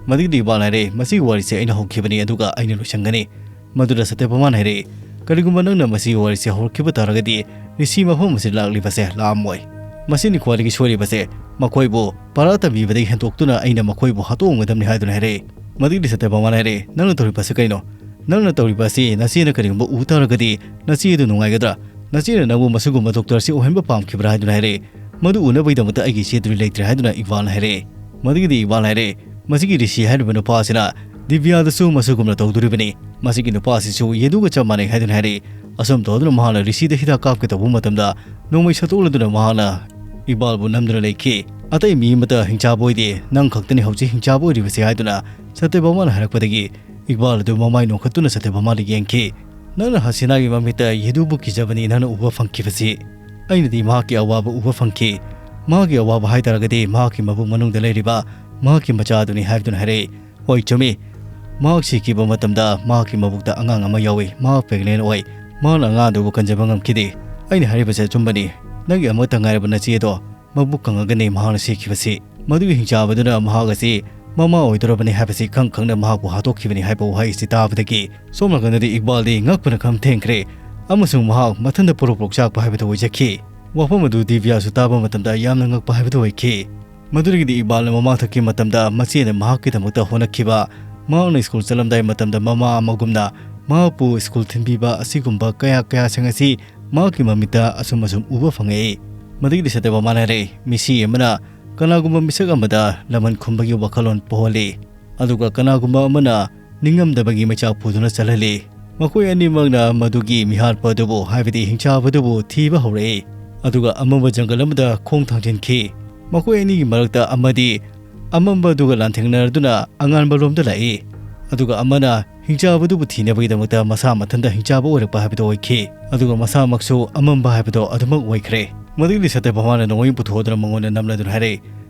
ꯃꯗꯨꯒꯤꯗꯤ ꯏꯕꯥꯜꯅ ꯍꯥꯏꯔꯦ, "ꯃꯁꯤꯒꯤ ꯋꯥꯔꯤꯁꯦ ꯑꯩꯅ ꯍꯧꯈꯤꯕꯅꯤ, ꯑꯗꯨꯒ ꯑꯩꯅ ꯂꯣꯏꯁꯤꯟꯒꯅꯤ꯫" ꯃꯗꯨꯗ ꯁꯇ꯭ꯌꯚꯥꯃꯥꯅ ꯍꯥꯏꯔꯦ, "ꯀꯔꯤꯒꯨꯝꯕ ꯅꯪꯅ ꯃꯁꯤꯒꯤ ꯋꯥꯔꯤꯁꯦ ꯍꯧꯔꯛꯈꯤꯕ ꯇꯥꯔꯒꯗꯤ, ꯔꯤꯁꯤ ꯃꯐꯝ ꯑꯁꯤꯗ ꯂꯥꯛꯂꯤꯕꯁꯦ ꯂꯥꯛꯑꯝꯃꯣꯏ꯫ ꯃꯁꯤꯅꯤ ꯈ꯭ꯋꯥꯏꯗꯒꯤ ꯁꯣꯏꯔꯤꯕꯁꯦ, ꯃꯈꯣꯏꯕꯨ ꯄꯔꯥ ꯇꯝꯕꯤꯕꯗꯒꯤ ꯍꯦꯟꯗꯣꯛꯇꯨꯅ ꯑꯩꯅ ꯃꯈꯣꯏꯕꯨ ꯍꯥꯠꯇꯣꯛꯑꯝꯒꯗꯕꯅꯤ" ꯍꯥꯏꯗꯨꯅ ꯍꯥꯏꯔꯛꯏ꯫ ꯃꯗꯨꯒꯤꯗꯤ ꯁꯇ꯭ꯌꯚꯥꯃꯥꯅ ꯍꯥꯏꯔꯛꯏ, "ꯅꯪꯅ ꯇꯧꯔꯤꯕ ꯑꯁꯤ ꯀꯩꯅꯣ? ꯅꯪꯅ ꯇꯧꯔꯤꯕ ꯑꯁꯤ ꯅꯆꯦꯅ ꯀꯔꯤꯒꯨꯝꯕ ꯎ ꯇꯥꯔꯒꯗꯤ ꯅꯆꯦ ꯑꯗꯨ ꯅꯨꯡꯉꯥꯏꯒꯗ꯭ꯔꯥ? ꯅꯆꯦꯅ ꯅꯪꯕꯨ ꯃꯁꯤꯒꯨꯝꯕ ꯗꯣꯛꯇꯔ ꯑꯁꯤ ꯑꯣꯏꯍꯟꯕ ꯄꯥꯝꯈꯤꯕ꯭ꯔꯥ?" ꯍꯥꯏꯗꯨꯅ ꯍꯥꯏꯔꯛꯏ꯫ "ꯃꯗꯨ ꯎꯅꯕꯒꯤꯗꯃꯛꯇ ꯑꯩꯒꯤ ꯏꯆꯦ ꯑꯗꯨ ꯂꯩꯇ꯭ꯔꯦ" ꯍꯥꯏꯗꯨꯅ ꯏꯛꯕꯥꯜꯅ ꯍꯥꯏꯔꯛꯏ꯫ ꯃꯗꯨꯒꯤꯗꯤ ꯏꯛꯕꯥꯜꯅ ꯍꯥꯏꯔꯛꯏ, "ꯃꯁꯤꯒꯤ ꯔꯤꯁꯤ ꯍꯥꯏꯔꯤꯕ ꯅꯨꯄꯥ ꯑꯁꯤꯅ ꯗꯤꯕ꯭ꯌꯥꯗꯁꯨ ꯃꯁꯤꯒꯨꯝꯅ ꯇꯧꯗꯣꯔꯤꯕꯅꯤ꯫ ꯃꯁꯤꯒꯤ ꯅꯨꯄꯥ ꯑꯁꯤꯁꯨ ꯌꯦꯗꯨꯒ ꯆꯞ ꯃꯥꯟꯅꯩ" ꯍꯥꯏꯗꯨꯅ ꯍꯥꯏꯔꯛꯏ꯫ ꯑꯁꯨꯝ ꯇꯧꯗꯨꯅ ꯃꯍꯥꯛꯅ ꯔꯤꯁꯤꯗ ꯍꯤꯗꯥꯛ ꯀꯥꯞꯀꯦ ꯇꯧꯕ ꯃꯇꯝꯗ ꯅꯣꯡꯃꯩ ꯁꯠꯇꯣꯛꯂꯗꯨꯅ ꯃꯍꯥꯛꯅ ꯏꯛꯕꯥꯜꯕꯨ ꯅꯝꯗꯨꯅ ꯂꯩꯈꯤ꯫ "ꯑꯇꯩ ꯃꯤ ꯑꯃꯠꯇ ꯍꯤꯡꯆꯥꯕ ꯑꯣꯏꯗꯦ, ꯅꯪ ꯈꯛꯇꯅꯤ ꯍꯧꯖꯤꯛ ꯍꯤꯡꯆꯥꯕ ꯑꯣꯏꯔꯤꯕꯁꯦ" ꯍꯥꯏꯗꯨꯅ ꯁꯇ꯭ꯌꯚꯥꯃꯥꯅ ꯍꯥꯏꯔꯛꯄꯗꯒꯤ ꯏꯛꯕꯥꯜ ꯑꯗꯨ ꯃꯃꯥꯏ ꯅꯣꯛꯈꯠꯇꯨꯅ ꯁꯇ꯭ꯌꯚꯥꯃꯥꯗ ꯌꯦꯡꯈꯤ꯫ "ꯅꯪꯅ ꯍꯁꯤꯅꯥꯒꯤ ꯃꯃꯤꯠꯇ ꯌꯦꯗꯨꯕꯨ ꯀꯤꯖꯕꯅꯤ ꯅꯪꯅ ꯎꯕ ꯐꯪꯈꯤꯕꯁꯤ꯫ ꯑꯩꯅꯗꯤ ꯃꯍꯥꯛꯀꯤ ꯑꯋꯥꯕ ꯎꯕ ꯐꯪꯈꯤ꯫ ꯃꯍꯥꯛꯀꯤ ꯑꯋꯥꯕ ꯍꯥꯏ ꯇꯥꯔꯒꯗꯤ ꯃꯍꯥꯛꯀꯤ ꯃꯕꯨꯛ ꯃꯅꯨꯡꯗ ꯂꯩꯔꯤꯕ ꯃꯍꯥꯛꯀꯤ ꯃꯆꯥ ꯑꯗꯨꯅꯤ" ꯍꯥꯏꯗꯨꯅ ꯍꯥꯏꯔꯛꯏ꯫ "ꯍꯣꯏ, ꯆꯨꯝꯃꯤ꯫ ꯃꯍꯥꯛ ꯁꯤꯈꯤꯕ ꯃꯇꯝꯗ ꯃꯍꯥꯛꯀꯤ ꯃꯕꯨꯛꯇ ꯑꯉꯥꯡ ꯑꯃ ꯌꯥꯎꯏ꯫ ꯃꯍꯥꯛ pregnant ꯑꯣꯏ꯫ ꯃꯍꯥꯛꯅ ꯑꯉꯥꯡ ꯑꯗꯨꯕꯨ ꯀꯟꯖꯕ ꯉꯝꯈꯤꯗꯦ꯫ ꯑꯩꯅ ꯍꯥꯏꯔꯤꯕꯁꯦ ꯑꯆꯨꯝꯕꯅꯤ꯫ ꯅꯪꯒꯤ ꯑꯃꯠꯇ ꯉꯥꯏꯔꯕ ꯅꯆꯦ ꯑꯗꯣ ꯃꯕꯨꯛ ꯀꯪꯉꯒꯅꯤ ꯃꯍꯥꯛꯅ ꯁꯤꯈꯤꯕꯁꯤ꯫ ꯃꯗꯨꯒꯤ ꯍꯤꯡꯆꯥꯕꯗꯨꯅ ꯃꯍꯥꯛ ꯑꯁꯤ ꯃꯃꯥ ꯑꯣꯏꯗꯧꯔꯕꯅꯤ ꯍꯥꯏꯕꯁꯤ ꯈꯪ ꯈꯪꯅ ꯃꯍꯥꯛꯄꯨ ꯍꯥꯠꯇꯣꯛꯈꯤꯕꯅꯤ" ꯍꯥꯏꯕ ꯋꯥꯍꯩ ꯑꯁꯤ ꯇꯥꯕꯗꯒꯤ ꯁꯣꯝ ꯅꯥꯀꯟꯗꯗꯤ ꯏꯛꯕꯥꯜꯗꯤ ꯉꯛꯄꯅ ꯈꯝ ꯊꯦꯡꯈ꯭ꯔꯦ ꯑꯃꯁꯨꯡ ꯃꯍꯥꯛ ꯃꯊꯟꯇ ꯄꯣꯔꯣꯛ ꯄꯣꯔꯣꯛ ꯆꯥꯛꯄ ꯍꯥꯏꯕꯗꯨ ꯑꯣꯏꯖꯈꯤ꯫ ꯋꯥꯐꯝ ꯑꯗꯨ ꯗꯤꯕ꯭ꯌꯥꯁꯨ ꯇꯥꯕ ꯃꯇꯝꯗ ꯌꯥꯝꯅ ꯉꯛꯄ ꯍꯥꯏꯕꯗꯨ ꯑꯣꯏꯈꯤ꯫ ꯃꯗꯨꯗꯒꯤꯗꯤ ꯏꯛꯕꯥꯜꯅ ꯃꯃꯥꯡꯊꯛꯀꯤ ꯃꯇꯝꯗ ꯃꯆꯦꯅ ꯃꯍꯥꯛꯀꯤꯗꯃꯛꯇ ꯍꯣꯠꯅꯈꯤꯕ, ꯃꯍꯥꯛꯅ ꯁ꯭ꯀꯨꯜ ꯆꯠꯂꯝꯗꯥꯏ ꯃꯇꯝꯗ ꯃꯃꯥ ꯑꯃꯒꯨꯝꯅ ꯃꯍꯥꯛꯄꯨ ꯁ꯭ꯀꯨꯜ ꯊꯤꯟꯕꯤꯕ ꯑꯁꯤꯒꯨꯝꯕ ꯀꯌꯥ ꯀꯌꯥꯁꯤꯡ ꯑꯁꯤ ꯃꯍꯥꯛꯀꯤ ꯃꯃꯤꯠꯇ ꯑꯁꯨꯝ ꯑꯁꯨꯝ ꯎꯕ ꯐꯪꯉꯛꯏ꯫ ꯃꯗꯨꯒꯤꯗꯤ ꯁꯇ꯭ꯌꯚꯥꯃꯥꯅ ꯍꯥꯏꯔꯛꯏ, "ꯃꯤꯁꯤ ꯑꯃꯅ ꯀꯅꯥꯒꯨꯝꯕ ꯃꯤꯁꯛ ꯑꯃꯗ ꯂꯃꯟ ꯈꯨꯝꯕꯒꯤ ꯋꯥꯈꯜꯂꯣꯟ ꯄꯣꯛꯍꯜꯂꯤ, ꯑꯗꯨꯒ ꯀꯅꯥꯒꯨꯝꯕ ꯑꯃꯅ ꯅꯤꯡꯉꯝꯗꯕꯒꯤ ꯃꯩꯆꯥꯛ ꯄꯨꯗꯨꯅ ꯆꯠꯍꯜꯂꯤ꯫ ꯃꯈꯣꯏ ꯑꯅꯤꯃꯛꯅ ꯃꯗꯨꯒꯤ ꯃꯤꯍꯥꯠꯄ ꯑꯗꯨꯕꯨ, ꯍꯥꯏꯕꯗꯤ ꯍꯤꯡꯆꯥꯕ ꯑꯗꯨꯕꯨ ꯊꯤꯕ ꯍꯧꯔꯛꯏ, ꯑꯗꯨꯒ ꯑꯃꯝꯕ ꯖꯪꯒꯜ ꯑꯃꯗ ꯈꯣꯡ ꯊꯥꯡꯖꯤꯟꯈꯤ꯫ ꯃꯈꯣꯏ ꯑꯅꯤꯒꯤ ꯃꯔꯛꯇ ꯑꯃꯗꯤ ꯑꯃꯝꯕ ꯑꯗꯨꯒ ꯂꯥꯟꯊꯦꯡꯅꯗꯨꯅ ꯑꯉꯥꯟꯕ ꯂꯣꯝꯗ ꯂꯥꯛꯏ, ꯑꯗꯨꯒ ꯑꯃꯅ ꯍꯤꯡꯆꯥꯕꯗꯨꯕꯨ ꯊꯤꯅꯕꯒꯤꯗꯃꯛꯇ ꯃꯁꯥ ꯃꯊꯟꯇ ꯍꯤꯡꯆꯥꯕ ꯑꯣꯏꯔꯛꯄ ꯍꯥꯏꯕꯗꯨ ꯑꯣꯏꯈꯤ, ꯑꯗꯨꯒ ꯃꯁꯥꯃꯛꯁꯨ ꯑꯃꯝꯕ ꯍꯥꯏꯕꯗꯣ ꯑꯗꯨꯃꯛ ꯑꯣꯏꯈ꯭ꯔꯦ꯫" ꯃꯗꯨꯒꯤ ꯁꯇ꯭ꯌꯚꯥꯃꯥꯅ ꯅꯣꯡꯃꯩ ꯄꯨꯊꯣꯛꯇꯨꯅ ꯃꯉꯣꯟꯗ ꯅꯝꯂꯗꯨꯅ ꯍꯥꯏꯔꯛꯏ,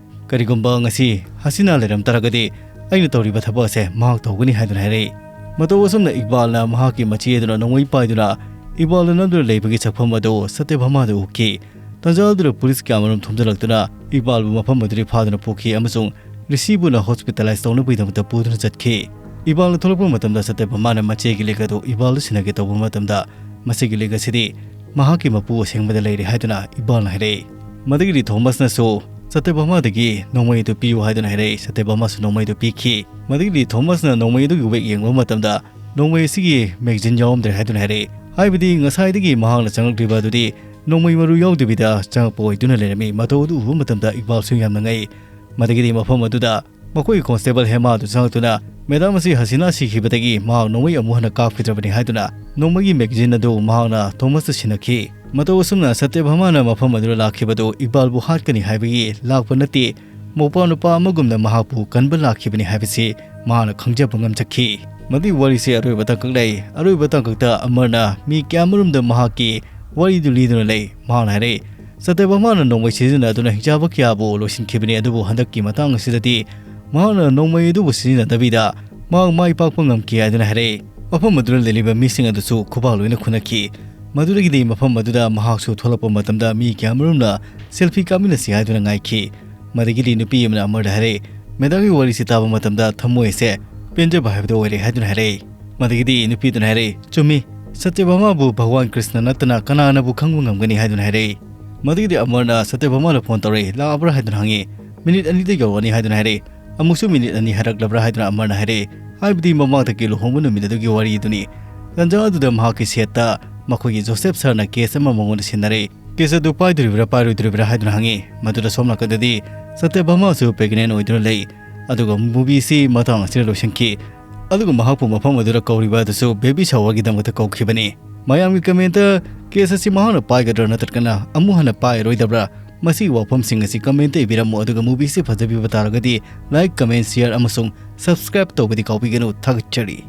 "ꯀꯔꯤꯒꯨꯝꯕ ꯉꯁꯤ ꯍꯁꯤꯅꯥ ꯂꯩꯔꯝ ꯇꯥꯔꯒꯗꯤ ꯑꯩꯅ ꯇꯧꯔꯤꯕ ꯊꯕꯛ ꯑꯁꯦ ꯃꯍꯥꯛ ꯇꯧꯒꯅꯤ ꯍꯥꯏꯗꯨꯅ ꯍꯥꯏꯔꯛꯏ꯫ ꯃꯇꯧ ꯑꯁꯨꯝꯅ ꯏꯛꯕꯥꯜꯅ ꯃꯍꯥꯛꯀꯤ ꯃꯆꯦ ꯑꯗꯨꯅ ꯅꯣꯡꯃꯩ ꯄꯥꯏꯗꯨꯅ ꯏꯛꯕꯥꯜꯅ ꯅꯝꯗꯨꯅ ꯂꯩꯕꯒꯤ ꯁꯛꯐꯝ ꯑꯗꯨ ꯁꯇ꯭ꯌꯚꯥꯃꯥꯗ ꯎꯈꯤ꯫ ꯇꯥꯟꯖꯥ ꯑꯗꯨꯗ ꯄꯨꯂꯤꯁ ꯀꯌꯥꯃꯔꯨꯝ ꯊꯣꯝꯖꯤꯜꯂꯛꯇꯨꯅ ꯏꯛꯕꯥꯜꯕꯨ ꯃꯐꯝ ꯑꯗꯨꯗꯒꯤ ꯐꯥꯗꯨꯅ ꯄꯨꯈꯤ ꯑꯃꯁꯨꯡ ꯔꯤꯁꯤꯕꯨꯅ ꯍꯣꯁꯄꯤꯇꯥꯂꯥꯏꯖ ꯇꯧꯅꯕꯒꯤꯗꯃꯛꯇ ꯄꯨꯗꯨꯅ ꯆꯠꯈꯤ꯫ ꯏꯛꯕꯥꯜꯅ ꯊꯣꯛꯂꯛꯄ ꯃꯇꯝꯗ ꯁꯇ꯭ꯌꯚꯥꯃꯥꯅ ꯃꯆꯦꯒꯤ ꯂꯤꯛ ꯑꯗꯨ ꯏꯛꯕꯥꯜꯗ ꯁꯤꯟꯅꯒꯦ ꯇꯧꯕ ꯃꯇꯝꯗ ꯃꯁꯤꯒꯤ ꯂꯤꯛ ꯑꯁꯤꯗꯤ ꯃꯍꯥꯛꯀꯤ ꯃꯄꯨ ꯑꯁꯦꯡꯕꯗ ꯂꯩꯔꯦ ꯍꯥꯏꯗꯨꯅ ꯏꯛꯕꯥꯜꯅ ꯍꯥꯏꯔꯛꯏ꯫ ꯃꯗꯨꯒꯤꯗꯤ ꯊꯣꯃꯁꯅꯁꯨ ꯁꯇ꯭ꯌꯚꯥꯃꯥꯗꯒꯤ ꯅꯣꯡꯃꯩ ꯑꯗꯨ ꯄꯤꯌꯨ ꯍꯥꯏꯗꯨꯅ ꯍꯥꯏꯔꯛꯏ꯫ ꯁꯇ꯭ꯌꯚꯥꯃꯥꯁꯨ ꯅꯣꯡꯃꯩ ꯑꯗꯨ ꯄꯤꯈꯤ꯫ ꯃꯗꯨꯒꯤꯗꯤ ꯊꯣꯃꯁꯅ ꯅꯣꯡꯃꯩ ꯑꯗꯨꯒꯤ ꯋꯦꯛ ꯌꯦꯡꯂꯨꯕ ꯃꯇꯝꯗ ꯅꯣꯡꯃꯩ ꯑꯁꯤꯒꯤ ꯃꯦꯒꯥꯖꯤꯟ ꯌꯥꯎꯔꯝꯗ꯭ꯔꯦ ꯍꯥꯏꯗꯨꯅ ꯍꯥꯏꯔꯛꯏ꯫ ꯍꯥꯏꯕꯗꯤ ꯉꯁꯥꯏꯗꯒꯤ ꯃꯍꯥꯛꯅ ꯆꯪꯂꯛꯂꯤꯕ ꯑꯗꯨꯗꯤ ꯅꯣꯡꯃꯩ ꯃꯔꯨ ꯌꯥꯎꯗꯕꯤꯗ ꯆꯪꯂꯛꯄ ꯑꯣꯏꯗꯨꯅ ꯂꯩꯔꯝꯃꯤ꯫ ꯃꯇꯧ ꯑꯗꯨ ꯎꯕ ꯃꯇꯝꯗ ꯏꯛꯕꯥꯜꯁꯨ ꯌꯥꯝꯅ ꯉꯛꯏ꯫ ꯃꯗꯨꯒꯤꯗꯤ ꯃꯐꯝ ꯑꯗꯨꯗ ꯃꯈꯣꯏꯒꯤ ꯀꯣꯟꯁꯇꯦꯕꯜ ꯍꯦꯃꯥ ꯑꯗꯨ ꯆꯪꯂꯛꯇꯨꯅ ꯃꯦꯗꯥꯝ ꯑꯁꯤ ꯍꯁꯤꯅꯥ ꯁꯤꯈꯤꯕꯗꯒꯤ ꯃꯍꯥꯛ ꯅꯣꯡꯃꯩ ꯑꯃꯨꯛ ꯍꯟꯅ ꯀꯥꯞꯈꯤꯗ꯭ꯔꯕꯅꯤ ꯍꯥꯏꯗꯨꯅ ꯅꯣꯡꯃꯩꯒꯤ ꯃꯦꯒꯥꯖꯤꯟ ꯑꯗꯨ ꯃꯍꯥꯛꯅ ꯊꯣꯃꯁꯇ ꯁꯤꯟꯅꯈꯤ꯫ ꯃꯇꯧ ꯑꯁꯨꯝꯅ ꯁꯇ꯭ꯌꯚꯥꯃꯥꯅ ꯃꯐꯝ ꯑꯗꯨꯗ ꯂꯥꯛꯈꯤꯕꯗꯨ ꯏꯛꯕꯥꯜꯕꯨ ꯍꯥꯠꯀꯅꯤ ꯍꯥꯏꯕꯒꯤ ꯂꯥꯛꯄ ꯅꯠꯇꯦ, ꯃꯧꯄ꯭ꯋꯥ ꯅꯨꯄꯥ ꯑꯃꯒꯨꯝꯅ ꯃꯍꯥꯛꯄꯨ ꯀꯟꯕ ꯂꯥꯛꯈꯤꯕꯅꯤ ꯍꯥꯏꯕꯁꯤ ꯃꯍꯥꯛꯅ ꯈꯪꯖꯕ ꯉꯝꯖꯈꯤ꯫ ꯃꯗꯨꯒꯤ ꯋꯥꯔꯤꯁꯤ ꯑꯔꯣꯏꯕ ꯇꯥꯡꯀꯛ ꯂꯩ꯫ ꯑꯔꯣꯏꯕ ꯇꯥꯡꯀꯛꯇ ꯑꯃꯔꯅ ꯃꯤ ꯀꯌꯥꯃꯔꯨꯝꯗ ꯃꯍꯥꯛꯀꯤ ꯋꯥꯔꯤꯗꯨ ꯂꯤꯗꯨꯅ ꯂꯩ꯫ ꯃꯍꯥꯛꯅ ꯍꯥꯏꯔꯛꯏ, ꯁꯇ꯭ꯌꯚꯥꯃꯥꯅ ꯅꯣꯡꯃꯩ ꯁꯤꯖꯤꯟꯅꯗꯨꯅ ꯍꯤꯡꯆꯥꯕ ꯀꯌꯥꯕꯨ ꯂꯣꯏꯁꯤꯟꯈꯤꯕꯅꯤ, ꯑꯗꯨꯕꯨ ꯍꯟꯗꯛꯀꯤ ꯃꯇꯥꯡ ꯑꯁꯤꯗꯗꯤ ꯃꯍꯥꯛꯅ ꯅꯣꯡꯃꯩ ꯑꯗꯨꯕꯨ ꯁꯤꯖꯤꯟꯅꯗꯕꯤꯗ ꯃꯍꯥꯛ ꯃꯥꯏ ꯄꯥꯛꯄ ꯉꯝꯈꯤ ꯍꯥꯏꯗꯨꯅ ꯍꯥꯏꯔꯛꯏ꯫ ꯃꯐꯝ ꯑꯗꯨꯗ ꯂꯩꯔꯤꯕ ꯃꯤꯁꯤꯡ ꯑꯗꯨꯁꯨ ꯈꯨꯕꯥꯛ ꯂꯣꯏꯅ ꯈꯨꯅꯈꯤ꯫ ꯃꯗꯨꯗꯒꯤꯗꯤ ꯃꯐꯝ ꯑꯗꯨꯗ ꯃꯍꯥꯛꯁꯨ ꯊꯣꯛꯂꯛꯄ ꯃꯇꯝꯗ ꯃꯤ ꯀꯌꯥꯃꯔꯨꯝꯅ ꯁꯦꯜꯐꯤ ꯀꯥꯞꯃꯤꯟꯅꯁꯤ ꯍꯥꯏꯗꯨꯅ ꯉꯥꯏꯈꯤ꯫ ꯃꯗꯒꯤꯗꯤ ꯅꯨꯄꯤ ꯑꯃꯅ ꯑꯃꯔꯗ ꯍꯥꯏꯔꯛꯏ, "ꯃꯦꯗꯥꯝꯒꯤ ꯋꯥꯔꯤꯁꯤ ꯇꯥꯕ ꯃꯇꯝꯗ ꯊꯃꯣꯏ ꯑꯁꯦ ꯄꯦꯟꯖꯕ ꯍꯥꯏꯕꯗꯨ ꯑꯣꯏꯔꯦ" ꯍꯥꯏꯗꯨꯅ ꯍꯥꯏꯔꯛꯏ꯫ ꯃꯗꯒꯤꯗꯤ ꯅꯨꯄꯤꯗꯨꯅ ꯍꯥꯏꯔꯛꯏ, "ꯆꯨꯝꯃꯤ, ꯁꯇ꯭ꯌꯚꯥꯃꯥꯕꯨ ꯚꯒꯋꯥꯟ ꯀ꯭ꯔꯤꯁꯅ ꯅꯠꯇꯅ ꯀꯅꯥꯅꯕꯨ ꯈꯪꯕ ꯉꯝꯒꯅꯤ?" ꯍꯥꯏꯗꯨꯅ ꯍꯥꯏꯔꯛꯏ꯫ ꯃꯗꯒꯤꯗꯤ ꯑꯃꯔꯅ ꯁꯇ꯭ꯌꯚꯥꯃꯥꯗ ꯐꯣꯟ ꯇꯧꯔꯛꯏ, "ꯂꯥꯛꯑꯕ꯭ꯔꯥ?" ꯍꯥꯏꯗꯨꯅ ꯍꯪꯉꯤ꯫ "ꯃꯤꯅꯤꯠ ꯑꯅꯤꯗ ꯌꯧꯔꯛꯑꯅꯤ" ꯍꯥꯏꯗꯨꯅ ꯍꯥꯏꯔꯛꯏ꯫ ꯑꯃꯨꯛꯁꯨ ꯃꯤꯅꯤꯠ ꯑꯅꯤ ꯍꯥꯏꯔꯛꯂꯕ꯭ꯔꯥ ꯍꯥꯏꯗꯨꯅ ꯑꯃꯔꯅ ꯍꯥꯏꯔꯛꯏ꯫ ꯍꯥꯏꯕꯗꯤ ꯃꯃꯥꯡꯗꯒꯤ ꯂꯨꯍꯣꯡꯕ ꯅꯨꯃꯤꯠ ꯑꯗꯨꯒꯤ ꯋꯥꯔꯤꯗꯨꯅꯤ꯫ ꯇꯥꯟꯖꯥ ꯑꯗꯨꯗ ꯃꯍꯥꯛꯀꯤ ꯁꯦꯠꯇ ꯃꯈꯣꯏꯒꯤ ꯖꯣꯁꯦꯐ ꯁꯥꯔꯅ ꯀꯦꯁ ꯑꯃ ꯃꯉꯣꯟꯗ ꯁꯤꯟꯅꯔꯛꯏ꯫ ꯀꯦꯁ ꯑꯗꯨ ꯄꯥꯏꯗꯣꯔꯤꯕ꯭ꯔꯥ ꯄꯥꯏꯔꯣꯏꯗꯣꯔꯤꯕ꯭ꯔꯥ ꯍꯥꯏꯗꯨꯅ ꯍꯪꯉꯤ꯫ ꯃꯗꯨꯗ ꯁꯣꯝ ꯅꯥꯀꯟꯗꯗꯤ ꯁꯇ꯭ꯌꯚꯥꯃꯥꯁꯨ ꯄ꯭ꯔꯦꯒꯅꯦꯟ ꯑꯣꯏꯗꯨꯅ ꯂꯩ꯫ ꯑꯗꯨꯒ ꯃꯨꯚꯤꯁꯤ ꯃꯇꯥꯡ ꯑꯁꯤꯗ ꯂꯣꯏꯁꯤꯟꯈꯤ꯫ ꯑꯗꯨꯒ ꯃꯍꯥꯛꯄꯨ ꯃꯐꯝ ꯑꯗꯨꯗ ꯀꯧꯔꯤꯕ ꯑꯗꯨꯁꯨ ꯕꯦꯕꯤ ꯁꯥꯋꯔꯒꯤꯗꯃꯛꯇ ꯀꯧꯈꯤꯕꯅꯤ꯫ ꯃꯌꯥꯝꯒꯤ ꯀꯃꯦꯟꯇ ꯀꯦꯁ ꯑꯁꯤ ꯃꯍꯥꯛꯅ ꯄꯥꯏꯒꯗ꯭ꯔꯥ ꯅꯠꯇ꯭ꯔꯒꯅ ꯑꯃꯨꯛ ꯍꯟꯅ ꯄꯥꯏꯔꯣꯏꯗꯕ꯭ꯔꯥ? ꯃꯁꯤꯒꯤ ꯋꯥꯐꯝꯁꯤꯡ ꯑꯁꯤ ꯀꯃꯦꯟꯇ ꯏꯕꯤꯔꯝꯃꯨ, ꯑꯗꯨꯒ ꯃꯨꯚꯤꯁꯤ ꯐꯖꯕꯤꯕ ꯇꯥꯔꯒꯗꯤ ꯂꯥꯏꯛ, ꯀꯃꯦꯟ, ꯁꯤꯌꯔ ꯑꯃꯁꯨꯡ ꯁꯕꯁꯀ꯭ꯔꯥꯏꯕ ꯇꯧꯕꯗꯤ ꯀꯥꯎꯕꯤꯒꯅꯨ꯫ ꯊꯥꯒꯠꯆꯔꯤ꯫